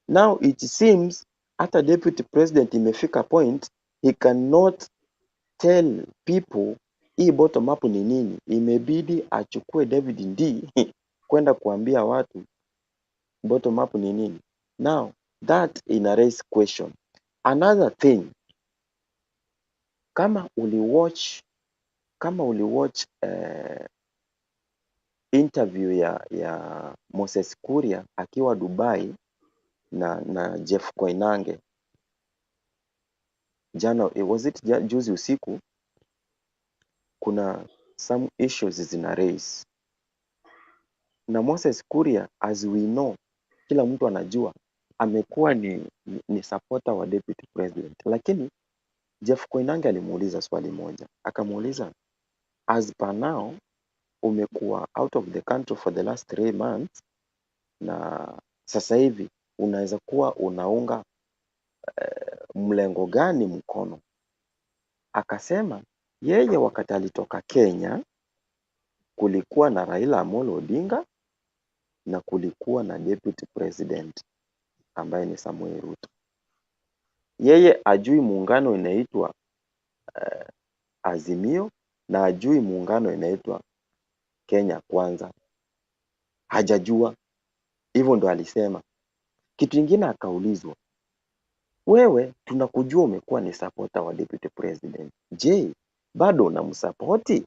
Now it seems hata deputy president imefika point he cannot tell people hii bottom up ni nini. Imebidi achukue David Ndii kwenda kuambia watu bottom up ni nini. Now that ina raise question. Another thing, kama uliwatch interview ya Moses Kuria akiwa Dubai na Jeff Koinange jana, was it juzi usiku, kuna some issues zina raise na Moses Kuria, as we know, kila mtu anajua amekuwa ni supporter wa deputy president, lakini Jeff Koinange alimuuliza swali moja, akamuuliza as per now umekuwa out of the country for the last 3 months na sasa hivi unaweza kuwa unaunga mlengo gani mkono? Akasema yeye wakati alitoka Kenya kulikuwa na Raila Amolo Odinga na kulikuwa na deputy president ambaye ni Samoei Ruto. Yeye ajui muungano inaitwa Azimio na ajui muungano inaitwa Kenya Kwanza, hajajua. Hivyo ndo alisema. Kitu ingine akaulizwa, wewe tunakujua umekuwa ni supporter wa deputy president, je, bado unamsapoti?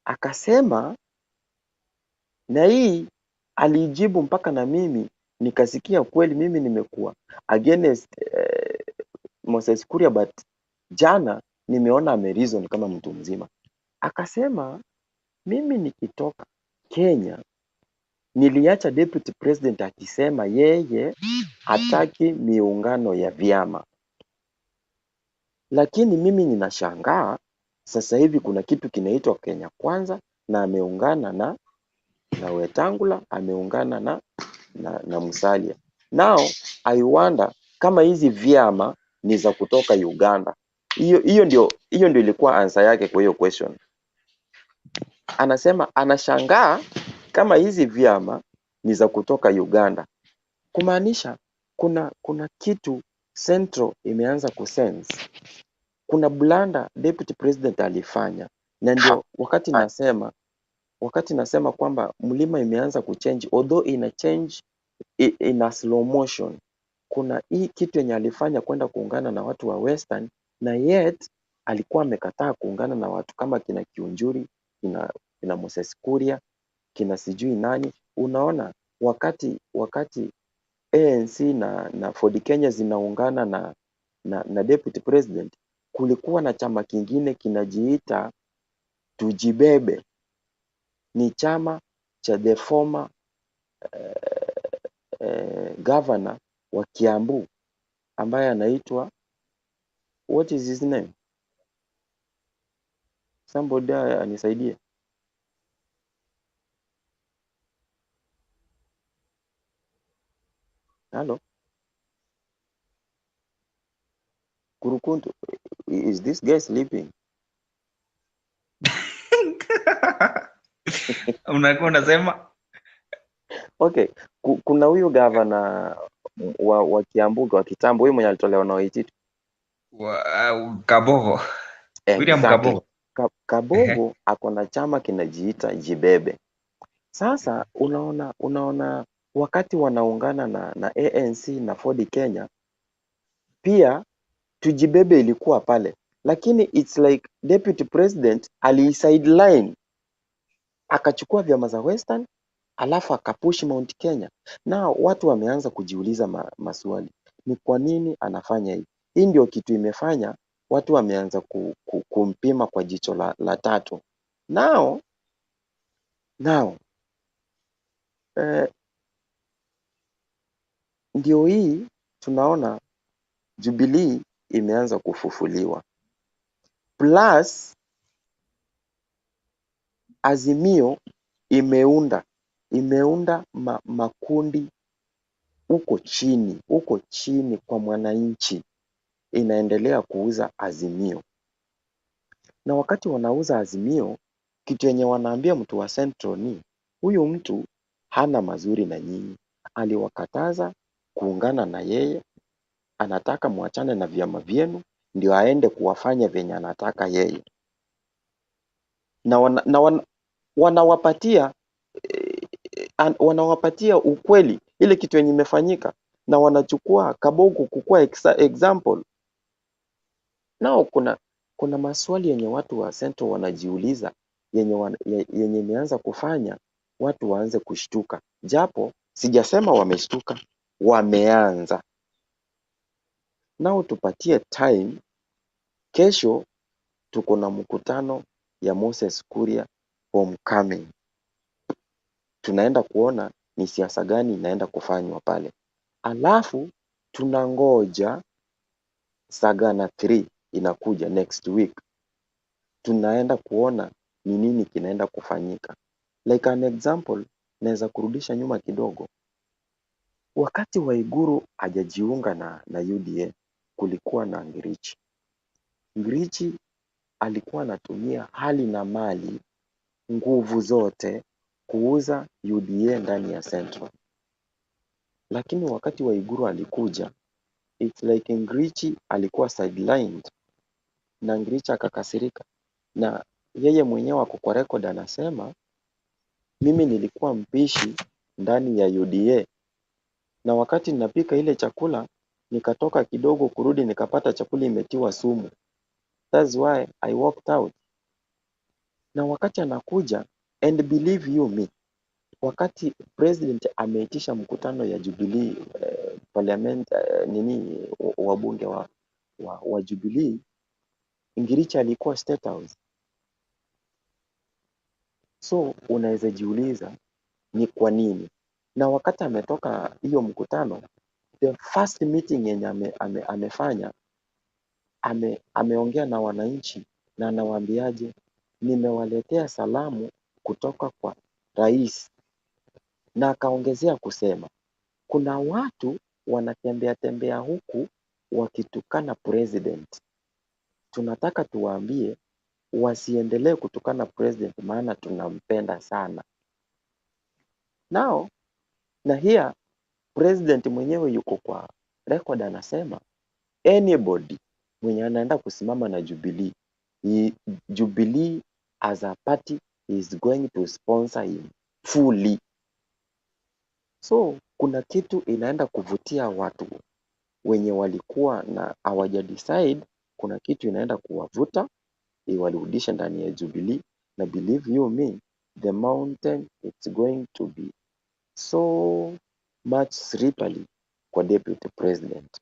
Akasema, na hii alijibu mpaka na mimi nikasikia kweli, mimi nimekuwa against Moses Kuria, but jana nimeona amereason kama mtu mzima. Akasema mimi nikitoka Kenya niliacha deputy president akisema yeye hataki miungano ya vyama, lakini mimi ninashangaa sasa hivi kuna kitu kinaitwa Kenya Kwanza na ameungana na Wetangula, ameungana na Musalia. Now I wonder kama hizi vyama ni za kutoka Uganda. Hiyo ndio ilikuwa answer yake kwa hiyo question. Anasema anashangaa kama hizi vyama ni za kutoka Uganda. Kumaanisha kuna kuna kitu Central imeanza kusense. Kuna blunder deputy president alifanya, na ndio wakati nasema wakati nasema kwamba mlima imeanza kuchange, although ina change in a slow motion. Kuna hii kitu yenye alifanya kwenda kuungana na watu wa Western, na yet alikuwa amekataa kuungana na watu kama kina Kiunjuri, kina, kina Moses Kuria, kina sijui nani. Unaona, wakati wakati ANC na, na Ford Kenya zinaungana na, na, na deputy president, kulikuwa na chama kingine kinajiita Tujibebe, ni chama cha the former governor wa Kiambu ambaye anaitwa what is his name? Somebody anisaidie. Hello, Kurukuntu, is this guy sleeping? Unakuwa unasema Okay, kuna huyu gavana wa, wa Kiambu wa kitambo, huyu mwenye alitolewa na Waititu. Kabogo, William Exactly. Kabogo. Kabogo ako na chama kinajiita Jibebe. Sasa unaona unaona wakati wanaungana na, na ANC na Ford Kenya pia Tujibebe ilikuwa pale, lakini it's like deputy president ali sideline akachukua vyama za Western alafu akapush Mount Kenya. Na watu wameanza kujiuliza maswali, ni kwa nini anafanya hivi? Hii ndio kitu imefanya watu wameanza kumpima kwa jicho la tatu. Now, now ndio hii tunaona Jubilee imeanza kufufuliwa, plus Azimio imeunda imeunda makundi huko chini huko chini kwa mwananchi, inaendelea kuuza Azimio. Na wakati wanauza Azimio, kitu yenye wanaambia mtu wa Central ni huyu mtu hana mazuri na nyinyi, aliwakataza kuungana na yeye, anataka muachane na vyama vyenu ndio aende kuwafanya venye anataka yeye, na, wana, na wana, wanawapatia wanawapatia ukweli ile kitu yenye imefanyika, na wanachukua Kabogo kukuwa example. Nao kuna kuna maswali yenye watu wa Central wanajiuliza yenye, yenye imeanza kufanya watu waanze kushtuka, japo sijasema wameshtuka, wameanza. Nao tupatie time. Kesho tuko na mkutano ya Moses Kuria homecoming, tunaenda kuona ni siasa gani inaenda kufanywa pale, alafu tunangoja Sagana 3 inakuja next week, tunaenda kuona ni nini kinaenda kufanyika. Like an example, naweza kurudisha nyuma kidogo. Wakati Waiguru hajajiunga na, na UDA kulikuwa na Ngirichi. Ngirichi alikuwa anatumia hali na mali, nguvu zote kuuza UDA ndani ya Central, lakini wakati Waiguru alikuja, it's like Ngirichi alikuwa sidelined na Ngirichi akakasirika, na yeye mwenyewe ako kwa record anasema mimi nilikuwa mpishi ndani ya UDA na wakati ninapika ile chakula nikatoka kidogo kurudi nikapata chakula imetiwa sumu. That's why I walked out. Na wakati anakuja, and believe you me, wakati president ameitisha mkutano ya Jubilee parliament nini wabunge wa Jubilee, Ngirichi alikuwa State House. So unaweza jiuliza ni kwa nini. Na wakati ametoka hiyo mkutano, the first meeting yenye amefanya ameongea na wananchi na anawaambiaje, nimewaletea salamu kutoka kwa rais, na akaongezea kusema kuna watu wanatembea tembea huku wakitukana president, tunataka tuwaambie wasiendelee kutukana president, maana tunampenda sana. Now na here President mwenyewe yuko kwa record anasema anybody mwenye anaenda kusimama na Jubilee, Jubilee as a party is going to sponsor him fully. So kuna kitu inaenda kuvutia watu wenye walikuwa na hawaja decide, kuna kitu inaenda kuwavuta iwarudishe ndani ya Jubilee, na believe you me, the mountain it's going to be so much slippery kwa deputy president,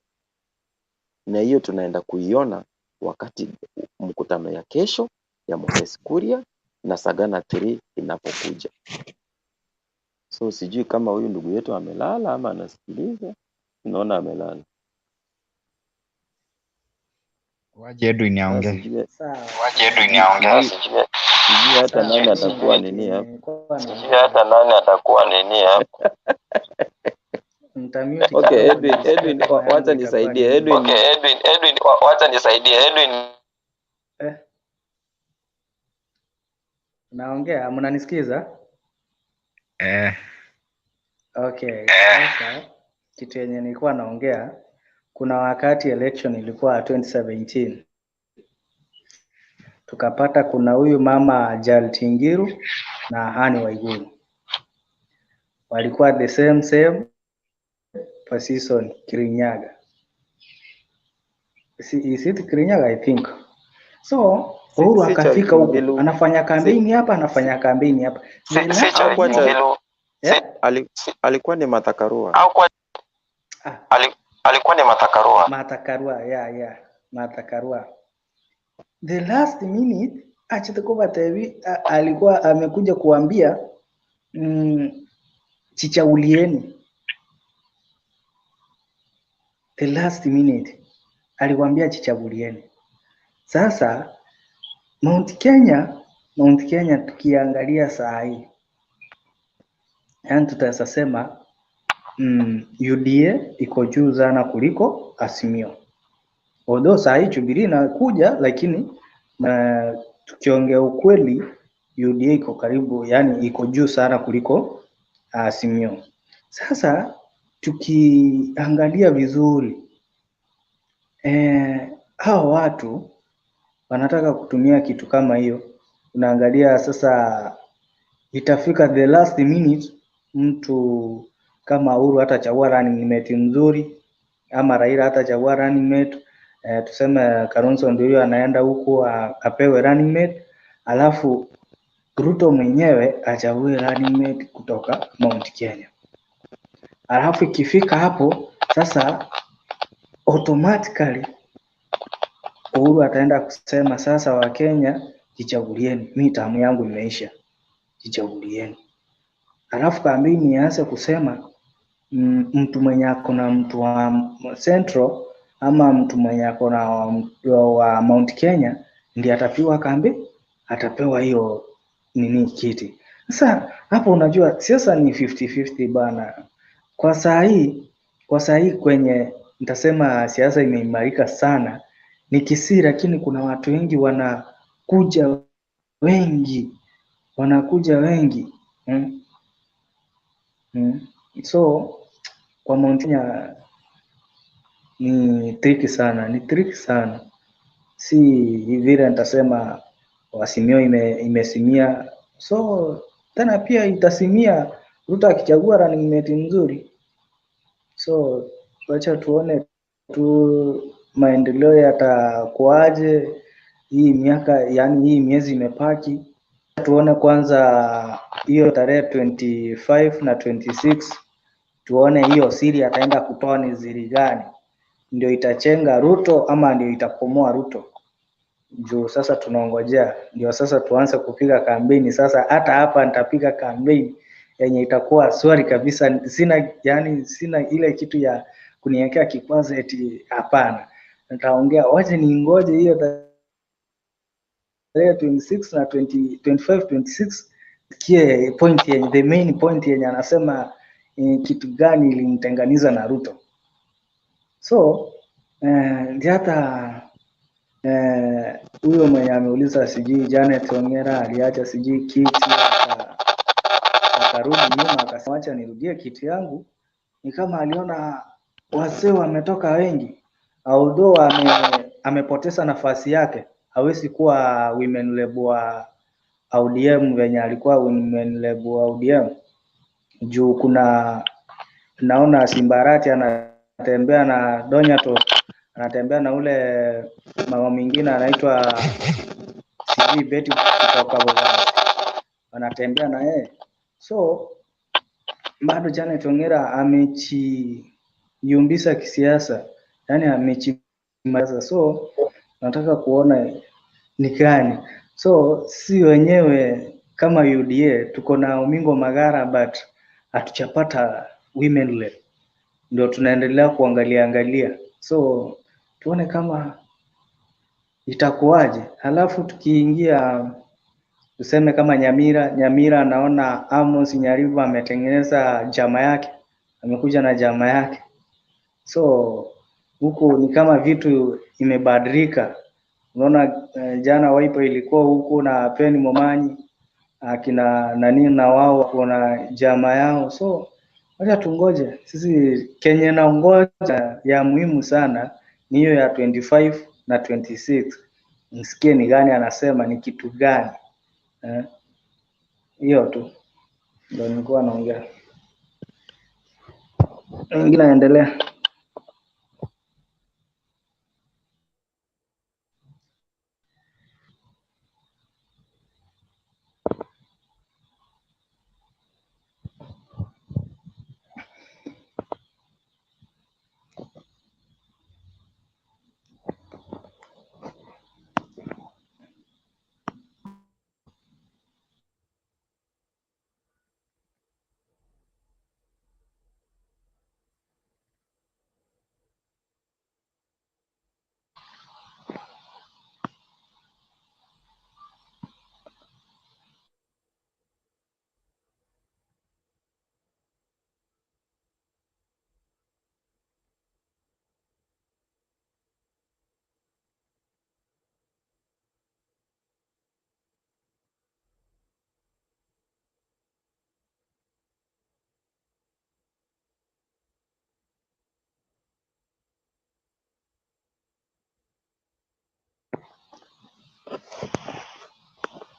na hiyo tunaenda kuiona wakati mkutano ya kesho ya Moses Kuria na Sagana 3 inapokuja. So sijui kama huyu ndugu yetu amelala ama anasikiliza. Naona amelala. Waje Edwin Sasa aongee. sijui Sawa. Waje Edwin aongee. sijui sijui hata Sawa, nani mimi atakuwa nini hapa. nilikuwa Sijui hata naongea. nani atakuwa nini hapa. Nitamute Okay, kidogo Edwin, nisikie Edwin, kama yangu wacha itakuwa nisaidie nini. Edwin. Okay, Edwin, Edwin, wacha nisaidie Edwin. Eh, naongea, mnanisikiza? Eh, Okay, sasa kitu yenye nilikuwa naongea, kuna wakati election ilikuwa 2017 tukapata kuna huyu mama Jal Ngiru na Anne Waiguru walikuwa the same same position Kirinyaga. Is it Kirinyaga I think. So Si, Uhuru si akafika huku Ngilu, anafanya si kampeni hapa, anafanya kampeni hapa. Si, The si last hakuwa cha Ngilu, si, yeah? ali, alikuwa ni Martha Karua. hakuwa Ah, alikuwa ni Martha Karua. Martha Karua, yeah, yeah. Martha Karua. The last minute Achitekuba Tevi alikuwa amekuja kuambia chichaulieni. The last minute aliwaambia chichagulieni. Sasa Mount Kenya, Mount Kenya tukiangalia saa hii, yaani tutaweza sema UDA iko juu sana kuliko Azimio. Although saa hii Jubilee inakuja, lakini tukiongea ukweli UDA iko karibu, yani iko juu sana kuliko Azimio. Sasa tukiangalia vizuri hawa watu wanataka kutumia kitu kama hiyo. Unaangalia sasa, itafika the last minute, mtu kama Uhuru hatachagua running mate mzuri ama Raila hatachagua running mate tuseme Kalonzo ndio huyo anaenda huku apewe running mate, alafu Ruto mwenyewe achague running mate kutoka Mount Kenya. Alafu ikifika hapo sasa, automatically Uhuru ataenda kusema sasa, Wakenya jichagulieni, mi tamu yangu imeisha, jichagulieni. Alafu kampeni ianze kusema mtu mwenye ako na mtu wa Central ama mtu mwenye ako na wa Mount Kenya ndiye atapewa kambi, atapewa hiyo nini kiti. Sasa hapo unajua siasa ni 50-50 bana. Kwa saa hii, kwa saa hii kwenye nitasema siasa imeimarika sana ni Kisii, lakini kuna watu wengi wanakuja wengi wanakuja wengi mm. Mm. So kwa Mount Kenya ni tricky sana, ni tricky sana, si vile nitasema Azimio imesimia. So tena pia itasimia Ruto akichagua running mate mzuri. So wacha tuone tu maendeleo yatakuaje hii miaka, yani hii miezi imepaki. Tuone kwanza hiyo tarehe 25 na 26, tuone hiyo siri ataenda kutoa ni siri gani, ndio itachenga Ruto ama ndio itakomoa Ruto. Juu sasa tunaongojea, ndio sasa tuanze kupiga kampeni sasa. Hata hapa nitapiga kampeni yenye itakuwa swari kabisa, sina yani, sina ile kitu ya kuniwekea kikwazo eti hapana. Nitaongea, wacha ningoje hiyo tarehe 26 na 20, 25 26 sikie point yenye, the main point yenye anasema kitu gani ilimtenganiza na Ruto. So ndio hata huyo mwenye ameuliza sijui Janet Ongera aliacha sijui kiti akarudi nyuma akasema acha nirudie kiti yangu. Ni kama aliona wasee wametoka wengi, although amepoteza nafasi yake, hawezi kuwa women rep wa ODM venye alikuwa women rep wa ODM juu kuna naona Simbarati anatembea na Donyato, anatembea na ule mama mwingine anaitwa sijui Betty kutoka Bogasi, anatembea na yeye so bado Janet Ongera amechiyumbisha kisiasa, yani amechimaliza. So nataka kuona ni gani. So si wenyewe kama UDA tuko na Omingo Magara but hatujapata women rep, ndio tunaendelea kuangalia angalia, so tuone kama itakuwaje. Halafu tukiingia tuseme kama Nyamira, Nyamira naona Amos Nyaribo ametengeneza chama yake, amekuja na chama yake, so huku ni kama vitu imebadilika. Unaona jana Wiper ilikuwa huku na Penny Momanyi akina nani na wao wako na chama yao, so wacha tungoje sisi. Kenye naongoja ya muhimu sana ni hiyo ya 25 na 26, nisikie ni gani anasema ni kitu gani eh, hiyo tu ndio nilikuwa naongea. Ingine aendelea.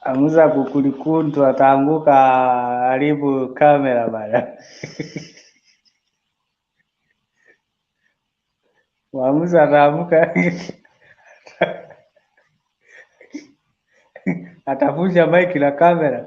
Amuza kukulikuntu ataanguka haribu kamera bana. Mwamuzi ataamuka atavunja maiki la kamera.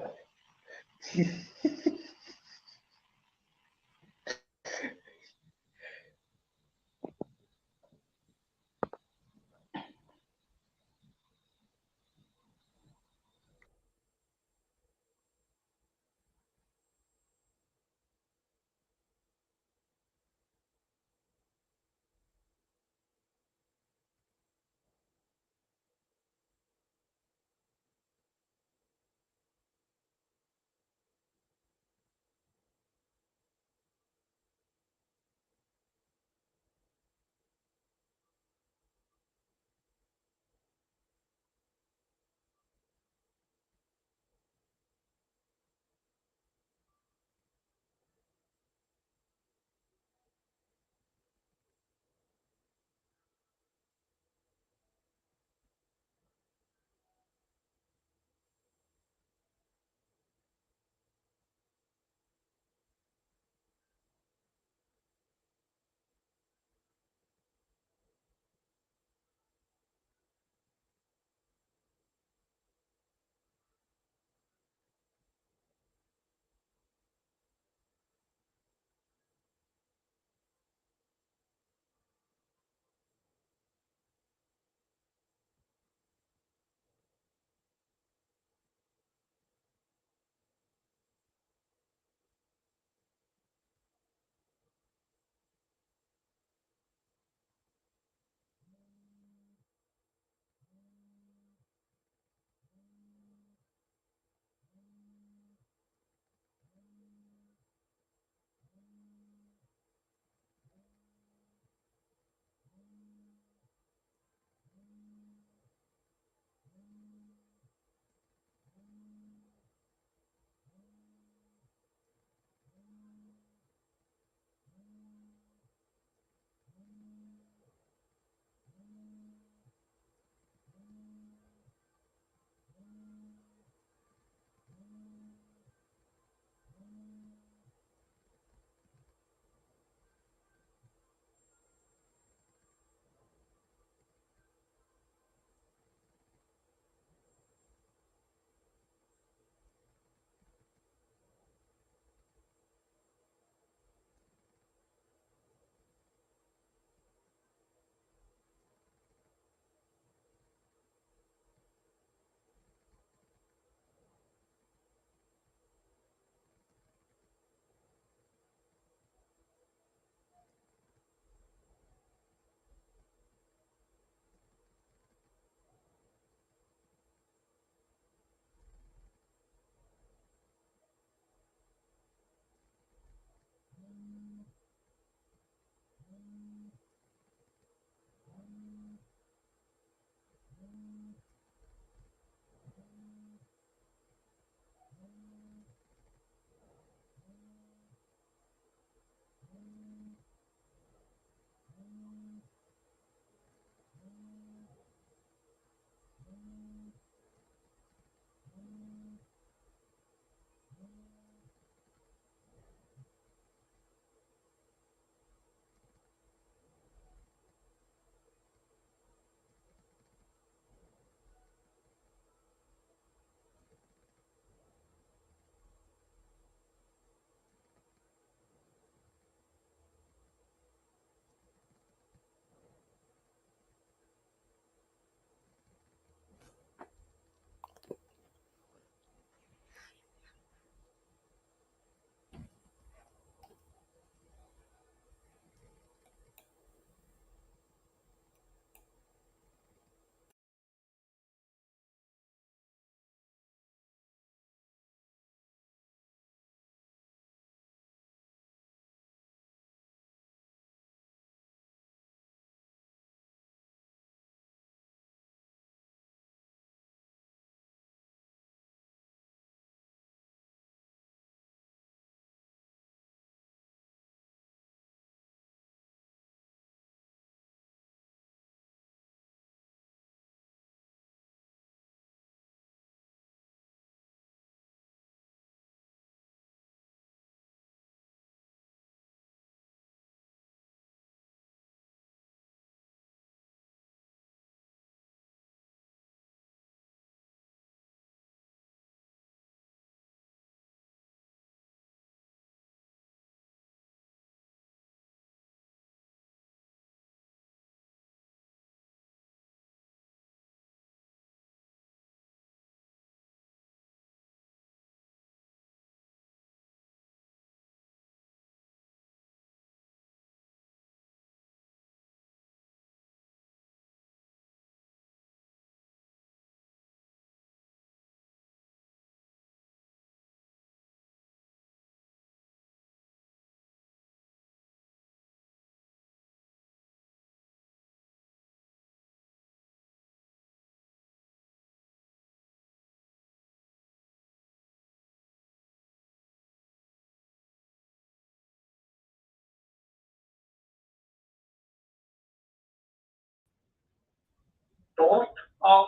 of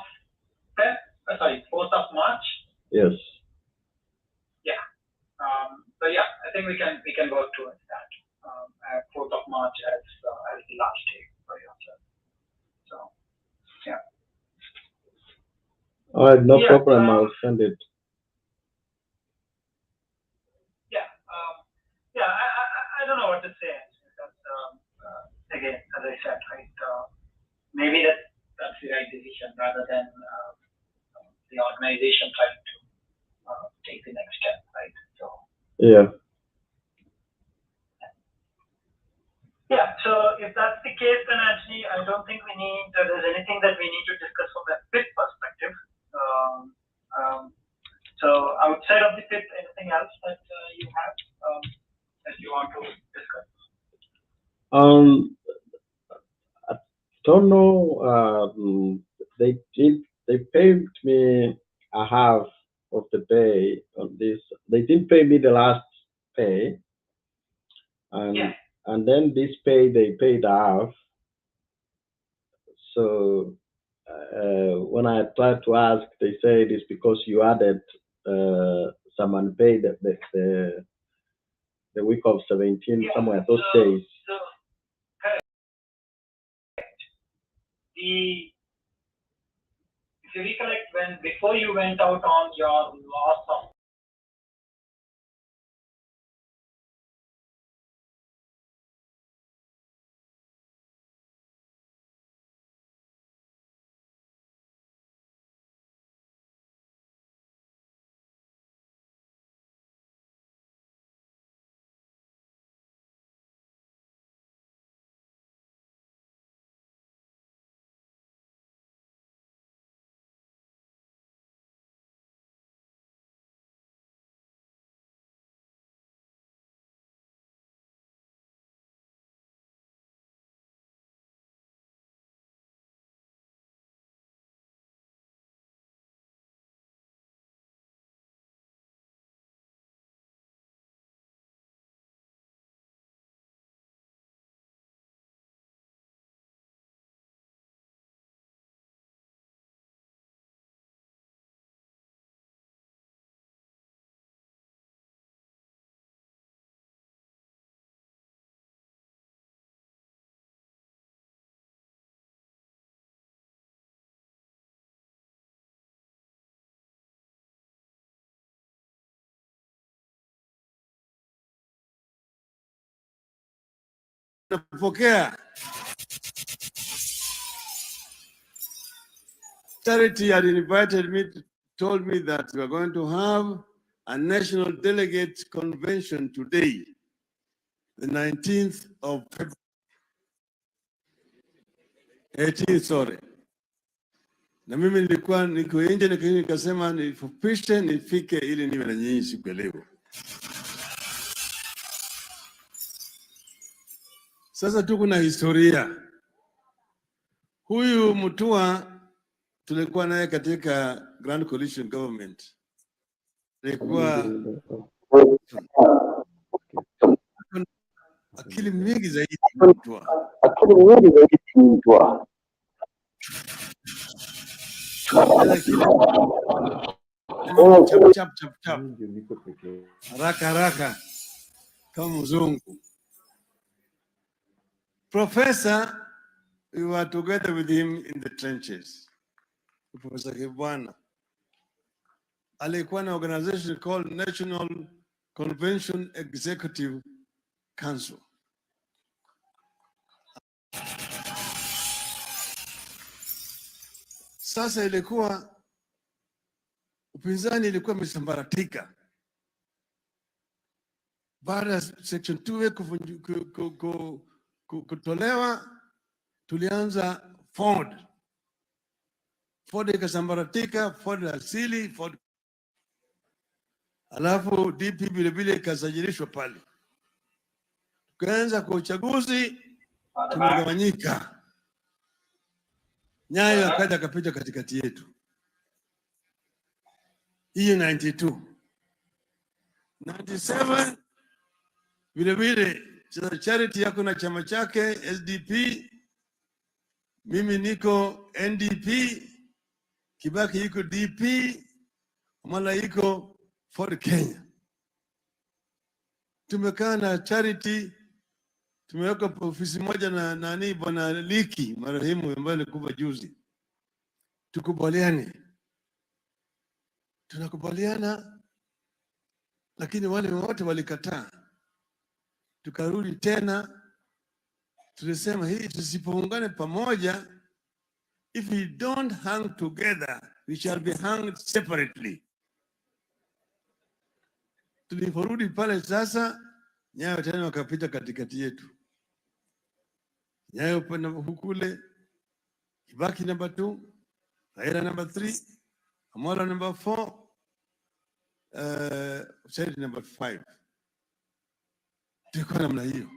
Feb, uh, sorry, 4th of March. Yes. Yeah. Um, so yeah, I think we can we can work towards that. Um, uh, 4th of March as uh, as the last day for yourself. So yeah. All right, no Yeah. problem. Um, I'll send it. yeah. Um, yeah. I, I I I don't know what to say. Actually. That's um, uh, again, as I said, right? Uh, maybe that that's the right decision rather than uh, the organization trying to uh, take the next step, right? So. Yeah. Yeah, so if that's the case, then actually, I don't think we need, uh, there's anything that we need to discuss from a fit perspective. Um, um, so outside of the fit, anything else that uh, you have um, that you want to discuss? Um, I don't know. Um, they did. They paid me a half of the pay on this. They didn't pay me the last pay, and Yeah. and then this pay they paid half. So uh, when I tried to ask, they said it's because you added uh, some unpaid the, the the week of 17 Yeah, somewhere those so, days. so correct. The, if you recollect when, before you went out on your loss of Napokea. Charity had invited me, to, told me that we are going to have a national delegate convention today, the 19th of February, 18th, sorry. Na mimi nilikuwa niko nje, nikasema nifupishe nifike ili niwe na nyinyi siku ya leo. Sasa tuko na historia. Huyu Mutua tulikuwa naye katika Grand Coalition Government, alikuwa akili mingi zaidi Mutua. Tena kile mambo chap chap chap chap, haraka haraka kama mzungu. Professor, we were together with him in the trenches. Professor Kibwana alikuwa na organization called National Convention Executive Council. Sasa ilikuwa upinzani ilikuwa imesambaratika baada ya section 2 kufunju- ku- ku- ku- ku- kutolewa, tulianza Ford. Ford ikasambaratika, Ford asili, Ford alafu DP vilevile ikasajilishwa pale. Tukaanza kwa uchaguzi, Father back, tumegawanyika. Nyayo akaja akapita katikati yetu, hiyo 92 97 vilevile Charity yako na chama chake SDP, mimi niko NDP. Kibaki yuko DP, Wamala yuko Ford Kenya. Tumekaa na Charity, tumeweka ofisi moja na nani, bwana Liki marehemu ambaye alikufa juzi, tukubaliane, tunakubaliana, lakini wale wote walikataa. Tukarudi tena, tulisema hii, tusipoungane pamoja, if we don't hang together we shall be hanged separately. Tuliporudi pale sasa, Nyayo tena wakapita katikati yetu, Nyayo upande hukule, Kibaki number 2, Raila number 3, Amolo number 4, Said number 5. Tulikuwa namna hiyo.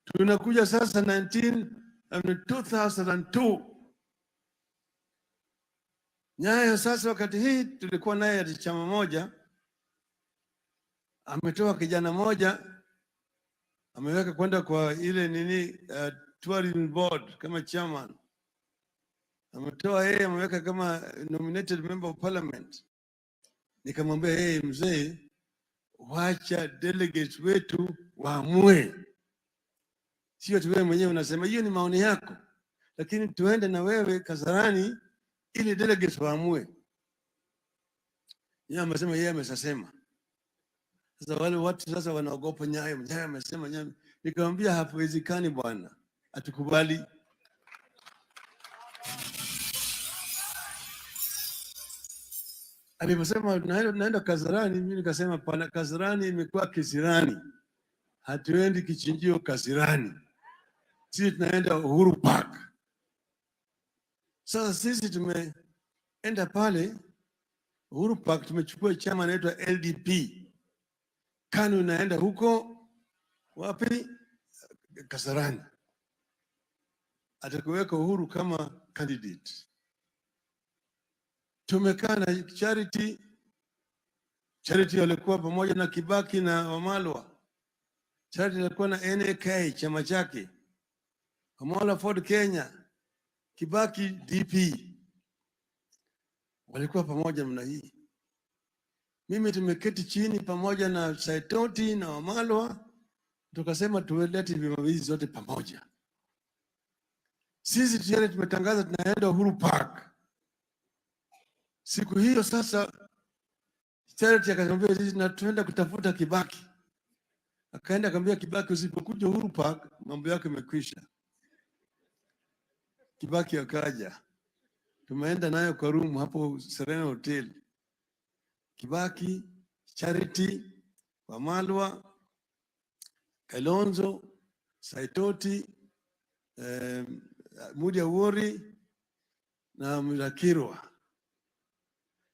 Tunakuja sasa 19, I mean 2002 Nyayo sasa, wakati hii tulikuwa naye ati chama moja, ametoa kijana moja ameweka kwenda kwa ile nini tourism board kama chairman, ametoa yeye ameweka kama nominated member of parliament. Nikamwambia yeye, mzee, wacha delegates wetu waamue, sio tu wewe mwenyewe unasema hiyo ni maoni yako, lakini tuende na wewe Kasarani ili delegates waamue. Yeye amesema yeye ameshasema. Sasa wale watu sasa wanaogopa Nyayo, Nyayo amesema Nyayo. Nikamwambia hapawezekani bwana, hatukubali. Aliposema naenda Kasarani, mimi nikasema pana, Kasarani imekuwa kisirani, hatuendi kichinjio Kasarani, sisi tunaenda Uhuru Park. Sasa sisi tumeenda pale Uhuru Park, tumechukua chama inaitwa LDP. KANU inaenda huko wapi? Kasarani, atakuweka Uhuru kama candidate. Tumekaa na Charity, Charity walikuwa pamoja na Kibaki na Wamalwa. Charity alikuwa na NAK chama chake, Wamalwa Ford Kenya, Kibaki DP, walikuwa pamoja namna hii. Mimi tumeketi chini pamoja na Saitoti na Wamalwa, tukasema tuwelete vyama hizi zote pamoja. Sisi tayari tumetangaza tunaenda Uhuru Park. Siku hiyo sasa Charity akaniambia sisi na tuenda kutafuta Kibaki. Akaenda akamwambia Kibaki, usipokuja Uhuru Park mambo yako imekwisha. Kibaki akaja, tumeenda nayo kwa room hapo Serena Hotel. Kibaki, Charity, Wamalwa, Kalonzo, Saitoti, Mudi Awori na Mzakirwa.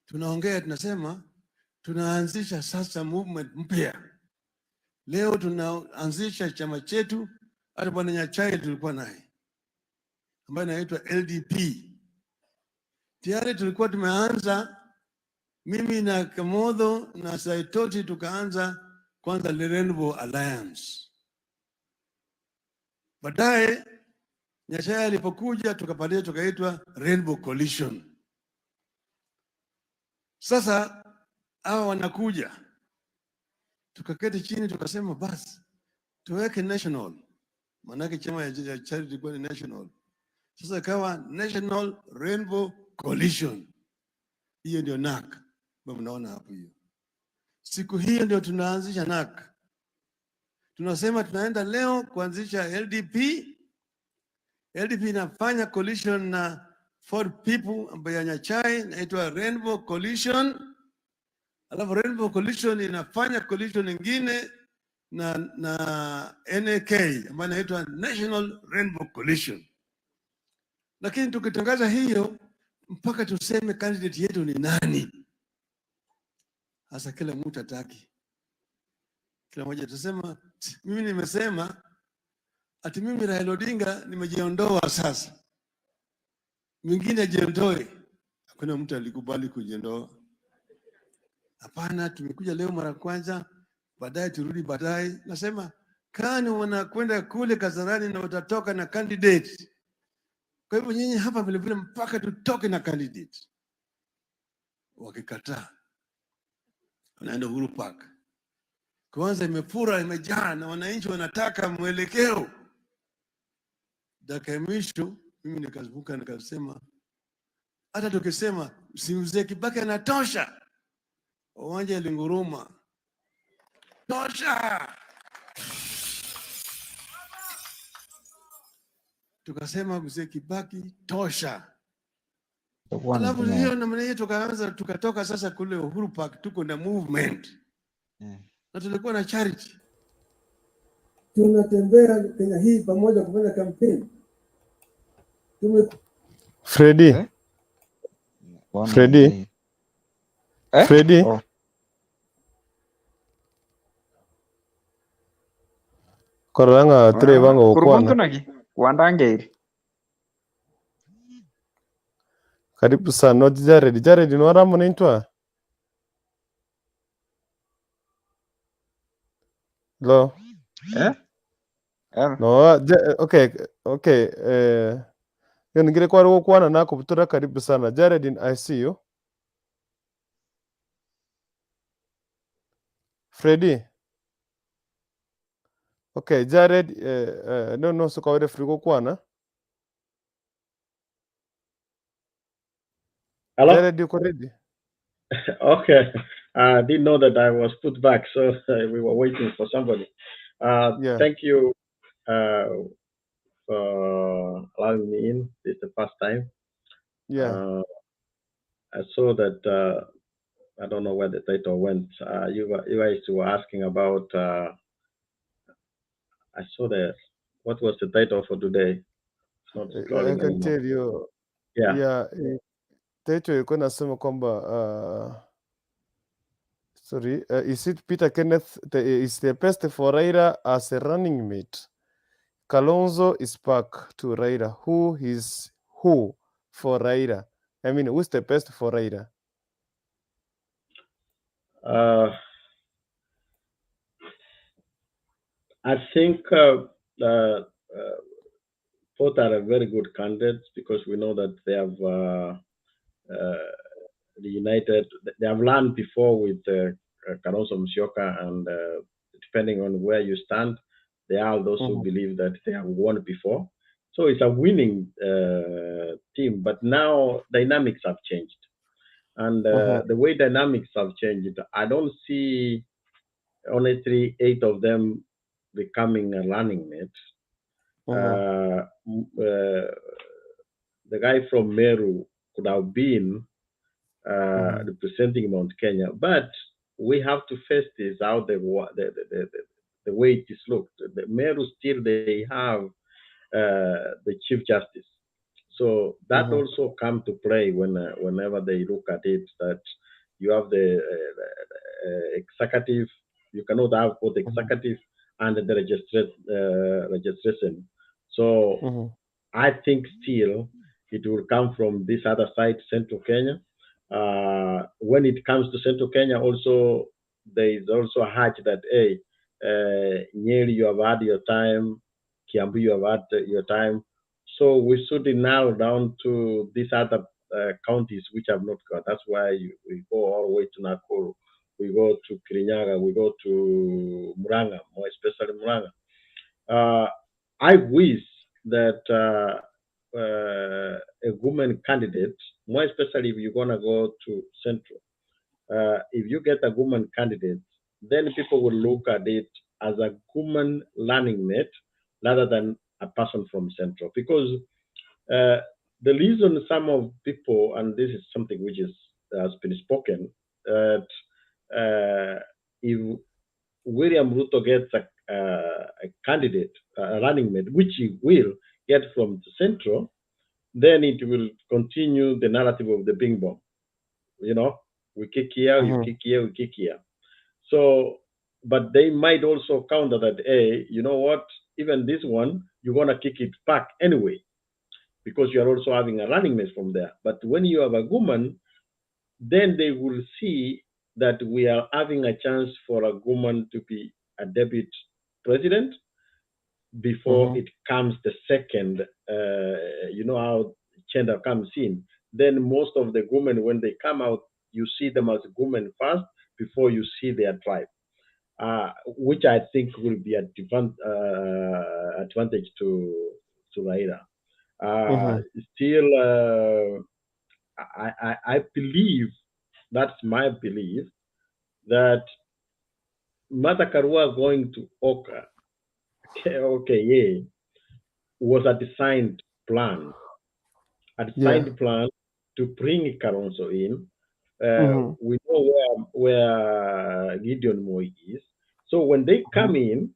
Tunaongea tunasema tunaanzisha sasa movement mpya. Leo tunaanzisha chama chetu, hata bwana Nyachae tulikuwa naye ambaye anaitwa LDP. Tayari tulikuwa tumeanza, mimi na Kamotho na Saitoti tukaanza kwanza Rainbow Alliance. Baadaye Nyachae alipokuja tukapatia tukaitwa Rainbow Coalition. Sasa hawa wanakuja, tukaketi chini tukasema basi tuweke national, maanake chama ya Charity ilikuwa ni national. Sasa ikawa National Rainbow Coalition. Hiyo ndio NARC ambayo mnaona hapo hiyo. Siku hiyo ndio tunaanzisha NARC. Tunasema tunaenda leo kuanzisha LDP. LDP inafanya coalition na Ford People ambayo ya Nyachae inaitwa Rainbow Coalition. Alafu Rainbow Coalition inafanya coalition nyingine na NAK ambayo inaitwa National Rainbow Coalition. Lakini tukitangaza hiyo mpaka tuseme candidate yetu ni nani. Sasa kila mtu hataki. Kila mmoja atasema mimi nimesema ati mimi Raila Odinga nimejiondoa sasa. Mwingine ajiondoe. Hakuna mtu alikubali kujiondoa. Hapana, tumekuja leo mara kwanza, baadaye turudi baadaye. Nasema KANU wanakwenda kule Kasarani na watatoka na candidate. Kwa hivyo nyinyi hapa vilevile mpaka tutoke na candidate. Wakikataa wanaenda Uhuru Park. Kwanza imefura imejaa na wananchi wanataka mwelekeo. Dakika ya mwisho mimi nikazunguka nikasema, hata tukisema si mzee Kibaki anatosha, uwanja ilinguruma, tosha. Tukasema mzee Kibaki tosha. Itakuwa Alafu ni hiyo namna hiyo tukaanza tukatoka sasa kule Uhuru Park, tuko na movement na tulikuwa na charity. Tunatembea Kenya hii pamoja kufanya kampeni. Tume Freddy. Eh? Bwana Freddy. mzee. Eh? Freddy. Oh. Kororanga tire banga Kurubuntu gokwana. naki wandangeire. Karibu sana. Not Jared. Jared ni waramu nintwa. Lo. Eh? Eh. No, okay, okay. Eh, yo ningire kwari gokwana nakobutora karibu sana. Jared, I see you. Freddy. Okay, Jared, no no so kawere free gokwana. Hello? Jared, you ready? Okay. I didn't know that I was put back, so we were waiting for somebody. Yeah. Thank you for allowing me in. This is the first time. Yeah. I saw that, I don't know where the title went. You guys were asking about, I saw the, what was the title for today? It's not I scrolling can anymore. tell you. Yeah. Yeah, title ilikuwa inasema kwamba sorry, is it Peter Kenneth is the best for Raila as a running mate? Kalonzo is back to Raila. Who is who for Raila? I mean, who's the best for Raila? I think both are a very good candidates because we know that they have reunited. They have learned before with Kalonzo Musyoka, and depending on where you stand, there are those who believe that they have won before. So it's a winning team, but now dynamics have changed. And the way dynamics have changed, I don't see, honestly, 8 of them becoming a running mate. The guy from Meru could have been representing Mount Kenya, but we have to face this out the way it is looked. The Meru still, they have the Chief Justice. So that also come to play whenever they look at it, that you have the executive, you cannot have both executive and the registration. So I think still it will come from this other side, Central Kenya. When it comes to Central Kenya, also there is also a hatch that, hey, Nyeri, you have had your time, Kiambu, you have had your time. So we should narrow down to these other counties which have not got. That's why we go all the way to Nakuru, we go to Kirinyaga, we go to Murang'a, more especially Murang'a. I wish that a woman candidate, more especially if you're going to go to Central, if you get a woman candidate, then people will look at it as a woman learning mate rather than a person from Central. Because the reason some of people, and this is something which is has been spoken, that if William Ruto gets a candidate, a running mate, which he will get from the Central, then it will continue the narrative of the Bing Bong. We kick here, you kick here, we kick here. But they might also counter that, hey, you know what, even this one, you're going to kick it back anyway, because you are also having a running mate from there. But when you have a woman, then they will see that we are having a chance for a woman to be a deputy president. before Mhm. it comes the second, you know how gender comes in. Then most of the women, when they come out, you see them as women first before you see their tribe, which I think will be a advantage to Raila. Still, I believe, that's my belief, that Martha Karua going to OKA, OKA, was a designed plan, a designed plan to bring Kalonzo in. We know where Gideon Moi is. So when they come in,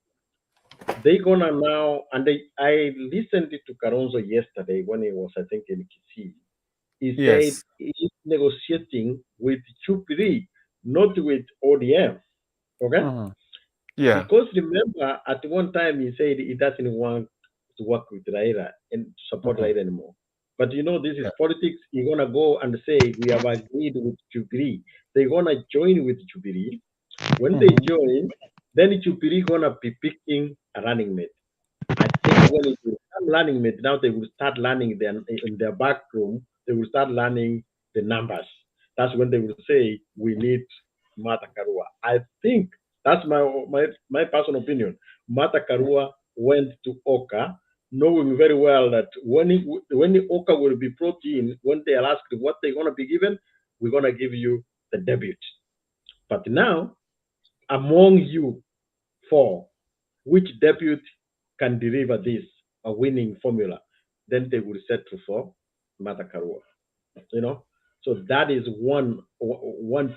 they gonna now, and they, I listened to Kalonzo yesterday when he was, I think, in Kisii. He said he's negotiating with Jubilee, not with ODM. Okay? Because remember, at one time he said he doesn't want to work with Raila and support Raila anymore. But you know, this is politics. He's gonna go and say we have agreed with Jubilee. They're gonna join with Jubilee. When they join, then Jubilee gonna be picking a running mate. I think when it will come running mate, now they will start learning their, in their back room, they will start learning the numbers. That's when they will say, we need Martha Karua. I think that's my personal opinion. Martha Karua went to OKA, knowing very well that when the OKA will be brought in, when they are asked what they're going to be given, we're going to give you the debut. But now, among you four, which deputy can deliver this, a winning formula? Then they will settle for Martha Karua, you know? So that is one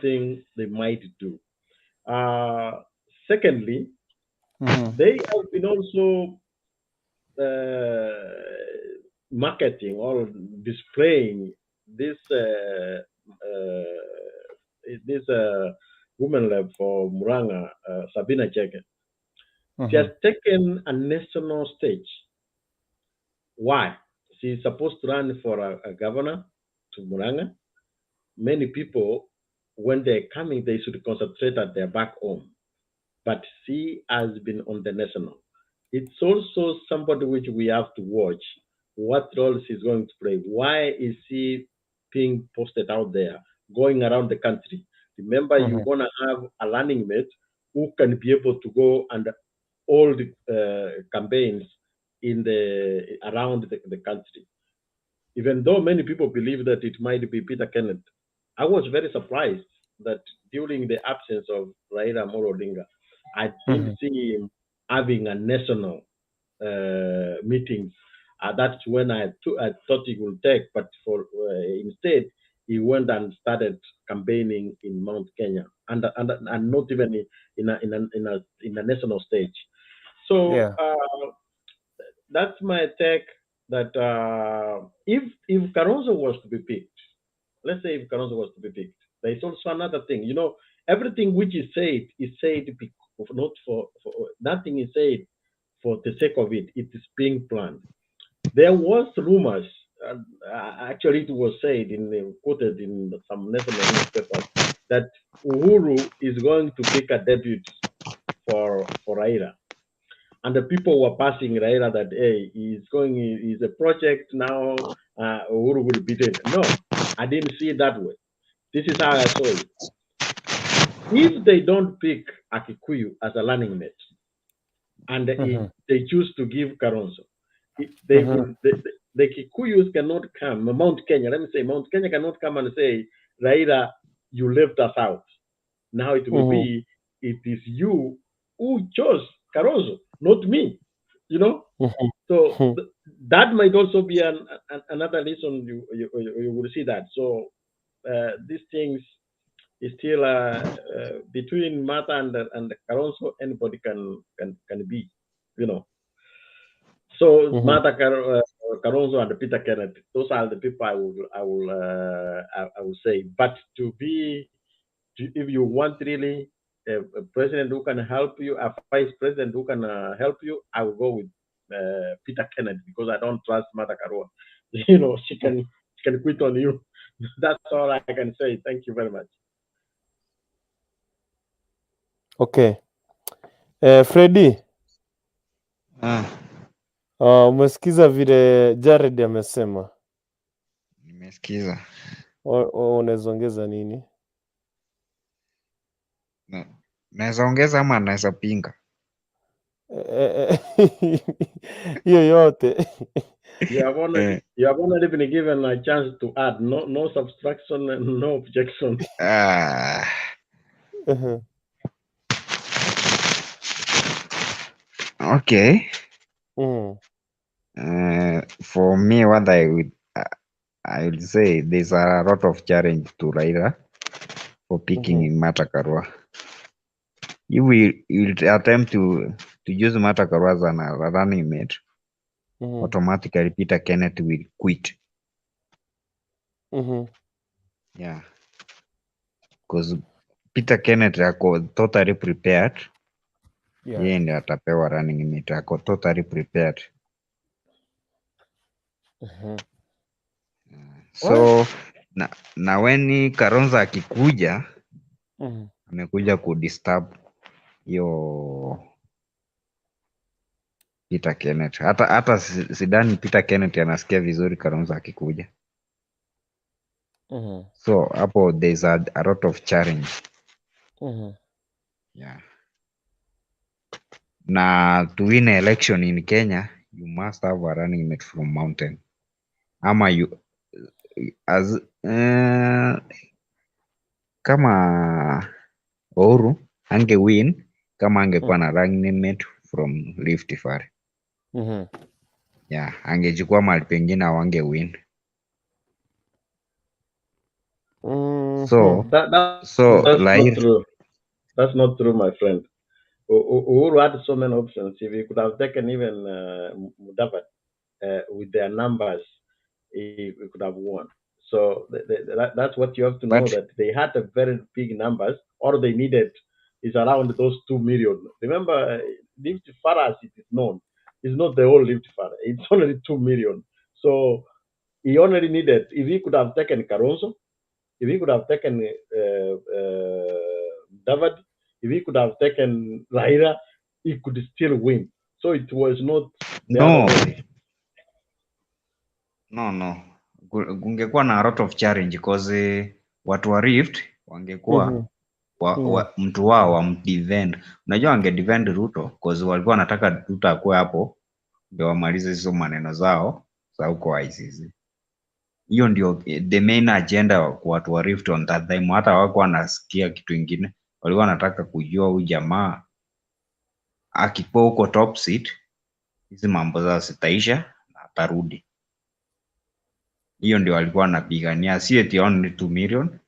thing they might do. Secondly, they have been also marketing or displaying this woman rep for Murang'a, Sabina Chege. She has taken a national stage. Why? She's supposed to run for a governor to Murang'a. Many people, when they're coming, they should concentrate at their back home. But she has been on the national. It's also somebody which we have to watch what role she's going to play. Why is she being posted out there, going around the country? Remember, you're going to have a running mate who can be able to go and all the campaigns in the around the country. Even though many people believe that it might be Peter Kenneth, I was very surprised that during the absence of Raila Amolo Odinga, I didn't see him having a national meeting. That's when I thought he would take, but for instead he went and started campaigning in Mount Kenya, and not even in a national stage. That's my take. That if Kalonzo was to be picked, let's say if Kalonzo was to be picked, there is also another thing. Everything which is said is said not for nothing is said for the sake of it. It is being planned. There was rumors. Actually, it was said in the, quoted in some national newspapers that Uhuru is going to pick a deputy for Raila. And the people were passing Raila that, hey, he's going, he's a project now, Uhuru will be dead. No, I didn't see it that way. This is how I saw it. If they don't pick a Kikuyu as a running mate, and they choose to give Kalonzo, the Kikuyus cannot come, Mount Kenya, let me say, Mount Kenya cannot come and say, Raila, you left us out. Now it will be, it is you who chose Kalonzo, not me, you know? So that might also be another reason you will see that. So these things is still between Martha and Kalonzo, anybody can be, you know. So Martha Kalonzo and Peter Kenneth, those are the people I will say. But if you want really a president who can help you, a vice president who can help you, I will go with Peter Kenneth, because I don't trust Martha Karua. She can quit on you. That's all I can say. Thank you very much. Okay. Freddy. Umesikiza vile Jared amesema? Nimesikiza. Unaweza ongeza nini? Naweza ongeza ama naweza pinga. Eh, eh, Hiyo yote. You have only you have only been given a chance to add, no subtraction and no objection. Ah, okay. For me, what I would say there's a lot of challenge to Raila for picking Martha Karua. If we will attempt to use Martha Karua as an, a running mate, automatically Peter Kenneth will quit. Yeah, because Peter Kenneth ako totally prepared. Yeye ndiye atapewa running mate, ako totally prepared. So na when Kalonzo akikuja amekuja kudisturb hiyo Peter Kenneth. Hata sidhani Peter Kenneth anasikia vizuri Kalonzo akikuja. So hapo there's a lot of challenge. Yeah. Na to win an election in Kenya, you must have a running mate from mountain. Ama you as kama Uhuru ange win kama angekuwa na running mate from Rift Valley. Yeah, angechukua mahali pengine awange win. So so That's not Raila true. That's not true, my friend. Uhuru had so many options. If he could have taken even Mudavadi with their numbers, he could have won. So that's what you have to know, but that they had a very big numbers. All they needed is around those 2 million. Remember, Rift Valley, as it is known, is not the whole Rift Valley. It's only 2 million. So he only needed, if he could have taken Kalonzo, if he could have taken Mudavadi, if he could have taken Raila, he could still win. So it was not the other no way. no. Kungekuwa na a lot of challenge cause watu wa Rift wangekuwa wa, mtu wao wamdefend. Unajua wangedefend Ruto cause walikuwa wanataka Ruto akuwe hapo ndio wamalize hizo maneno zao za huko ICC. Hiyo ndio the main agenda kwa watu wa Rift on that time. Hata hawakuwa wanasikia kitu ingine, walikuwa wanataka kujua huyu jamaa akikuwa huko top seat, hizi mambo zao zitaisha na atarudi. Hiyo ndio walikuwa wanapigania, si eti only 2 million.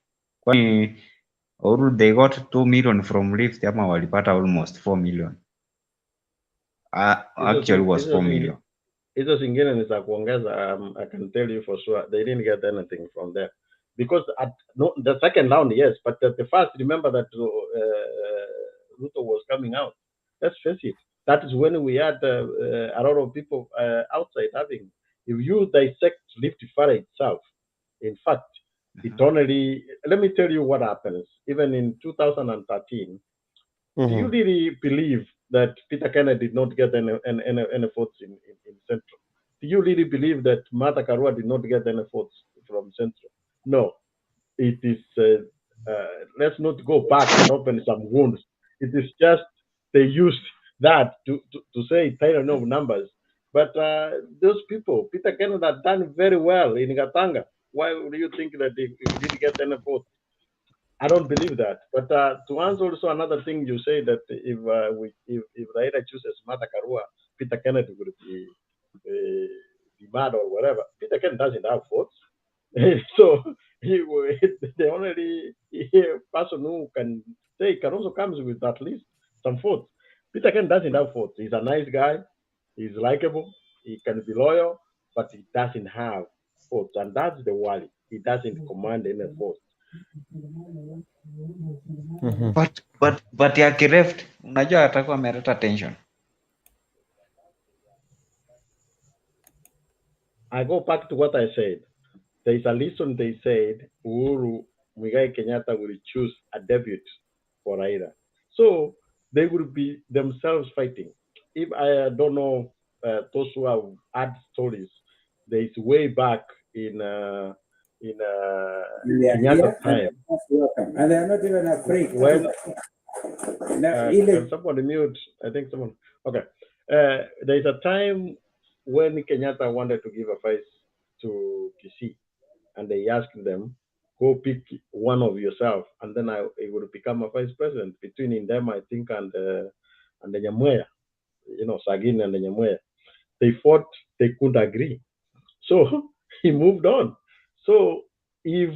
Kwani Uhuru they got 2 million from Rift ama walipata almost 4 million? Hizo Actually was hizo 4 million. Hizo zingine ni za kuongeza. I can tell you for sure they didn't get anything from there because at no, the second round, yes, but the first, remember that Ruto was coming out. Let's face it, that is when we had a lot of people outside having. If you dissect Rift Valley itself, in fact, it only, let me tell you what happens. Even in 2013, do you really believe that Peter Kenneth did not get any votes in Central? Do you really believe that Martha Karua did not get any votes from Central? No. It is, let's not go back and open some wounds. It is just they used that to say I know numbers. But those people, Peter Kenneth had done very well in Gatanga. Why would you think that he didn't get any votes? I don't believe that. But to answer also another thing you say that if Raila chooses Martha Karua, Peter Kenneth will be mad or whatever. Peter Kenneth doesn't have votes. So the only person who can say Kalonzo comes with at least some votes. Peter Kenneth doesn't have votes. He's a nice guy. He's likable. He can be loyal, but he doesn't have votes, and that's the worry. He doesn't command any votes. But akileft unajua atakuwa ameleta tension. I go back to what I said. There is a reason they said Uhuru Muigai Kenyatta will choose a deputy for Raila. So they will be themselves fighting. If I don't know uh, those who have had stories, there is way back in uh, in uh, And they are here Kenyatta's and they time are most welcome. And they are not even afraid. when Na uh, ile can somebody mute? I think someone. Okay. Uh, there is a time when Kenyatta wanted to give a face to Kisii, and they asked them, "Go pick one of yourself, and then I it would become a vice president." Between them, I think, and uh, and the Nyamweya, you know, Sagin and the Nyamweya, they fought. They couldn't agree, so he moved on. So if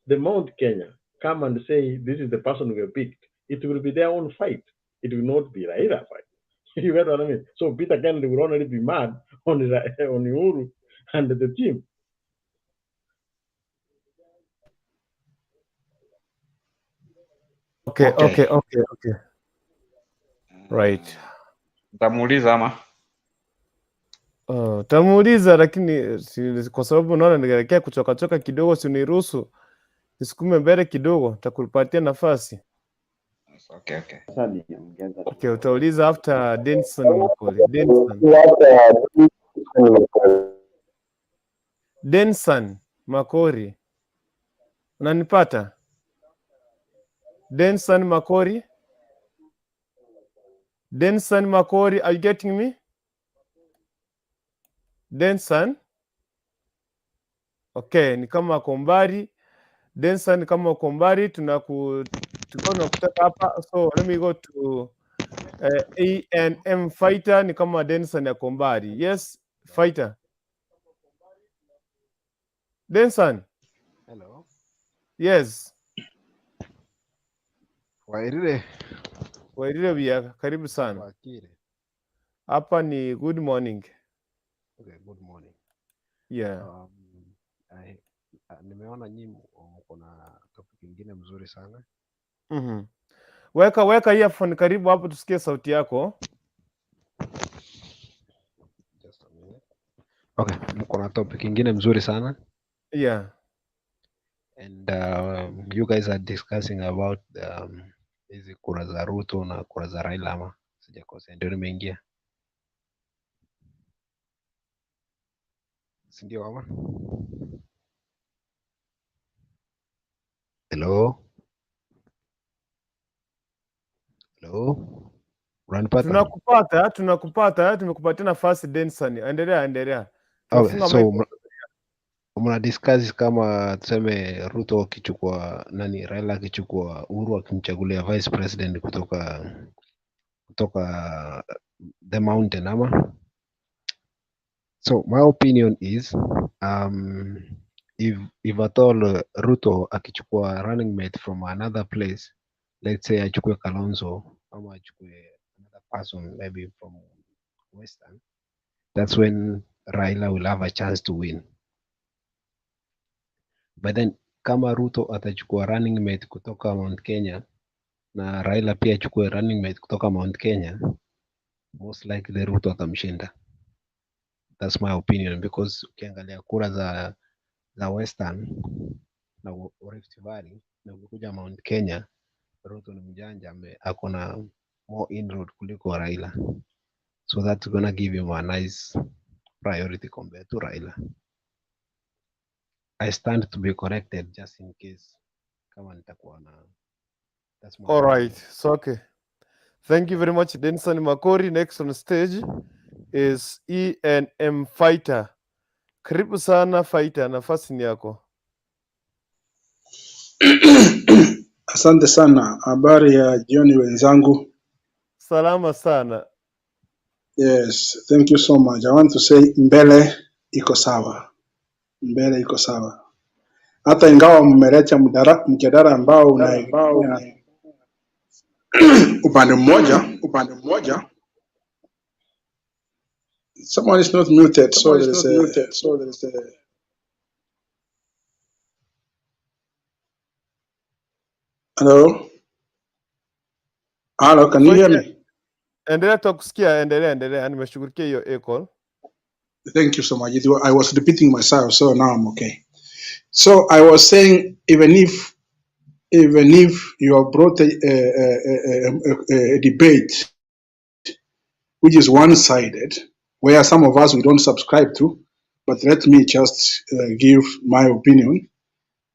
the Mount Kenya come and say this is the person we have picked, it will be their own fight. It will not be Raila fight. You get what I mean? So Peter Kennedy will only be mad on Ra- on Uhuru and the team. Okay, Okay. okay, okay, okay. Right. Ntamuuliza ama Uh, tamuuliza lakini si, kwa sababu naona nielekea kuchoka choka kidogo, si uniruhusu nisukume mbele kidogo, takupatia nafasi. okay, okay. Sasa niongeza Okay, utauliza after Denson Makori. Denson. Denson Makori. Unanipata? Denson Makori? Denson Makori, are you getting me? Denson? Okay, ni kama ako mbali. Denson kama uko mbali tunaku tulikuwa tunakutaka hapa. So let me go to uh, ANM fighter ni kama Denson yako mbali. Yes, fighter. Denson. Hello. Yes. Wairire. Wairire bia, karibu sana. Wakire. Hapa ni good morning. Okay, good morning. Yeah. Um, I, uh, nimeona nyinyi mko na topic ingine mzuri sana. Mhm. Weka weka earphone karibu hapo tusikie sauti yako. Just a minute. Okay, mko na topic ingine mzuri sana Yeah. and um, you guys are discussing about um, hizi kura za Ruto na kura za Raila ama sijakosea, ndio nimeingia, si ndio ama? Hello, hello, unanipata? Tunakupata, tunakupata, tumekupatia nafasi Denson. Endelea, endelea. Okay, Tumefunga so mic. mna mna discuss kama tuseme Ruto akichukua nani, Raila akichukua Uhuru akimchagulia vice president kutoka kutoka the mountain ama so my opinion is um, if if at all uh, Ruto akichukua running mate from another place let's say achukue Kalonzo ama achukue another person maybe from Western that's when Raila will have a chance to win but then kama Ruto atachukua running mate kutoka Mount Kenya na Raila pia achukue running mate kutoka Mount Kenya most likely Ruto atamshinda that's my opinion because ukiangalia kura za za Western na Rift Valley na ukikuja Mount Kenya, Ruto ni mjanja, ame- ako na more inroad kuliko Raila, so that's gonna give him a nice priority compared to Raila. I stand to be corrected just in case kama nitakuwa na that's my All opinion. right. So okay. Thank you very much Denson Makori. Next on stage is ENM Fighter. Karibu sana Fighter, nafasi ni yako. Asante sana. Habari ya jioni wenzangu. Salama sana. Yes, thank you so much. I want to say mbele iko sawa, mbele iko sawa. Hata ingawa mmeleta mdara- mjadala ambao unaegemea upande mmoja, upande mmoja. Someone is not muted, so there is a, so there is a. Hello, hello, can you hear Fighter, me? endelea tukusikia, endelea, endelea. Nimeshughulikia hiyo echo. Thank you so much. It wa- I was repeating myself, so now I'm okay. So I was saying, even if even if you have brought a, a, a, a, a, a debate which is one-sided. where some of us we don't subscribe to, but let me just uh, give my opinion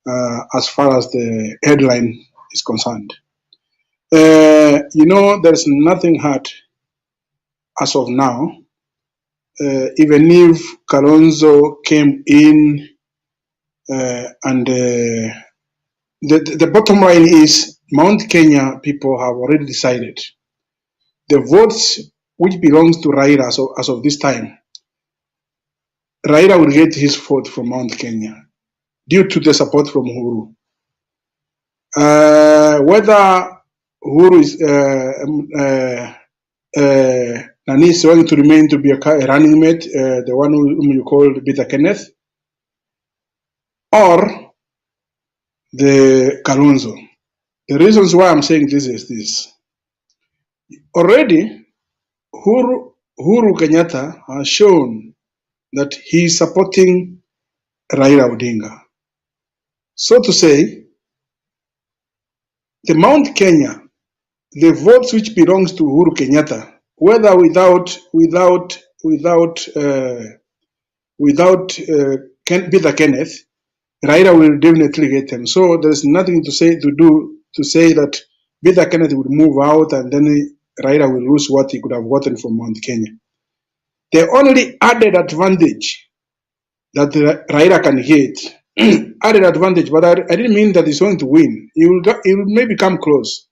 uh, as far as the headline is concerned. Uh, you know, there's nothing hard as of now. Uh, even if Kalonzo came in uh, and uh, the, the bottom line is Mount Kenya people have already decided the votes which belongs to Raila as of, as of this time, Raila will get his vote from Mount Kenya due to the support from Uhuru. Uh, whether Uhuru is uh, um, uh, uh, Nani is going to remain to be a, a running mate, uh, the one whom you call Peter Kenneth, or the Kalonzo. The reasons why I'm saying this is this. Already, Uhuru, Uhuru Kenyatta has shown that he is supporting Raila Odinga. So to say, the Mount Kenya, the votes which belongs to Uhuru Kenyatta, whether without without without without Ken, Peter Kenneth, Raila will definitely get them. So there's nothing to say to do to say that Peter Kenneth will move out and then Raila will lose what he could have gotten from Mount Kenya. The only added advantage that Raila can get, added advantage, but I, I didn't mean that he's going to win. He will, go, he will maybe come close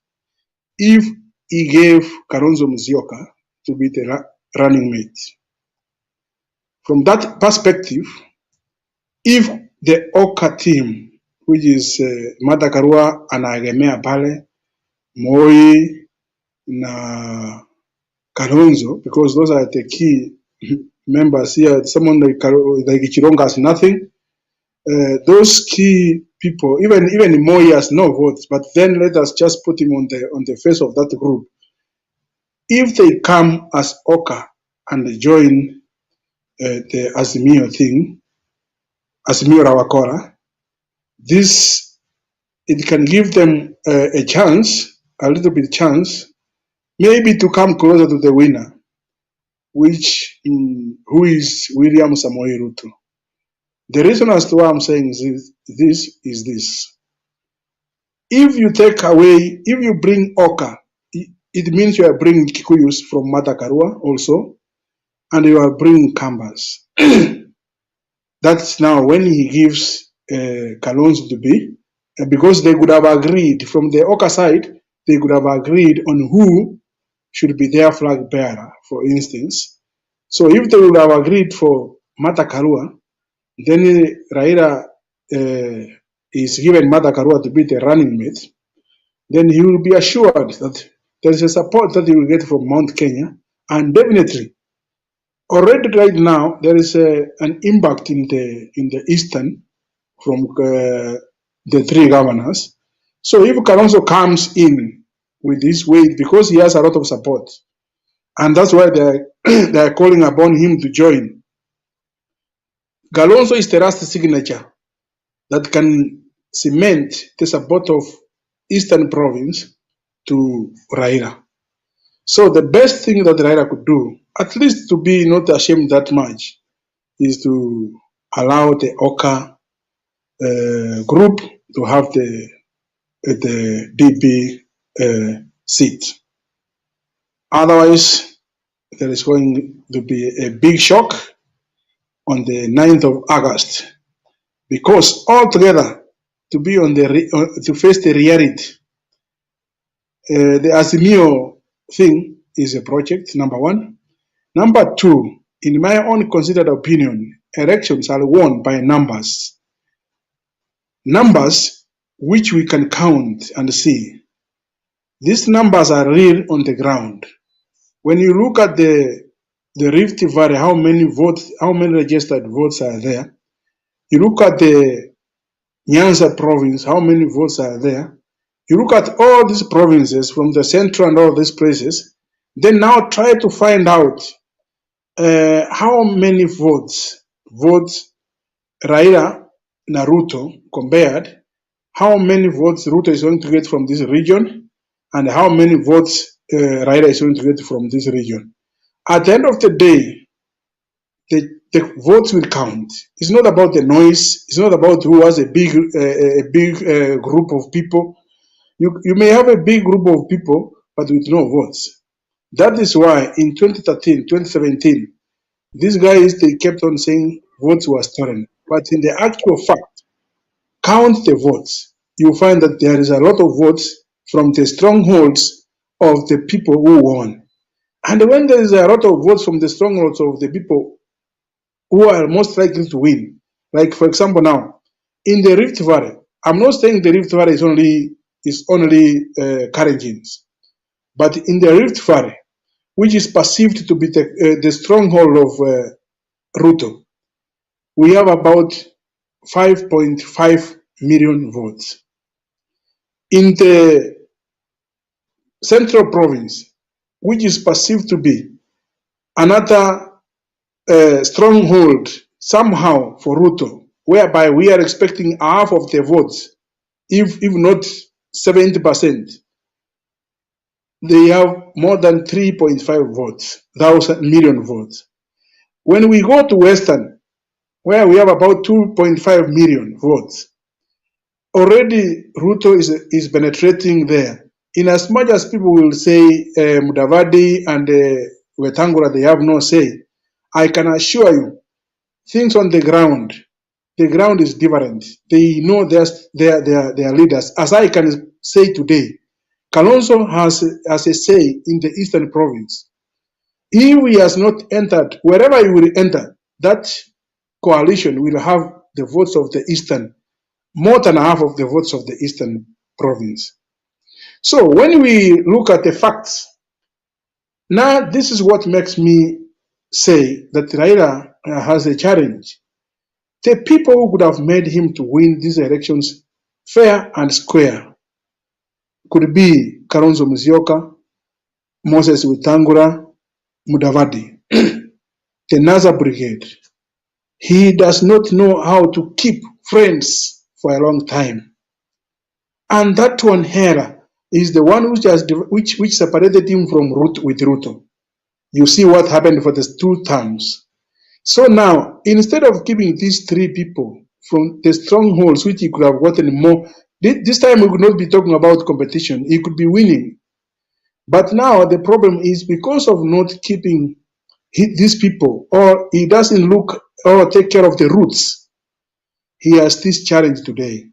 if he gave Kalonzo Musyoka to be the running mate. From that perspective, if the Oka team, which is uh, Martha Karua anaegemea pale, Moi na Kalonzo, because those are the key members here. Someone like, like Chilonga has nothing. Uh, those key people, even even Moi has no votes, but then let us just put him on the on the face of that group. If they come as Oka and join uh, the Azimio thing, Azimio la Wakora, this it can give them uh, a chance, a little bit chance, maybe to come closer to the winner, which mm, who is William Samoei Ruto. The reason as to why I'm saying this, this is this. If you take away, if you bring Oka, it, it means you are bringing Kikuyus from Martha Karua also, and you are bringing Kambas. That's now when he gives uh, Kalonzo to be, uh, because they could have agreed from the Oka side, they could have agreed on who should be their flag bearer, for instance. So if they would have agreed for Martha Karua, then uh, Raila uh, is given Martha Karua to be the running mate, then he will be assured that there is a support that he will get from Mount Kenya. And definitely, already right now, there is a, an impact in the in the eastern from uh, the three governors. So if Kalonzo comes in with this weight, because he has a lot of support, and that's why they are, they are calling upon him to join. Kalonzo is the last signature that can cement the support of Eastern Province to Raila. So the best thing that Raila could do, at least to be not ashamed that much, is to allow the Oka uh, group to have the the DP uh, seat. Otherwise, there is going to be a big shock on the 9th of August because altogether to be on the re- to face the reality, the Azimio thing is a project, number one. Number two, in my own considered opinion, elections are won by numbers. Numbers which we can count and see. These numbers are real on the ground. When you look at the the Rift Valley, how many votes, how many registered votes are there? You look at the Nyanza province, how many votes are there? You look at all these provinces from the central and all these places, then now try to find out uh, how many votes votes Raila na Ruto compared, how many votes Ruto is going to get from this region, and how many votes uh, Raila is going to get from this region. At the end of the day, the, the votes will count. It's not about the noise. It's not about who has a big, a big group of people. You, you may have a big group of people, but with no votes. That is why in 2013, 2017, these guys, they kept on saying votes were stolen. But in the actual fact, count the votes. You find that there is a lot of votes from the strongholds of the people who won. And when there is a lot of votes from the strongholds of the people who are most likely to win, like for example now, in the Rift Valley, I'm not saying the Rift Valley is only is only Kalenjins, but in the Rift Valley, which is perceived to be the, the stronghold of Ruto, we have about 5.5 million votes. In the Central Province, which is perceived to be another stronghold somehow for Ruto, whereby we are expecting half of the votes, if, if not 70%, they have more than 3.5 votes, thousand million votes. When we go to Western, where we have about 2.5 million votes, already Ruto is, is penetrating there. In as much as people will say Mudavadi and Wetangula, they have no say, I can assure you, things on the ground, the ground is different. They know their, their, their, their leaders. As I can say today, Kalonzo has, has a say in the Eastern Province. If he has not entered, wherever he will enter, that coalition will have the votes of the Eastern, more than half of the votes of the Eastern Province. So when we look at the facts, now this is what makes me say that Raila has a challenge. The people who could have made him to win these elections fair and square could be Kalonzo Musyoka, Moses Wetangula, Mudavadi, the NASA Brigade. He does not know how to keep friends for a long time. And that one here is the one which has which which separated him from Ruto with Ruto. You see what happened for the two terms. So now, instead of giving these three people from the strongholds, which he could have gotten more, this time we could not be talking about competition. He could be winning. But now the problem is because of not keeping these people, or he doesn't look or take care of the roots, he has this challenge today.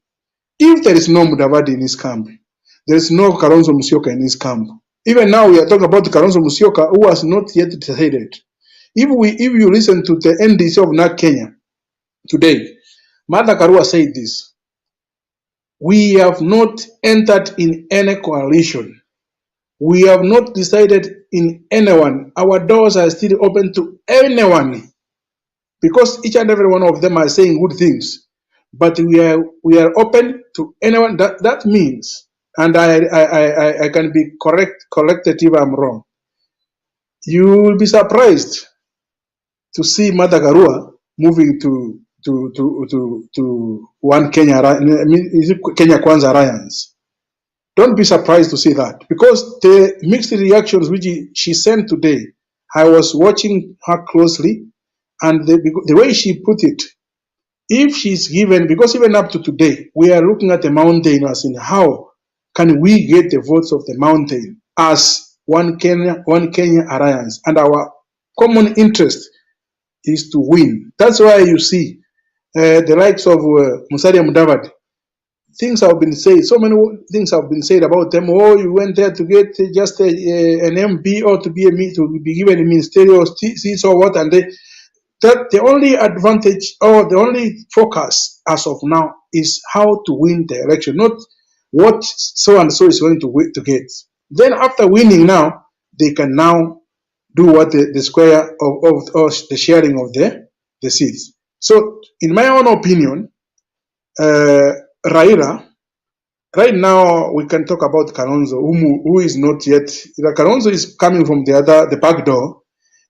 If there is no Mudavadi in his camp, there is no Kalonzo Musyoka in his camp. Even now we are talking about Kalonzo Musyoka, who has not yet decided. If we, if you listen to the NDC of NAC Kenya today, Martha Karua said this: We have not entered in any coalition. We have not decided in anyone. Our doors are still open to anyone because each and every one of them are saying good things. But we are we are open to anyone. That that means, and I I, I, I I can be correct corrected if I'm wrong. You will be surprised to see Martha Karua moving to to to to to one Kenya I mean, is it Kenya Kwanza Alliance. Don't be surprised to see that because the mixed reactions which she sent today, I was watching her closely, and the, the way she put it, if she's given, because even up to today, we are looking at the mountain as in how can we get the votes of the mountain as one Kenya, one Kenya alliance, and our common interest is to win. That's why you see the likes of Musalia Mudavadi. Things have been said, so many things have been said about them. Oh, you went there to get just an MP or to be a to be given a ministerial seats or what, and they, that the only advantage or the only focus as of now is how to win the election, not what so and so is going to win, to get. Then after winning now, they can now do what the square of, of the sharing of the, the seats. So in my own opinion, Raila, right now we can talk about Kalonzo, who, who is not yet, Kalonzo is coming from the other, the back door,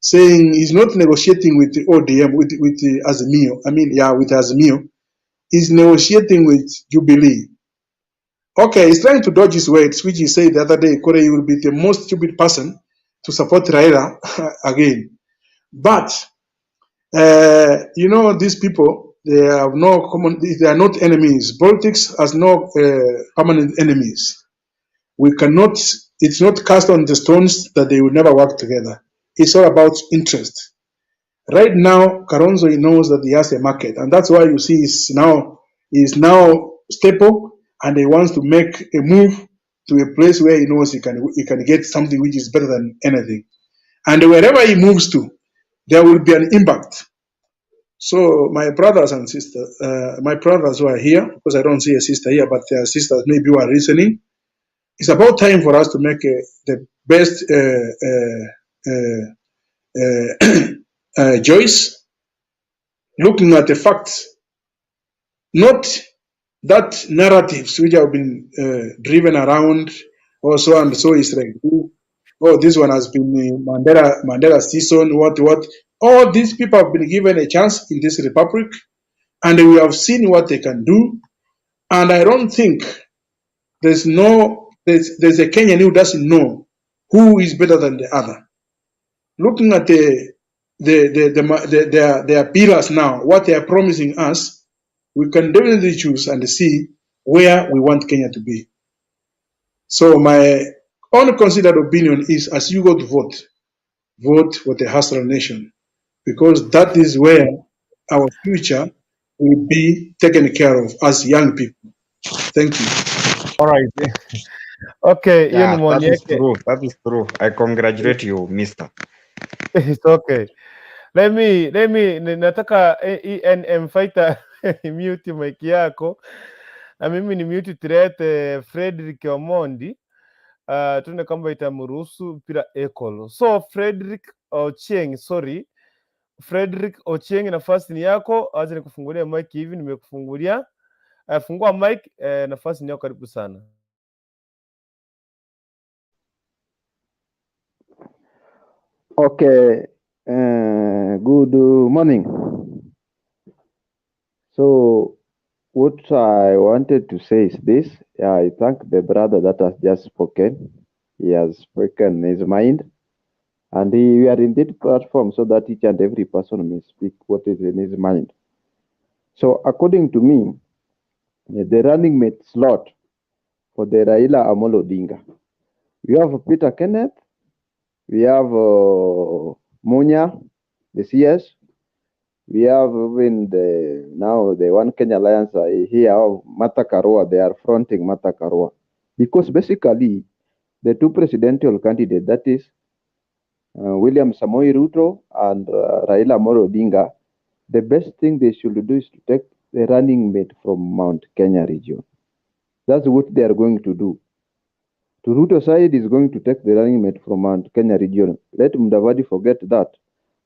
saying he's not negotiating with the ODM, with, with the Azimio. I mean, yeah, with Azimio. He's negotiating with Jubilee. Okay, he's trying to dodge his words, which he said the other day, Kore, you will be the most stupid person to support Raila again. But You know, these people, they have no common, they are not enemies. Politics has no permanent enemies. We cannot, it's not cast on the stones that they will never work together. It's all about interest. Right now, Karonzo he knows that he has a market, and that's why you see he's now he's now stable, and he wants to make a move to a place where he knows he can he can get something which is better than anything. And wherever he moves to, there will be an impact. So my brothers and sisters, my brothers who are here, because I don't see a sister here, but there are sisters maybe who are listening. It's about time for us to make the best choice, looking at the facts, not that narratives which have been driven around, oh, so and so is like, oh, this one has been Mandela, Mandela season, what, what. All these people have been given a chance in this republic, and we have seen what they can do. And I don't think there's no, there's, there's a Kenyan who doesn't know who is better than the other. Looking at the, the, the, the, the their, their pillars now, what they are promising us, we can definitely choose and see where we want Kenya to be. So my own considered opinion is as you go to vote, vote for the Hustler Nation, because that is where our future will be taken care of as young people. Thank you. All right. Okay, hiyo ni Yeah, maoni that is yake. true. That is true. I congratulate you, mister. It's okay. Let me let me ni- nataka ENM fighter mute mic yako na mimi ni mute tulete Frederick Omondi tuone kama itamruhusu pira ekolo. So Frederick Ochieng, sorry. Frederick Ochieng, nafasi ni yako. Acha nikufungulia mic hivi, nimekufungulia. Fungua mic, nafasi ni yako, karibu sana. Okay, good morning. So, what I wanted to say is this. I thank the brother that has just spoken. He has spoken his mind, and he, we are in this platform so that each and every person may speak what is in his mind. So, according to me, the running mate slot for the Raila Amolo Odinga, we have Peter Kenneth, we have Munya, the CS, we have even the now the One Kenya Alliance are here of Martha Karua. They are fronting Martha Karua because basically the two presidential candidates, that is William Samoei Ruto and Raila Amolo Odinga, the best thing they should do is to take the running mate from Mount Kenya region. That's what they are going to do. To Ruto side is going to take the running mate from Mount Kenya region. Let Mudavadi forget that.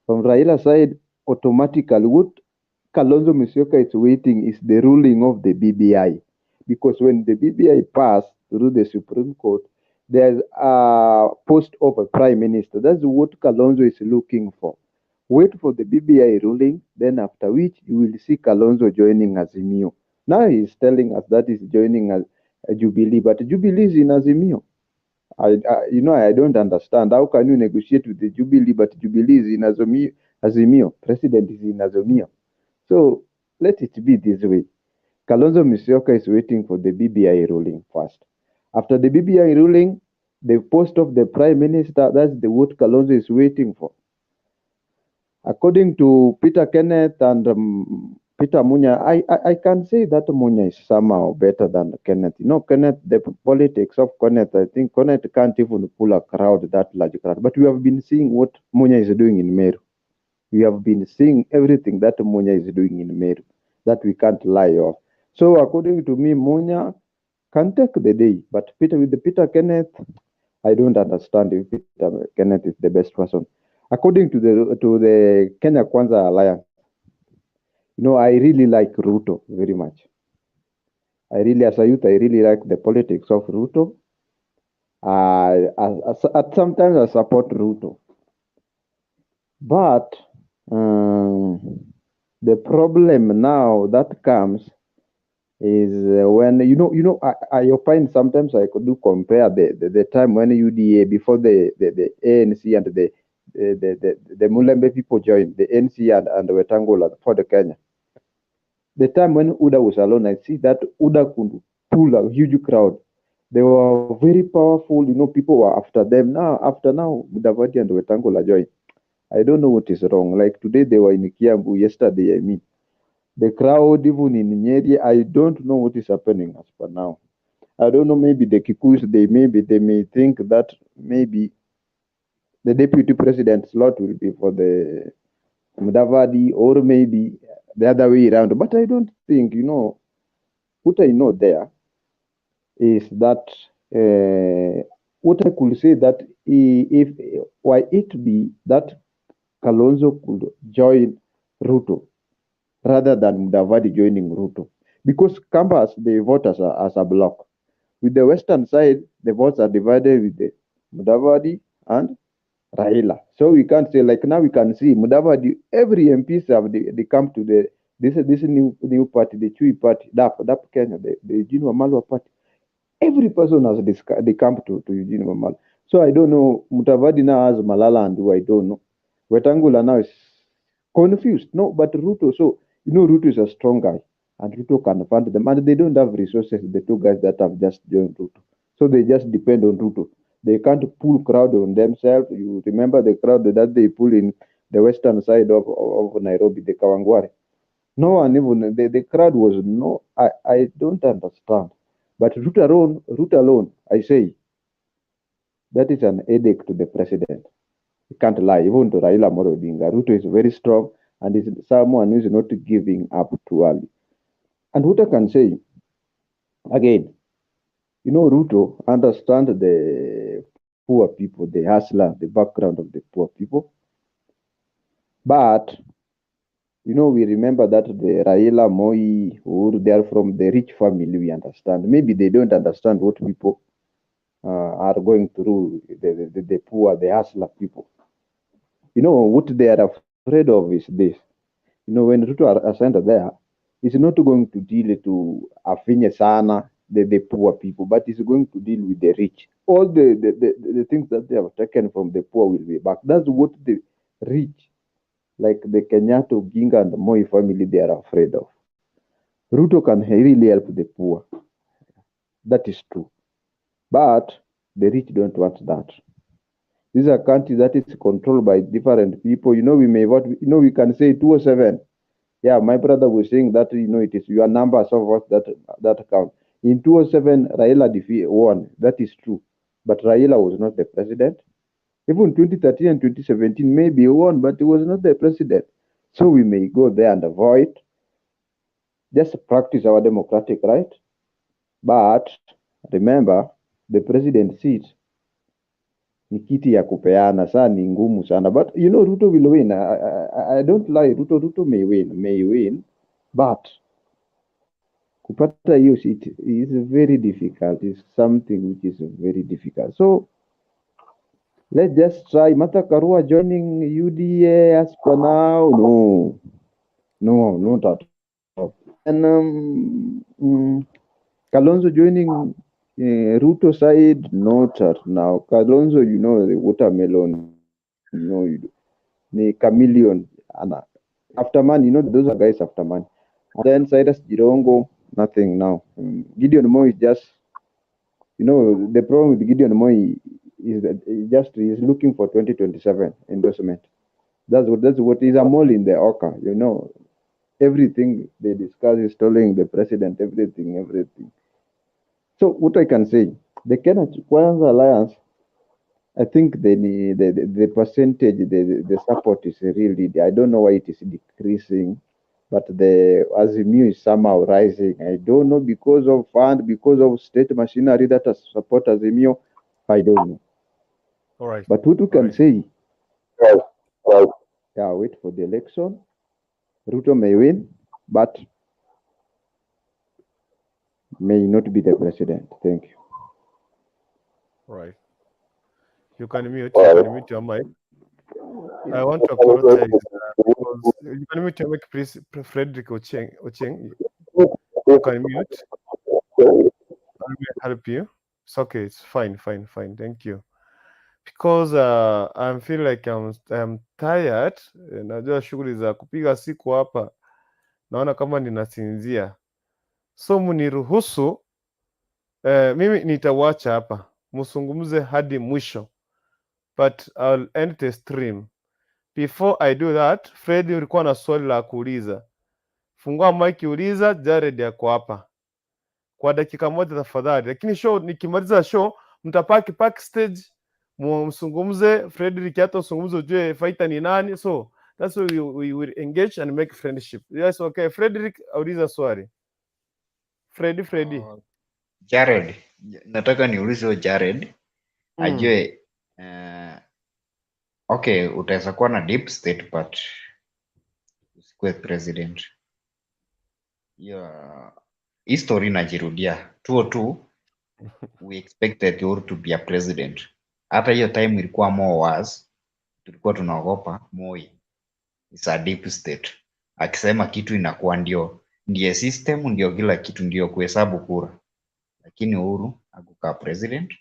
From Raila side, automatically what Kalonzo Musyoka is waiting is the ruling of the BBI. Because when the BBI passed through the Supreme Court, there's a post of a prime minister. That's what Kalonzo is looking for. Wait for the BBI ruling, then after which you will see Kalonzo joining Azimio. Now he's telling us that he's joining a, a Jubilee, but Jubilee is in Azimio. I, I, you know, I don't understand. How can you negotiate with the Jubilee, but Jubilee is in Azimio, Azimio. President is in Azimio. So let it be this way. Kalonzo Musyoka is waiting for the BBI ruling first. After the BBI ruling, the post of the prime minister, that's the what Kalonzo is waiting for. According to Peter Kenneth and Peter Munya, I, I, I can say that Munya is somehow better than Kenneth. You know, Kenneth, the politics of Kenneth, I think Kenneth can't even pull a crowd, that large crowd. But we have been seeing what Munya is doing in Meru. We have been seeing everything that Munya is doing in Meru that we can't lie off. So according to me, Munya can take the day, but Peter with the Peter Kenneth, I don't understand if Peter Kenneth is the best person. According to the to the Kenya Kwanza Alliance, you know, I really like Ruto very much. I really, as a youth, I really like the politics of Ruto. I, as, at sometimes I support Ruto, but the problem now that comes is when you know, you know, I, I opine sometimes I could do compare the, the, the time when UDA before the, the, the ANC and the the Mulembe people joined, the NC and Wetangula for the Kenya. The time when UDA was alone, I see that UDA could pull a huge crowd. They were very powerful, you know, people were after them. Now, after now, Mudavadi and Wetangula joined. I don't know what is wrong. Like today, they were in Kiambu, yesterday, I mean. The crowd, even in Nyeri, I don't know what is happening as per now. I don't know, maybe the Kikuyus, they maybe they may think that maybe the deputy president slot will be for the Mudavadi or maybe the other way around. But I don't think, you know, what I know there is that what I could say that if why it be that Kalonzo could join Ruto rather than Mudavadi joining Ruto. Because Kambas, they vote as a block. With the western side, the votes are divided with the Mudavadi and Raila. So we can't say, like now we can see Mudavadi, every MPs have they come to the this new party, the Chui party, DAP, DAP Kenya, the Eugene Wamalwa party. Every person has they come to Eugene Wamalwa. So I don't know, Mudavadi now has Malala and who I don't know. Wetangula now is confused. No, but Ruto, so you know Ruto is a strong guy and Ruto can fund them and they don't have resources, the two guys that have just joined Ruto. So they just depend on Ruto. They can't pull crowd on themselves. You remember the crowd that they pull in the western side of Nairobi, the Kawangware. No one even, the crowd was no, I don't understand. But Ruto alone, I say, that is an headache to the president. You can't lie, even to Raila Amolo Odinga. Ruto is very strong and is someone who is not giving up too early. And what I can say, again, you know, Ruto understand the poor people, the hustler, the background of the poor people. But, you know, we remember that the Raila, Moi, Uhuru, they are from the rich family, we understand. Maybe they don't understand what people are going through, the poor, the hustler people. You know, what they are afraid of is this. You know, when Ruto are sent there, it's not going to deal to afinye sana, the poor people, but it's going to deal with the rich. All the things that they have taken from the poor will be back. That's what the rich, like the Kenyatta, Oginga, and the Moi family, they are afraid of. Ruto can really help the poor. That is true. But the rich don't want that. This is a country that is controlled by different people. You know, we may vote, you know, we can say 207. Yeah, my brother was saying that, you know, it is your numbers of us that count. In 207, Raila defeat won. That is true. But Raila was not the president. Even 2013 and 2017, maybe he won, but he was not the president. So we may go there and avoid. Just practice our democratic right. But remember, the president seat ni kiti ya kupeana, saa ni ngumu sana. But you know, Ruto will win. I don't lie, Ruto may win, may win. But kupata hiyo seat is very difficult. It's something which is very difficult. So let's just try Martha Karua joining UDA as per now. No, no, not at all. And Kalonzo joining Ruto side, not at now. Kalonzo, you know, the watermelon, you know, you do. The chameleon. And after money, you know, those are guys after money. And then Cyrus Jirongo, nothing now. Gideon Moi is just, you know, the problem with Gideon Moi is that he just is looking for 2027 endorsement. That's what is a mole in the oka, you know. Everything they discuss is telling the president, everything, everything. So what I can say, the Kenya Kwanza Alliance, I think the percentage, the support is really, I don't know why it is decreasing, but the Azimio is somehow rising. I don't know because of fund, because of state machinery that has support Azimio, I don't know. All right. But what we can All right. say, yeah, wait for the election. Ruto may win, but may not be the president. Thank you. All right. You can mute. You can mute your mic. I want to apologize because you can mute your mic, please, Frederick Ochieng. Ochieng, you can mute. I will help you. It's okay. It's fine, fine, fine. Thank you. Because I feel like I'm tired. Najua shughuli za kupiga siku hapa, naona kama ninasinzia, so mniruhusu mimi nitawacha hapa msungumze hadi mwisho, but I'll end the stream. Before I do that, Fred, ulikuwa na swali la kuuliza. Fungua mic uliza, Jared yako hapa kwa dakika moja tafadhali. Lakini show nikimaliza show mtapaki backstage msungumze, Frederick hata usungumze ujue fighter ni nani. So that's why we will engage and make friendship. Yes, okay. Frederick, auliza swali. Freddy, Freddy. Jared, nataka niulize huyo Jared ajue okay, utaweza kuwa na deep state but usikuwe president. Hiyo history inajirudia. 202 we expected Uhuru to be a president. Hata hiyo time ilikuwa more worse, tulikuwa tunaogopa Moi is a deep state. Akisema kitu inakuwa ndio ndiye system, ndio kila kitu, ndio kuhesabu kura. Lakini Uhuru hakukaa president,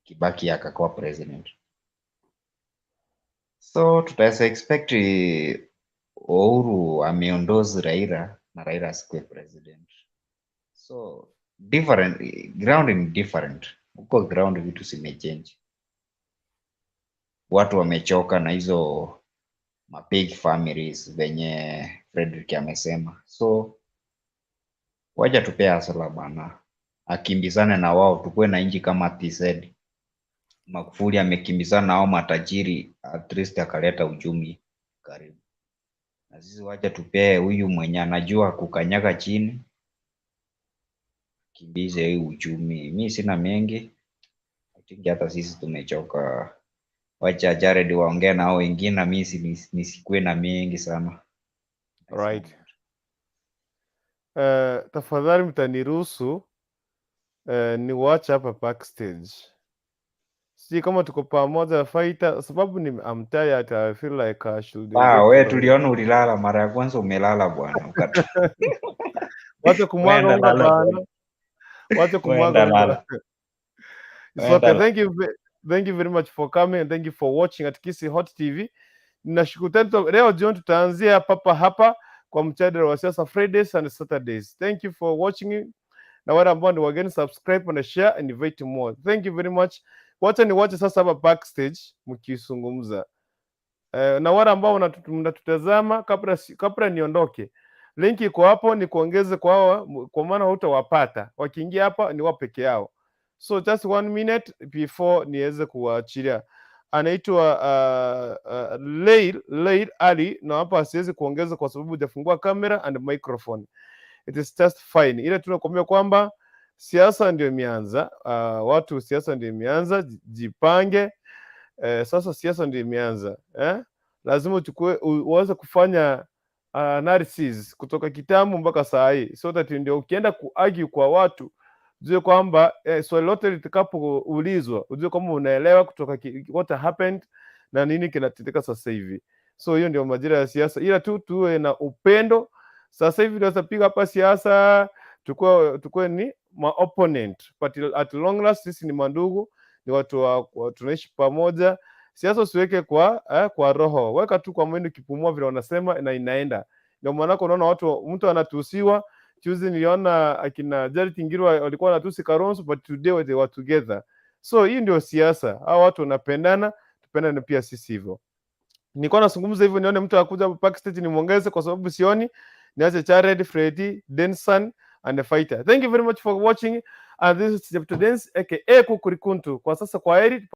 Kibaki akakuwa president. So tutaweza expect Uhuru ameondoza Raila na Raila asikuwe president. So different ground ni different. Huko ground vitu zimechange. Watu wamechoka na hizo ma big families venye Frederick amesema. So wacha tupee hustler bana, akimbizane na wao, tukuwe na nchi kama TZ. Magufuli amekimbizana na hao matajiri, at least akaleta uchumi karibu. Na sisi wacha tupee huyu mwenye anajua kukanyaga chini, kimbize hii uchumi. Mi sina mengi, I think hata sisi tumechoka. Wacha Jared waongee na hao wengine, na mi nisikuwe na mengi sana. Right. Tafadhali mtaniruhusu niwache hapa backstage. Sijui kama tuko pamoja fighter, sababu ni I'm tired, I feel like I should Ah, get we to tuliona ulilala mara ya kwanza, umelala bwana, ukata Wacha kumwaga Wenda unga lala bana. bwana. Wacha kumwaga Wenda unga. lala. It's Wenda okay. lala. Thank you very much for coming and thank you for watching at Kisii Hot TV. Nashukuru tena leo jioni tutaanzia papa hapa kwa mjadala wa siasa Fridays and Saturdays. Thank you for watching. Na wale ambao ni wageni subscribe and share and invite more. Thank you very much. Wacha niwache sasa hapa backstage mkizungumza. Na wale ambao mnatutazama kabla niondoke, link iko hapo, ni kuongeze kwa hawa, kwa maana hutawapata wakiingia hapa, ni wao peke yao. So just one minute before niweze kuwaachilia. Anaitwa Leil Ali, na hapa siwezi kuongeza kwa sababu hujafungua kamera and microphone. It is just fine. Ile tunakwambia kwamba siasa ndio imeanza. Watu siasa ndio imeanza, jipange. Sasa siasa ndio imeanza eh? Lazima uchukue uanze kufanya analysis kutoka kitambo mpaka saa hii, so that ndio ukienda kuargue kwa watu ujue kwamba swali lote litakapoulizwa ujue kwamba unaelewa kutoka what happened na nini kinatendeka sasa hivi. So hiyo ndio majira ya siasa, ila tu tuwe na upendo. Sasa hivi tunaweza piga hapa siasa, tukue ni ma opponent, but at long last sisi ni mandugu, ni watu wa tunaishi pamoja. Siasa usiweke kwa roho, weka tu kwa mwili, ukipumua vile wanasema na inaenda. Ndio maana unaona watu, mtu anatusiwa. Juzi niliona akina Jared Ngirwa walikuwa wanatusi Kalonzo, but today they were together. So hii ndio siasa, hao watu wanapendana, tupendane pia sisi hivyo. Nilikuwa nazungumza hivyo, nione mtu akuja hapo backstage nimwongeze, kwa sababu sioni. Niache Jared, Freddy, Denson and the fighter. Thank you very much for watching and this is Chepto Dance aka Kukurikuntu. Kwa sasa kwa heri.